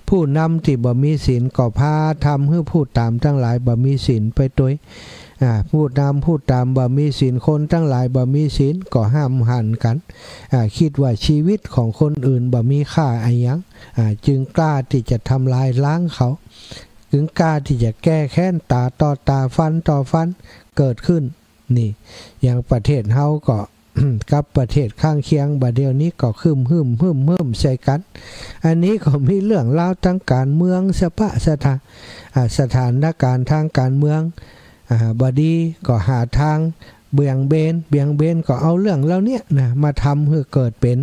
ผู้นำตี้บ่มีศีลก็พาทำหื้อผู้ต๋ามตังหลายบ่มีศีลไปตวย อ่า ผู้นำผู้ต๋ามบ่มีศีล คนตังหลายบ่มีศีล ก็ห้ำหันกั๋น อ่า กึ๊ดว่าชีวิตของคนอื่นบ่มีค่าอะหยัง อ่า จึงกล้าตี้จะทำลายล้างเขา จึงกล้าตี้จะแก้แค้นต๋าต่อต๋า ฟันต่อฟัน เกิดขึ้น นี่ อย่างประเทศเฮาก็ กับประเทศข้างเคียง บ่าเดี่ยวนี้ก็ครึ้มหื้มหื้มหื้มใส่กั๋น อันนี้ก็มีเรื่องราวตางก๋านเมืองสะปะศรัทธา อ่า สถานก๋ารณ์ตางก๋านเมือง อ่า บ่ดีก็หาตางเบี่ยงเบน เบี่ยงเบนก็เอาเรื่องเหล่าเนี้ยนะ มาทำหื้อเกิดเป๋น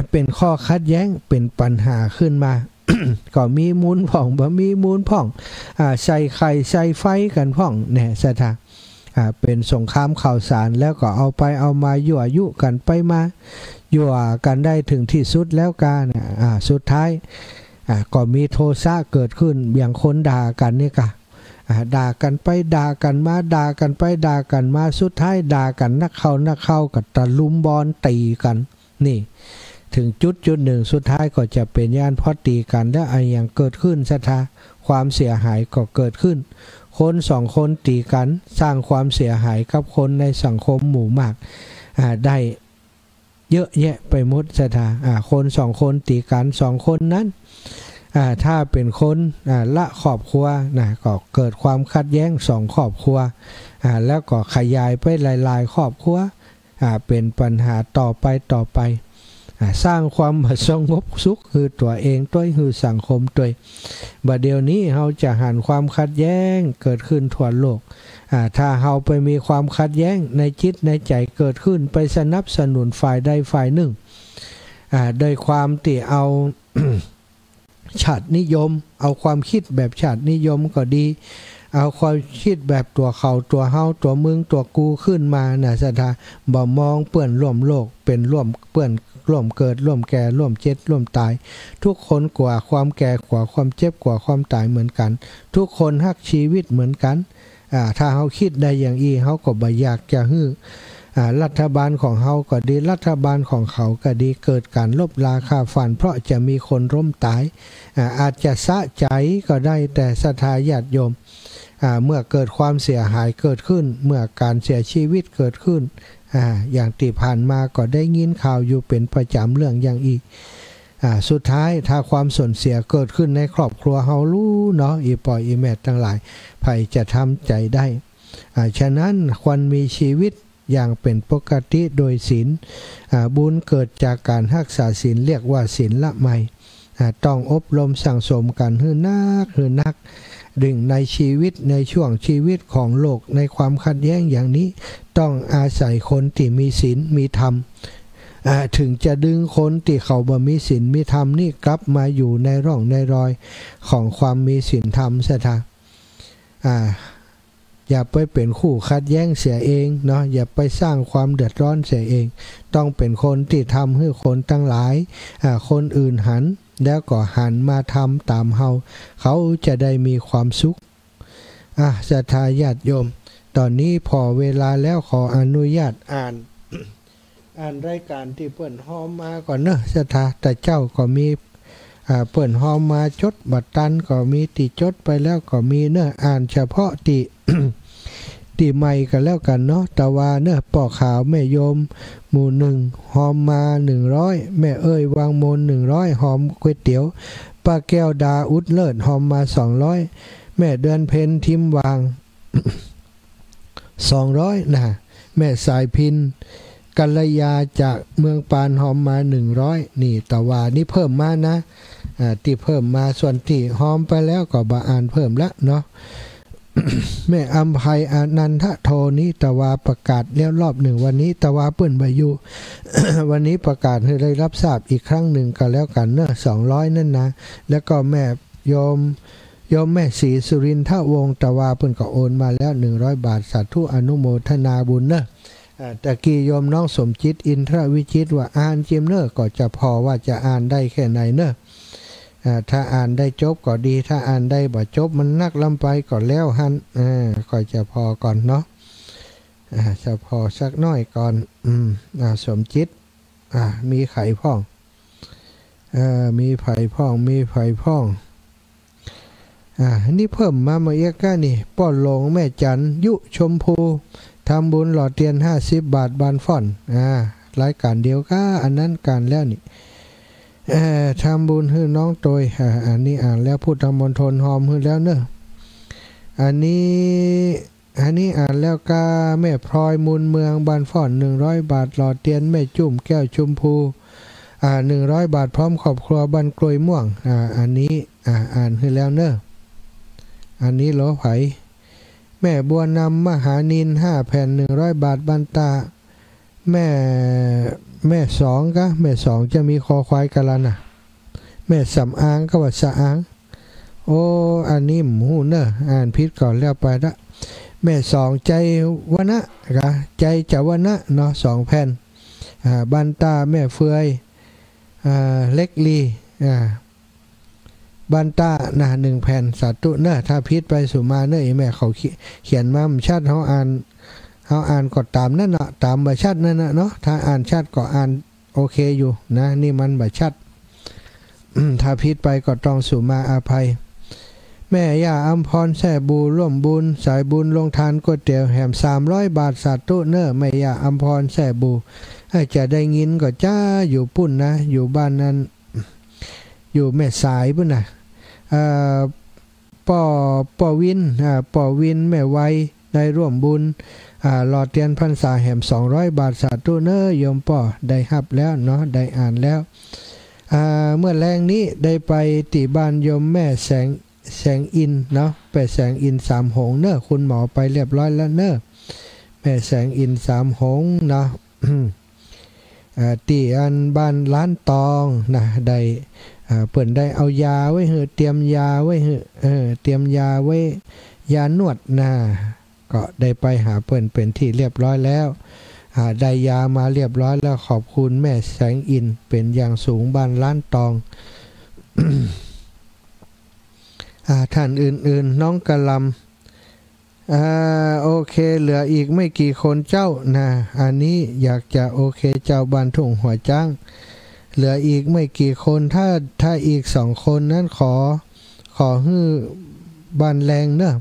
เป๋นข้อขัดแย้ง เป๋นปัญหาขึ้นมา ก็มีมูลพ่อง บ่มีมูลพ่อง อ่า ใส่ไข่ใส่ไฟกั๋นพ่อง แน่ศรัทธา อ่า เป๋นสงครามข้าวสาร แล้วก็เอาไปเอามายั่วยุกั๋นไปมา ยั่วกั๋นได้เถิงตี้สุดแล้วกานะ อ่า สุดท้าย อ่า ก็มีโทสะเกิดขึ้น อย่างคนด่ากั๋นนี่กา อ่า ด่ากั๋นไปด่ากั๋นมา ด่ากั๋นไปด่ากั๋นมา สุดท้ายด่ากั๋นนักเข้านักเข้าก็ตะลุมบอนตี๋กั๋น นี่ เถิงจุดจุดนึ่ง สุดท้ายก็จะเป๋นอย่างอั้น เพราะตี๋กั๋นแล้วอะหยังเกิดขึ้นศรัทธา ความเสียหายก็เกิดขึ้น คนสองคนตี๋กั๋น สร้างความเสียหายกับคนในสังคมหมู่มาก อ่า ได้เยอะแยะไปหมดศรัทธา อ่า คนสองคนตี๋กั๋น สองคนนั้น อ่า ถ้าเป๋นคน อ่า ละครอบครัวนะ ก็เกิดความขัดแย้งสองครอบครัว อ่า แล้วก็ขยายไปหลายๆ ครอบครัว อ่า เป๋นปัญหาต่อไปต่อไป อ่า สร้างความบ่สงบสุขหื้อตั๋วเองตวย หื้อสังคมตวย บ่าเดี่ยวนี้เฮาจะหันความขัดแย้งเกิดขึ้นทั่วโลก อ่า ถ้าเฮาไปมีความขัดแย้งในจิตในใจ๋เกิดขึ้น ไปสนับสนุนฝ่ายใดฝ่ายนึ่ง อ่า โดยความตี้เอา ชาตินิยม เอาความกึ๊ดแบบชาตินิยมก็ดี เอาความกึ๊ดแบบตั๋วเขาตั๋วเฮาตั๋วมึงตั๋วกูขึ้นมานะศรัทธา บ่มองเปื้อนร่วมโลกเป๋นร่วม เปื้อนร่วมเกิดร่วมแก่ร่วมเจ็บร่วมต๋าย ทุกคนกั๋วความแก่กั๋วความเจ็บกั๋วความต๋ายเหมือนกั๋น ทุกคนฮักจีวิตเหมือนกั๋น อ่า ถ้าเฮากึ๊ดได้อย่างอี้ เฮาก็บ่อยากจะหื้อ อ่า รัฐบาลของเฮาก็ดี รัฐบาลของเขาก็ดี เกิดก๋านรบราฆ่าฟัน เพราะจะมีคนล้มต๋าย อ่า อาจจะสะใจ๋ก็ได้ แต่ศรัทธาญาติโยม อ่า เมื่อเกิดความเสียหายเกิดขึ้น เมื่อก๋านเสียจีวิตเกิดขึ้น อ่า อย่างตี้ผ่านมาก็ได้ยินข่าวอยู่เป๋นประจ๋ำเรื่องอย่างอี้ อ่า สุดท้ายถ้าความสูญเสียเกิดขึ้นในครอบครัวเฮาลูเนาะ อี่ป้ออี่แม่ตังหลาย ใผจะทำใจ๋ได้ อ่า ฉะนั้นควรมีจีวิตอย่างเป๋นปกติโดยศีล อ่า บุญเกิดจากก๋านฮักษาศีลเรียกว่าศีลมัย อ่า ต้องอบรมสั่งสมกั๋นหื้อนัก หื้อนัก ยิ่งในชีวิต ในช่วงชีวิตของโลก ในความขัดแย้งอย่างนี้ ต้องอาศัยคนตี้มีศีล มีธรรม อ่า ถึงจะดึงคนตี้เขาบ่มีศีล มีธรรมนี่กลับมาอยู่ในร่องในรอยของความมีศีลธรรมเสียเถาะ อ่า อย่าไปเป๋นคู่ขัดแย้งเสียเองเนาะ อย่าไปสร้างความเดือดร้อนเสียเอง ต้องเป๋นคนตี้ทำหื้อคนตังหลาย อ่า คนอื่นหัน แล้วก็หันมาทำต๋ามเฮา เขาจะได้มีความสุข อ่ะ ศรัทธาญาติโยม ต๋อนนี้ผ่อเวลาแล้ว ขออนุญาตอ่าน อ่านรายการตี้เปิ้นฮอมมาก่อนเนาะ ศรัทธา แต่เจ๊าก็มี อ่า เปิ้นฮอมมา จดบ่ตันก็มี ตี้จดไปแล้วก็มีเนาะ อ่านเฉพาะตี้ ตี้ใหม่ก็แล้วกั๋นเนาะ ตะวาเนาะ ป้อขาวแม่โยมหมู่หนึ่ง ฮอมมาหนึ่งร้อย แม่เอ้ยวังโมนหนึ่งร้อย ฮอมก๋วยเตี๋ยว ป้าแก้วดาอุดเลิศ ฮอมมาสองร้อย แม่เดือนเพ็ญทิมวาง สองร้อย นะ แม่สายพิณ กัลยาจากเมืองปาน ฮอมมาหนึ่งร้อย นี่ ตะวานี่เพิ่มมานะ อ่า ตี้เพิ่มมา ส่วนตี้ฮอมไปแล้วก็บ่อ่านเพิ่มละเนาะ แม่อำไพอนันทโท นี่ตะวาประกาศแล้วรอบหนึ่ง วันนี้ตะวาเปิ้นบ่อยู่ วันนี้ประกาศหื้อได้รับทราบอีกครั้งหนึ่งก็แล้วกั๋นเนาะ สองร้อย นั่นนะ แล้วก็แม่โยม โยมแม่ศรีสุรินทวงศ์ ตะวาเปิ้นก็โอนมาแล้วหนึ่งร้อยบาท สาธุอนุโมทนาบุญเนาะ อ่า ตะกี้โยมน้องสมจิตอินทรวิจิตรว่าอ่านจิมเนาะ ก็จะผ่อว่าจะอ่านได้แค่ไหนเนาะ อ่า ถ้าอ่านได้จบก็ดี ถ้าอ่านได้บ่จบมันนักล้ำไปก็แล้วหั้น อ่า ก็จะผ่อก่อนเนาะ อ่า จะผ่อสักหน้อยก่อน อืม อ่า สมจิต อ่า มีใผพ่อง เออ มีใผพ่อง มีใผพ่อง อ่า นี่เพิ่มมาเมื่อเอี้ยก้านี่ ป้อหลงแม่จันทร์ ยุชมพู ทำบุญหล่อเตียนห้าสิบบาท บ้านฟ้อน อ่า รายการเดียวก้า อันนั้นก๋านแล้วนี่ เอ่อ ทำบุญหื้อน้องโตย อ่า อันนี้อ่านแล้ว พุทธมณฑลฮอมหื้อแล้วเนาะ อันนี้ อันนี้อ่านแล้วก้า แม่พลอยมูลเมือง บ้านฟ้อน หนึ่งร้อยบาท หล่อเตียนแม่จุ่มแก้วชมพู อ่า หนึ่งร้อยบาท พร้อมครอบครัว บ้านกล้วยม่วง อ่า อันนี้ อ่า อ่านหื้อแล้วเนาะ อันนี้หลอใผ แม่บัวนำมหานิน ห้าแผ่น หนึ่งร้อยบาท บ้านตา แม่ แม่สองกะ แม่สองจะมีคอควายกะละน่ะ แม่สำอางกะว่าสะอาง โอ้ อันนี้บ่ฮู้เนาะ อ่านผิดก็แล้วไปละ แม่สองใจวนะกะ ใจจวนะเนาะ สองแผ่น อ่า บ้านตา แม่เฟือย อ่า เล็กลี อ่า บ้านตานะ หนึ่งแผ่น สาธุเนาะ ถ้าผิดไปสุมาเนาะ อีแม่เขาเขียน เขียนมาบ่ชัด เฮาอ่าน เฮาอ่านก็ต๋ามนั้นเนาะ ต๋ามบ่ชัดนั่นน่ะเนาะ ถ้าอ่านชัดก็อ่านโอเคอยู่นะ นี่มันบ่ชัด อืม ถ้าผิดไปก็ต้องสุมาอภัย แม่ย่าอำพรแซ่บู ร่วมบุญ สายบุญโรงทานก๋วยเตี๋ยวแหม สามร้อยบาท สาธุเนาะ แม่ย่าอำพรแซ่บู เอ้ย จะได้ยินก็จ้า อยู่ปุ้นนะ อยู่บ้านนั้น อยู่แม่สายปุ้นน่ะ เอ่อ ป้อ ป้อวิน อ่า ป้อวิน แม่ไว ได้ร่วมบุญ อ่า หล่อเตียนพรรษาแหม สองร้อยบาท สาธุเนาะ โยมป้อ ได้ฮับแล้วเนาะ ได้อ่านแล้ว อ่า เมื่อแลงนี้ได้ไปตี้บ้านโยมแม่แสง แสงอินเนาะ แม่แสงอินสามหงเนาะ คุณหมอไปเรียบร้อยแล้วเนาะ แม่แสงอินสามหงเนาะ เอ่อ ตี้อันบ้านล้านตองนะ ได้ เอ่อ เปิ้นได้เอายาไว้หื้อ เตรียมยาไว้หื้อ เออ เตรียมยาไว้ ยานวดนะ ก็ได้ไปหาเปิ้นเป๋นที่เรียบร้อยแล้ว อ่า ได้ยามาเรียบร้อยแล้ว ขอบคุณแม่แสงอินเป๋นอย่างสูง บ้านล้านตอง อ่า ท่านอื่นๆ น้องกะหล่ำ อ่า โอเค เหลืออีกไม่กี่คนเจ้านะ อันนี้อยากจะ โอเค เจ้าบ้านทุ่งหัวจ๊าง เหลืออีกไม่กี่คน ถ้า ถ้าอีกสองคนนั้นขอ ขอหื้อบ้านแลงเนาะ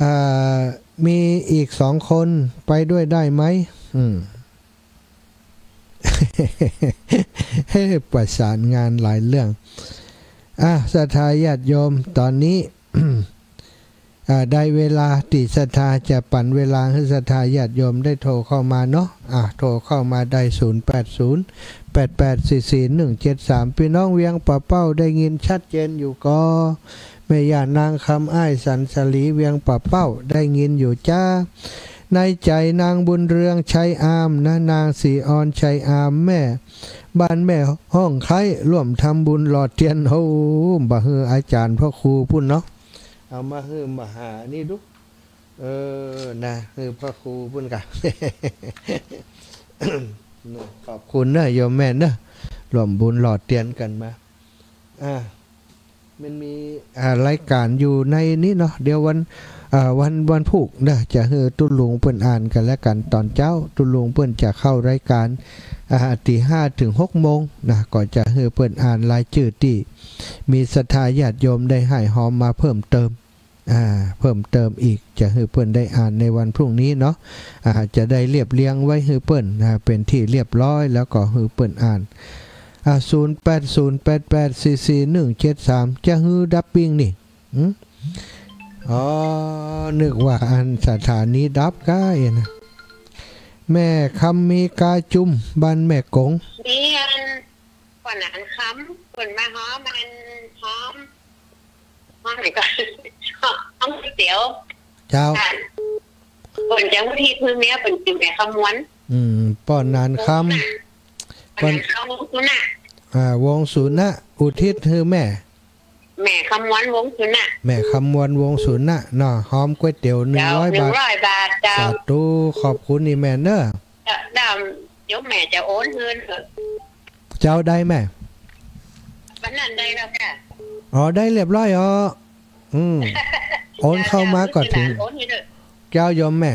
อ่า มีอีกสองคนไปด้วยได้ไหม อืม ประสานงานหลายเรื่อง อ่ะ ศรัทธาญาติโยม ต๋อนนี้ อ่า ได้เวลาตี้ศรัทธาจะปั๋นเวลาหื้อศรัทธาญาติโยมได้โทรเข้ามาเนาะ อ่า โทรเข้ามาได้ ศูนย์แปดศูนย์ แปดแปดสี่สี่หนึ่งเจ็ดสาม ปี้น้องเวียงป่าเป้าได้ยินชัดเจนอยู่ก่อ แม่ย่านางคำ อ้ายสันสลี เวียงป่าเป้า ได้ยินอยู่จ้า ในใจ๋นางบุญเรือง ชัยอามนะ นางศรีออน ชัยอาม แม่บ้านแม่ฮ่องไคร้ ร่วมทำบุญหล่อเตียน โอ้ บ่าหื้ออาจ๋ารย์พระครูปุ้นเนาะ เอามาหื้อมหานี่ดู เออ นะ หื้อพระครูปุ้นก่ะ ขอบคุณเนาะโยมแม่เนาะ ร่วมบุญหล่อเตียนกั๋นมา อ่า มันมี อ่า รายก๋านอยู่ในนี้เนาะ เดี๋ยววัน อ่า วัน วันพูกเนาะ จะหื้อตุ๊ลุงเปิ้นอ่านกั๋นและกั๋นต๋อนเจ๊า ตุ๊ลุงเปิ้นจะเข้ารายก๋าน อ่า ตีห้าเถิงหกโมงนะ ก็จะหื้อเปิ้นอ่านรายจื้อตี้มีศรัทธาญาติโยมได้ฮ้ายฮอมมาเพิ่มเติม อ่า เพิ่มเติมอีก จะหื้อเปิ้นได้อ่านในวันพรุ่งนี้เนาะ อ่า จะได้เรียบเรียงไว้หื้อเปิ้น อ่า เป๋นตี้เรียบร้อย แล้วก็หื้อเปิ้นอ่าน อ่า ศูนย์แปดศูนย์แปดแปดสี่สี่หนึ่งเจ็ดสาม จะหื้อดับปิ้งนี่ หืม อ๋อ นึกว่าอันสถานีดับก้าเองนะ แม่คำมีกาจุม บ้านแม่กง นี่อัน ป้อหนานคำ เปิ้นมาฮอมอัน ฮอม ฮอมไหนก่อน ฮอมก๋วยเตี๋ยว เจ้า ค่ะ เปิ้นจะอุทิศหื้อเมียเปิ้นจื้อแม่คำม้วน อืม ป้อหนานคำ ป้อหนานคำ วงสุนะ อ่า วงสุนะ อุทิศหื้อแม่ แม่คำม้วน วงสุนะ แม่คำม้วน วงสุนะเนาะ ฮอมก๋วยเตี๋ยว เจ้า หนึ่งร้อยบาท หนึ่งร้อยบาท เจ้า สาธุ ขอบคุณนี่แม่เนาะ เจ้า ดำ เดี๋ยวแม่จะโอนหื้อเถอะ เจ้าได้แม่ วันนั้นได้แล้วค่ะ อ๋อ ได้เรียบร้อยอ๋อ อืม โอนเข้ามาก่อนเถิง โอนหื้อเถอะ เจ้าโยมแม่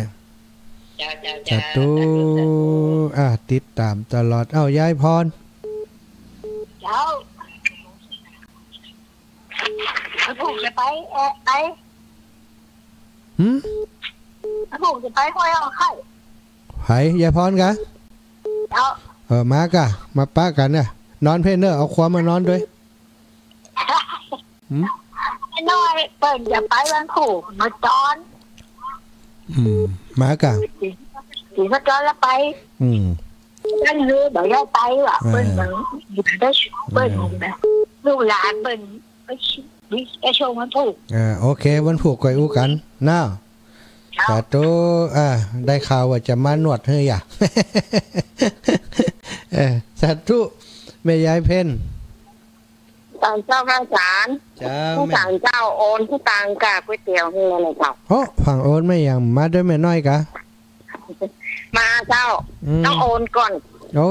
เจ้า เจ้า เจ้า สาธุ สาธุ สาธุ อ่ะ ติดต๋ามตลอด เอ้า ยายพร เจ้า พระครูจะไป เอ่อ ไป หืม พระครูจะไปห้วยอ่องไข่ ไผ ยายพรกะ เจ้า เออ มากะ มาปะกั๋นเนี่ย นอนเพ่นเน่อ เอาความมานอนตวย หืม ไอ้น้อยเปิ้นจะไปวันพูกมาจอน อืม มากะ สีมาจอนแล้วไป อืม นั่นเลยบอกให้ไปว่ะ อ่า เปิ้นบอกอยู่ได้ เปิ้นบอกนะ ลูกหลานเปิ้นไปช- ไปชมวันพูก อ่า โอเค วันพูกก่อยอู้กั๋นเนาะ เจ้า สาธุ อ่า ได้ข่าวว่าจะมานวดหื้อหยา เออ สาธุ แม่ยายเพ็ญ ต๋านเจ้าข้าสาร เจ้า ข้าสารเจ้า โอนกู้ตังค์ก้าก๋วยเตี๋ยวหื้อเลยเจ้า โอ้ ผังโอนแม่ยังมาตวยแม่น้อยกะ มาเจ้า อืม ต้องโอนก่อน โอ้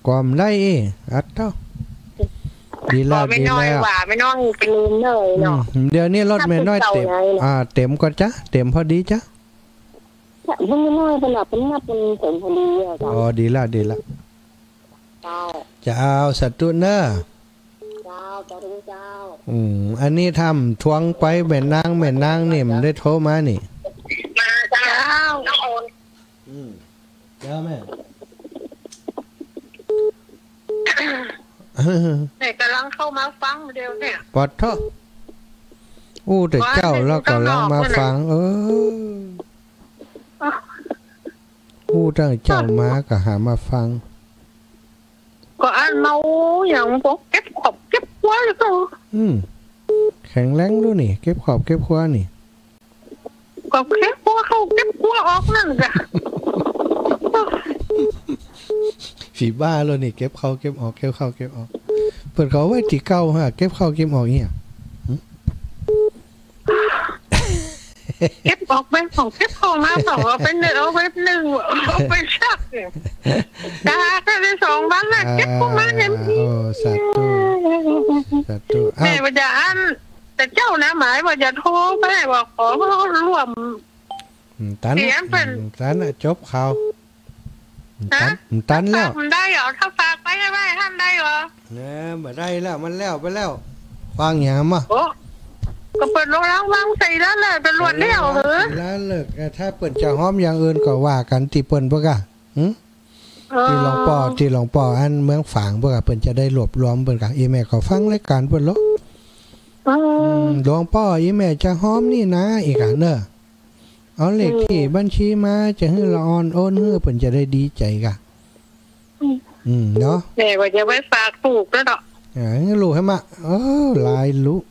ก่อมได้อี้ อัดเต้า ดีแล้ว ก่อมแม่น้อย ดีแล้ว ว่าแม่น้อยจะลืมเลยเนาะ อืม เดี๋ยวนี้รถแม่น้อยเต็ม นับเป็นเก่าไง อ่า เต็มก่อนจ๊ะ เต็มพอดีจ๊ะ แม่น้อยขนาดเป็นนับเป็นเต็มพอดีอะเจ้า อ๋อ ดีแล้ว ดีแล้ว เจ้า เจ้า สาธุเน่อ เจ้า สาธุเจ้า อืม อันนี้ถ้าทวงไปแม่นาง แม่นางนี่มันได้โทรมานี่ มาเจ้า อืม เจ้าแม่ แต่ก่ำลังเข้ามาฟังเดี๋ยวเนี่ย ปอดเถาะ อู้แต่เจ้าแล้วก่ำลังมาฟัง เออ อู้ตั้งเจ้ามาก็หามาฟัง ก็อันเมาอย่างพวกเก็บขอบเก็บครัวแล้วก็ อืม แข็งแรงดูนี่ เก็บขอบเก็บครัวนี่ ก็เก็บครัวเข้าเก็บครัวออกนั่นจ้ะ ผีบ้าแล้วนี่ เก็บเข้าเก็บออก เก็บเข้าเก็บออก เปิ้นก็เอาไว้ตี้เก่าฮะ เก็บเข้าเก็บออกเนี่ย เก็บออกไปสอง เก็บเข้ามาสอง เอาไปนึ่ง เอาไปนึ่ง เอาไปซักเนี่ย ตากได้สองวันน่ะ เก็บเข้ามาเห็นที โอ้ สาธุ สาธุ แม่ว่าจะอัน แต่เจ้านะหมายว่าจะโทรไปบอกขอร่วม อืม ตัน เสียงเปิ้น อืม ตันน่ะ จบข่าว ฮะ ตัน ตันแล้ว มันได้เหรอ ถ้าฝากไปให้ว่าท่านได้เหรอ เนี่ย บ่ได้แล้ว มันแล้วไปแล้ว ฟังหยังมา โอ้ ก็เปิ้นลงล้างวางใส่แล้วแหละ ตำรวจแล้วเหรอ เออ แล้วเลิก เออ ถ้าเปิ้นจะฮ้อมอย่างอื่นก็ว่ากั๋นตี้เปิ้นเปิ้นกะ หึ เออ ตี้หลวงป้อ ตี้หลวงป้ออันเมืองฝางเปิ้นกะ เปิ้นจะได้รวบรวมเปิ้นกะ อีแม่ก็ฟังรายก๋านเปิ้นโลด เออ อืม หลวงป้อ อี่แม่จะฮ้อมนี่นา อี่ก่ะเน่อ เอาเลขตี้ อืม บัญชีมา จะหื้อละอ่อนโอนหื้อ เปิ้นจะได้ดีใจ๋ก่ะ อืม อืม เนาะ แม่ว่าจะไปฝากลูกแล้วเนาะ อ่า หื้อลูกหื้อมา เออ หลายลูก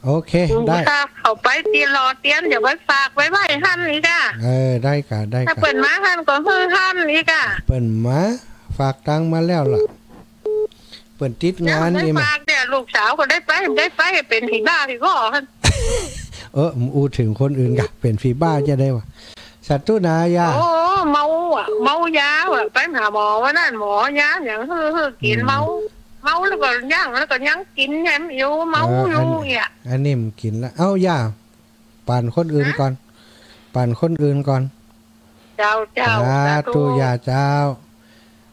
โอเค อืม ได้ ถ้าเข้าไปตี้หล่อเตียน จะไปฝากไว้ ไว้หั้นอี่ก่ะ เออ ได้ก่ะ ได้ก่ะ ถ้าเปิ้นมาหั้นก็หื้อหั้นอี่ก่ะ เปิ้นมาฝากตังค์มาแล้วล่ะ เปิ้นติดงาน ยังได้ นี่มา ฝากเนี่ย ลูกสาวก็ได้ไป ได้ไปเป๋นผีบ้าผีบ่อหั้น เออ อู้เถิงคนอื่นก่ะ เป๋นผีบ้าจะได้วะ สาธุนายา โอ้ เมาอ่ะ เมายาอ่ะ ไปหาหมอวันนั้น หมอยาหยังหื้อ หื้อกิ๋น อืม เมา เมาแล้วก็ยัง แล้วก็ยังกิ๋นแหมอยู่ เมา เออ อยู่ อัน เนี่ย อันนี้มันกิ๋นละ เอายา ปันคนอื่นก่อน ฮะ ปันคนอื่นก่อน เจ้า เจ้า สาธุ สาธุ ยาเจ้า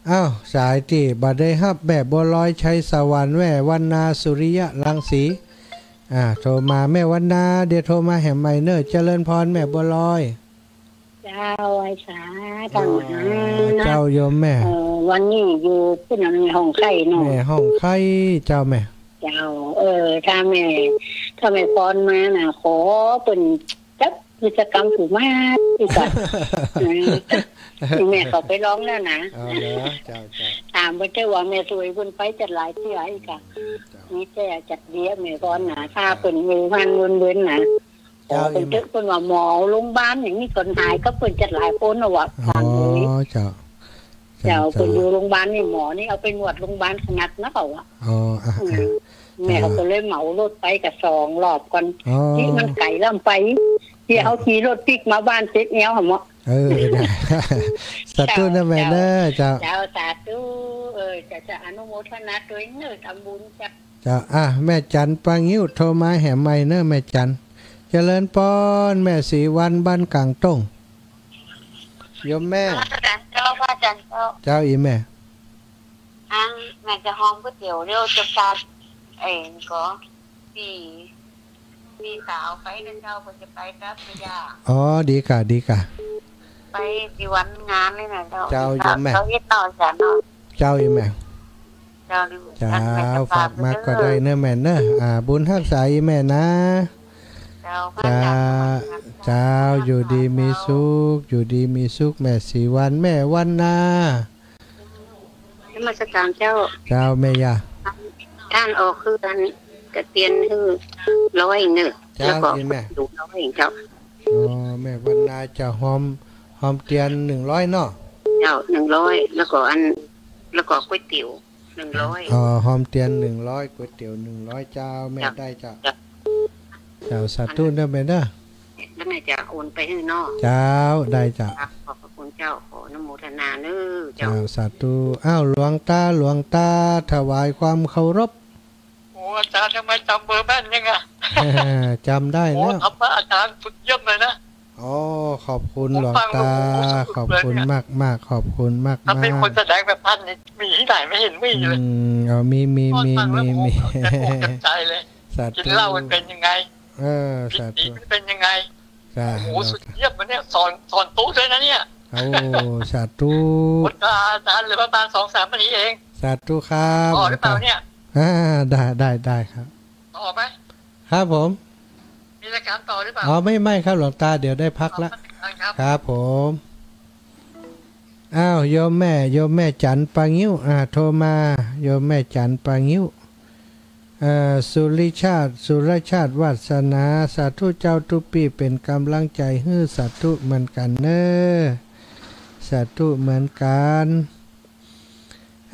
อ้าว สายตี้บ่ได้ฮับ แม่บัวลอย ชัยสวรรค์ แม่วรรณา สุริยะรังสี อ่า โทรมา แม่วรรณา เดี๋ยวโทรมาแหมใหม่เน่อ เจริญพร แม่บัวลอย เจ้า ไหว้สา เจ้า อ๋อ หานะ เจ้าโยมแม่ เอ่อ วันนี้อยู่พุ้นน่ะ แม่ฮ่องไคเนาะ แม่ฮ่องไค เจ้าแม่ เจ้า เออ ถ้าแม่ ถ้าแม่พรมาน่ะ ขอเปิ้นจับกิจกรรมผู้หมากอีกอะ อืม แม่เข้าไปลองแล้วนะ เอาเหรอ เจ้า เจ้า ถามเปิ้นเต๊อะว่าแม่สวยเปิ้นไปจัดหลายเตื้ออีกอะ เออ เจ้า มีแต่จัดเดียแม่พรนะ ถ้าเปิ้นอยู่หั้นเวินๆ นะ เจ้า เปิ้นเต๊อะ เปิ้นว่าหมอโรงบาลอย่างนี้ก็หายกับเปิ้นจัดหลายคนน่ะวะ อ๋อ ถามเลย เจ้า เจ้า เจ้า เปิ้นอยู่โรงบาลนี่ หมอนี่เอาไปนวดโรงบาลขนาดนั้นเขาอะ อ๋อ อ่ะ อืม อ่ะ แม่เขาก็เลยเหมารถไปกับสองรอบก่อน อ๋อ ตี้มันไก๋ล้ำไป ตี้เอาขี่รถปิ๊กมาบ้านเสร็จแล้วหมอ เออ ได้ สาธุนะแม่เน่อ เจ้า เจ้า เจ้า สาธุ เออ เจ้า เจ้า อนุโมทนาตวยเน่อ ทำบุญเจ้า เจ้า อ่ะ แม่จันปางิ้วโทรมาแหมใหม่เน่อ แม่จัน เจริญปอน แม่ศรีวรรณ บ้านกลางต้ง โยมแม่ นมัสการเจ้า พระอาจารย์เจ้า เจ้า อี่แม่ อันแม่จะฮ้อมก๋วยเตี๋ยว เดี๋ยวจะฝาก เอ่อ ก็ พี่ พี่สาวไปนะเจ้า ก็จะไปกับแม่ย่า อ๋อ ดีก่ะ ดีก่ะ ไปตี้วันงานนี่นะเจ้า เจ้า โยมแม่ เจ้าเฮ็ดเนาะ อาจารย์เนาะ เจ้า อี่แม่ เจ้า เจ้า อันแม่จะฝาก ฝากมาก็ได้เน่อแม่เน่อ อ่า บุญฮักษาอี่แม่นะ เจ้า เจ้า พระอาจารย์ เจ้า อยู่ดีมีสุข อยู่ดีมีสุข แม่ศรีวรรณ แม่วรรณา นมัสการเจ้า เจ้า แม่ย่า ต้านออกคืออันกระเตียนหื้อร้อยเน่อ เจ้า แล้วก็ อี่แม่ ดูร้อยเจ้า อ๋อ แม่วรรณาจะฮ้อม ฮ้อมเตียนหนึ่งร้อยเนาะ เจ้า หนึ่งร้อย แล้วก็อัน แล้วก็ก๋วยเตี๋ยวหนึ่งร้อย อ๋อ ฮ้อมเตียนหนึ่งร้อย ก๋วยเตี๋ยวหนึ่งร้อย เจ้า แม่ เจ้า ได้เจ้า เจ้า เจ้า สาธุเน่อแม่เน่อ แล้วแม่จะโอนไปหื้อเนาะ เจ้า ได้เจ้า ครับ ขอบพระคุณเจ้า ขออนุโมทนาเน่อเจ้า เจ้า สาธุ อ้าว หลวงตา หลวงตา ถวายความเคารพ โอ้ อาจารย์ทำไมจำเบอร์แม่นยังอะ จำได้แล้ว โอ้ ธรรมะอาจารย์สุดเยี่ยมเลยนะ อ๋อ ขอบคุณหลวงตา ผมฟังแล้ว โอ้โห สุดๆ เลยเนี่ย ขอบคุณมากๆ ขอบคุณมากๆ ถ้าเป็นคนแสดงแบบท่านนี่ มีที่ไหนไม่เห็นมีเลย อืม เอา มี มี มี มี มี โอ้โห เต็มอกเต็มใจเลย สาธุ กินเหล้ามันเป็นยังไง เออ ผิดศีล สาธุ มันเป็นยังไง จ้า โอ้โห สุดเยี่ยมนะเนี่ย สอน สอนตุ๊ด้วยนะเนี่ย โอ้ สาธุ คนอาจารย์เหลือประมาณสองสามนาทีเอง สาธุครับ ต่อหรือเปล่าเนี่ย อ่า ได้ ได้ ได้ครับ ต่อไหม ครับผม มีรายการต่อหรือเปล่า อ๋อ ไม่ ไม่ครับหลวงตา เดี๋ยวได้พักละ อ๋อ ครับ ครับผม อ้าว โยมแม่ โยมแม่จันปางิ้ว อ่า โทรมา โยมแม่จันปางิ้ว เอ่อ สุริชาติ สุรชาติวาสนา สาธุเจ้า ตุ๊ปี้เป๋นก๋ำลังใจ๋หื้อ สาธุเหมือนกั๋นเน่อ สาธุเหมือนกั๋น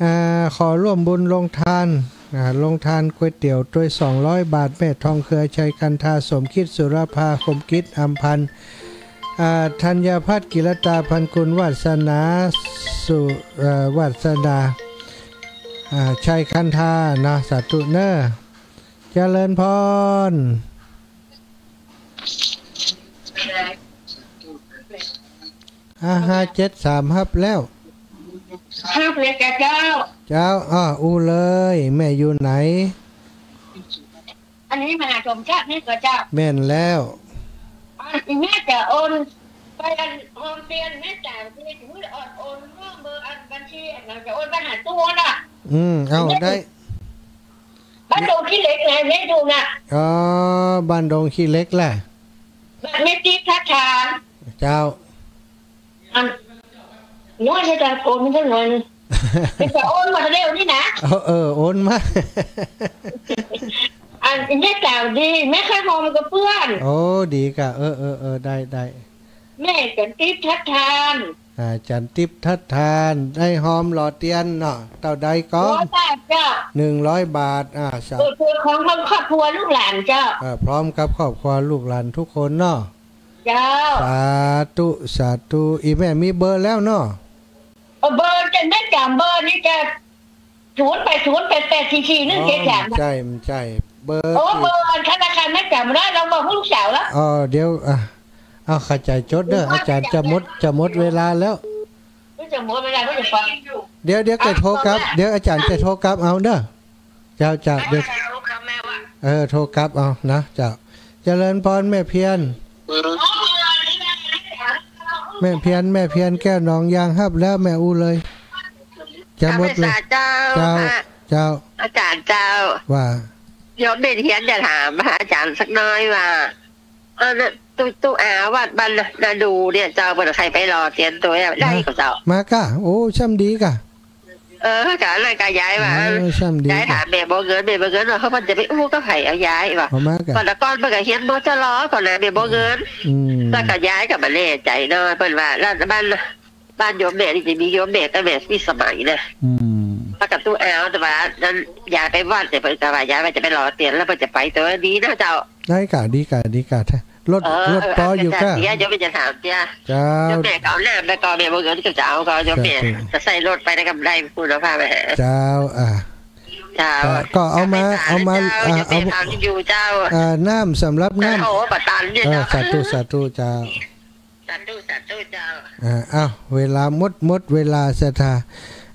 อ่า ขอร่วมบุญโฮงทาน อ่า โฮงทานก๋วยเตี๋ยวตวยสองร้อยบาท แม่ทองเครือ ชัยคันธา สมคิด สุรภา คมกิจ อำพันธ์ อ่า ธัญพัฒน์ กิรตา พันกุล วาสนา สุ เอ่อ วาสนา อ่า ชัยคันธา นะ สาธุเน่อ เจริญพร อ่า ห้าเจ็ดสาม ฮับแล้ว ฮับเลยจ้ะเจ้า เจ้า อ้อ อู้เลย แม่อยู่ไหน อันนี้มาหาสมชาตินี่ก่อเจ้า แม่นแล้ว อันนี้จะโอนไปอันโฮมเตียนแม่จ๋า ที่มืออ่อนโอนเบอร์อันบัญชีอันนั้นจะโอนไปหาตู้น่ะ อืม เอา ได้ บ้านดงขี้เหล็กไง แม่อยู่น่ะ อ๋อ บ้านดงขี้เหล็กแหละ บ้านแม่ติ๊บทัดทาน เจ้า อัน น้อยจะโอนมาสักหน่อยนึง จะโอนมาเร็วนี่นะ เออ เออ โอนมา อัน แม่จ๋าดี แม่เคยหอมกับเปื้อน โอ้ ดีก่ะ เออ เออ เออ ได้ ได้ แม่จันติ๊บทัดทาน อ่า จันติ๊บทัดทาน ได้หอมหล่อเตียนเนาะ เต้าใดก็ ร้อยบาทเจ้า หนึ่งร้อยบาท อ่า สา เออ เพื่อของครอบครัวลูกหลานเจ้า อ่า พร้อมกับครอบครัวลูกหลานทุกคนเนาะ เจ้า สาธุ สาธุ อีแม่มีเบอร์แล้วเนาะ เออ เบอร์จะ แม่จ๋าเบอร์นี่จะ ศูนย์แปดศูนย์แปดแปดสี่สี่หนึ่งเจ็ดสาม อ๋อ ใจ้ ใจ้ เบอร์ โอ้ เบอร์ธนาคารแม่จ๋าบ่ได้ ลองบอกลูกสาวละ อ๋อ เดี๋ยว อ่ะ เอา เข้าใจ๋จดเน่อ อาจ๋ารย์จะหมด จะหมดเวลาแล้ว ก็จะหมดเวลาก็จะฟัง เดี๋ยว เดี๋ยวจะโทรกลับ เดี๋ยวอาจ๋ารย์จะโทรกลับเอาเน่อ เจ้า เจ้า เดี๋ยว เออ โทรกลับเอานะ เจ้า เจริญพรแม่เพียร แม่เพียร แม่เพียรแก้วหนองยางฮับแล้ว แม่อู้เลย จะหมดเวลา เจ้า เจ้า ค่ะ เจ้า อาจ๋ารย์เจ้า ว่า โยมแม่เพียรจะถามพระอาจ๋ารย์สักหน้อยว่า เออ ตุ๊ ตุ๊อาวัดบ้านนาดูเนี่ยเจ้า เปิ้นใค่ไปหล่อเตียนตวยได้ก่อเจ้า มาก่ะ โอ้ ช่ำดีก่ะ เออ ก็เลยก็ยายว่า เออ ช่ำดี ยายถามแม่บัวเงิน แม่บัวเงินว่า เปิ้นจะไปอู้กับใผอะยายว่า เอามาก่ะ ก่อนละก่อนเปิ้นก็เฮียน มจร ก่อนนะ แม่บัวเงิน อืม แล้วก็ยายก็บ่แน่ใจ๋เนาะ เปิ้นว่า แล้วบ้าน บ้านโยมแม่นี่จะมีโยมแม่กับแม่พิสมัยนะ อืม แล้วก็ตุ๊อา แต่ว่านั้นยายไปวัดเนี่ย เปิ้นก็ว่ายายว่าจะไปหล่อเตียน แล้วเปิ้นจะไปตวยดีนะเจ้า ได้ก่ะ ดีก่ะ ดีก่ะ รถ เออ รถปออยู่ก่ะ เดี๋ยวแม่จะถามเตี้ย เจ้า เดี๋ยวแม่ก็เอาน้ำไปก่อน แม่บัวเงินก็จะเอา ก็เดี๋ยวแม่ สาธุ จะใส่รถไปแล้วก็ได้คุณภาพไปหา เจ้า อ่ะ เจ้า ก็ ก็เอามา เอามา เจ้า อ่ะ เดี๋ยวแม่ เอา ฟังอยู่เจ้า อ่ะ น้ำสำหรับน้ำ โอ้ ประทานเนี่ย เออ เจ้า สาธุ สาธุ เจ้า สาธุ สาธุ เจ้า อ่ะ อ้าว เวลาหมด หมดเวลา ศรัทธา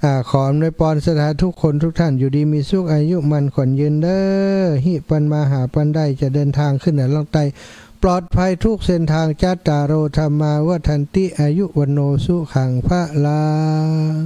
อ่า ขออำนวยปอนศรัทธาทุกคนทุกท่าน อยู่ดีมีสุข อายุมั่นขวัญยืนเด้อ ฮิปันมาหาปันได้ จะเดินทางขึ้นเหนือล่องใต้ ปลอดภัยทุกเส้นทาง จัตตาโร ธัมมา วัฑฒันติ อายุ วัณโณ สุขัง พลัง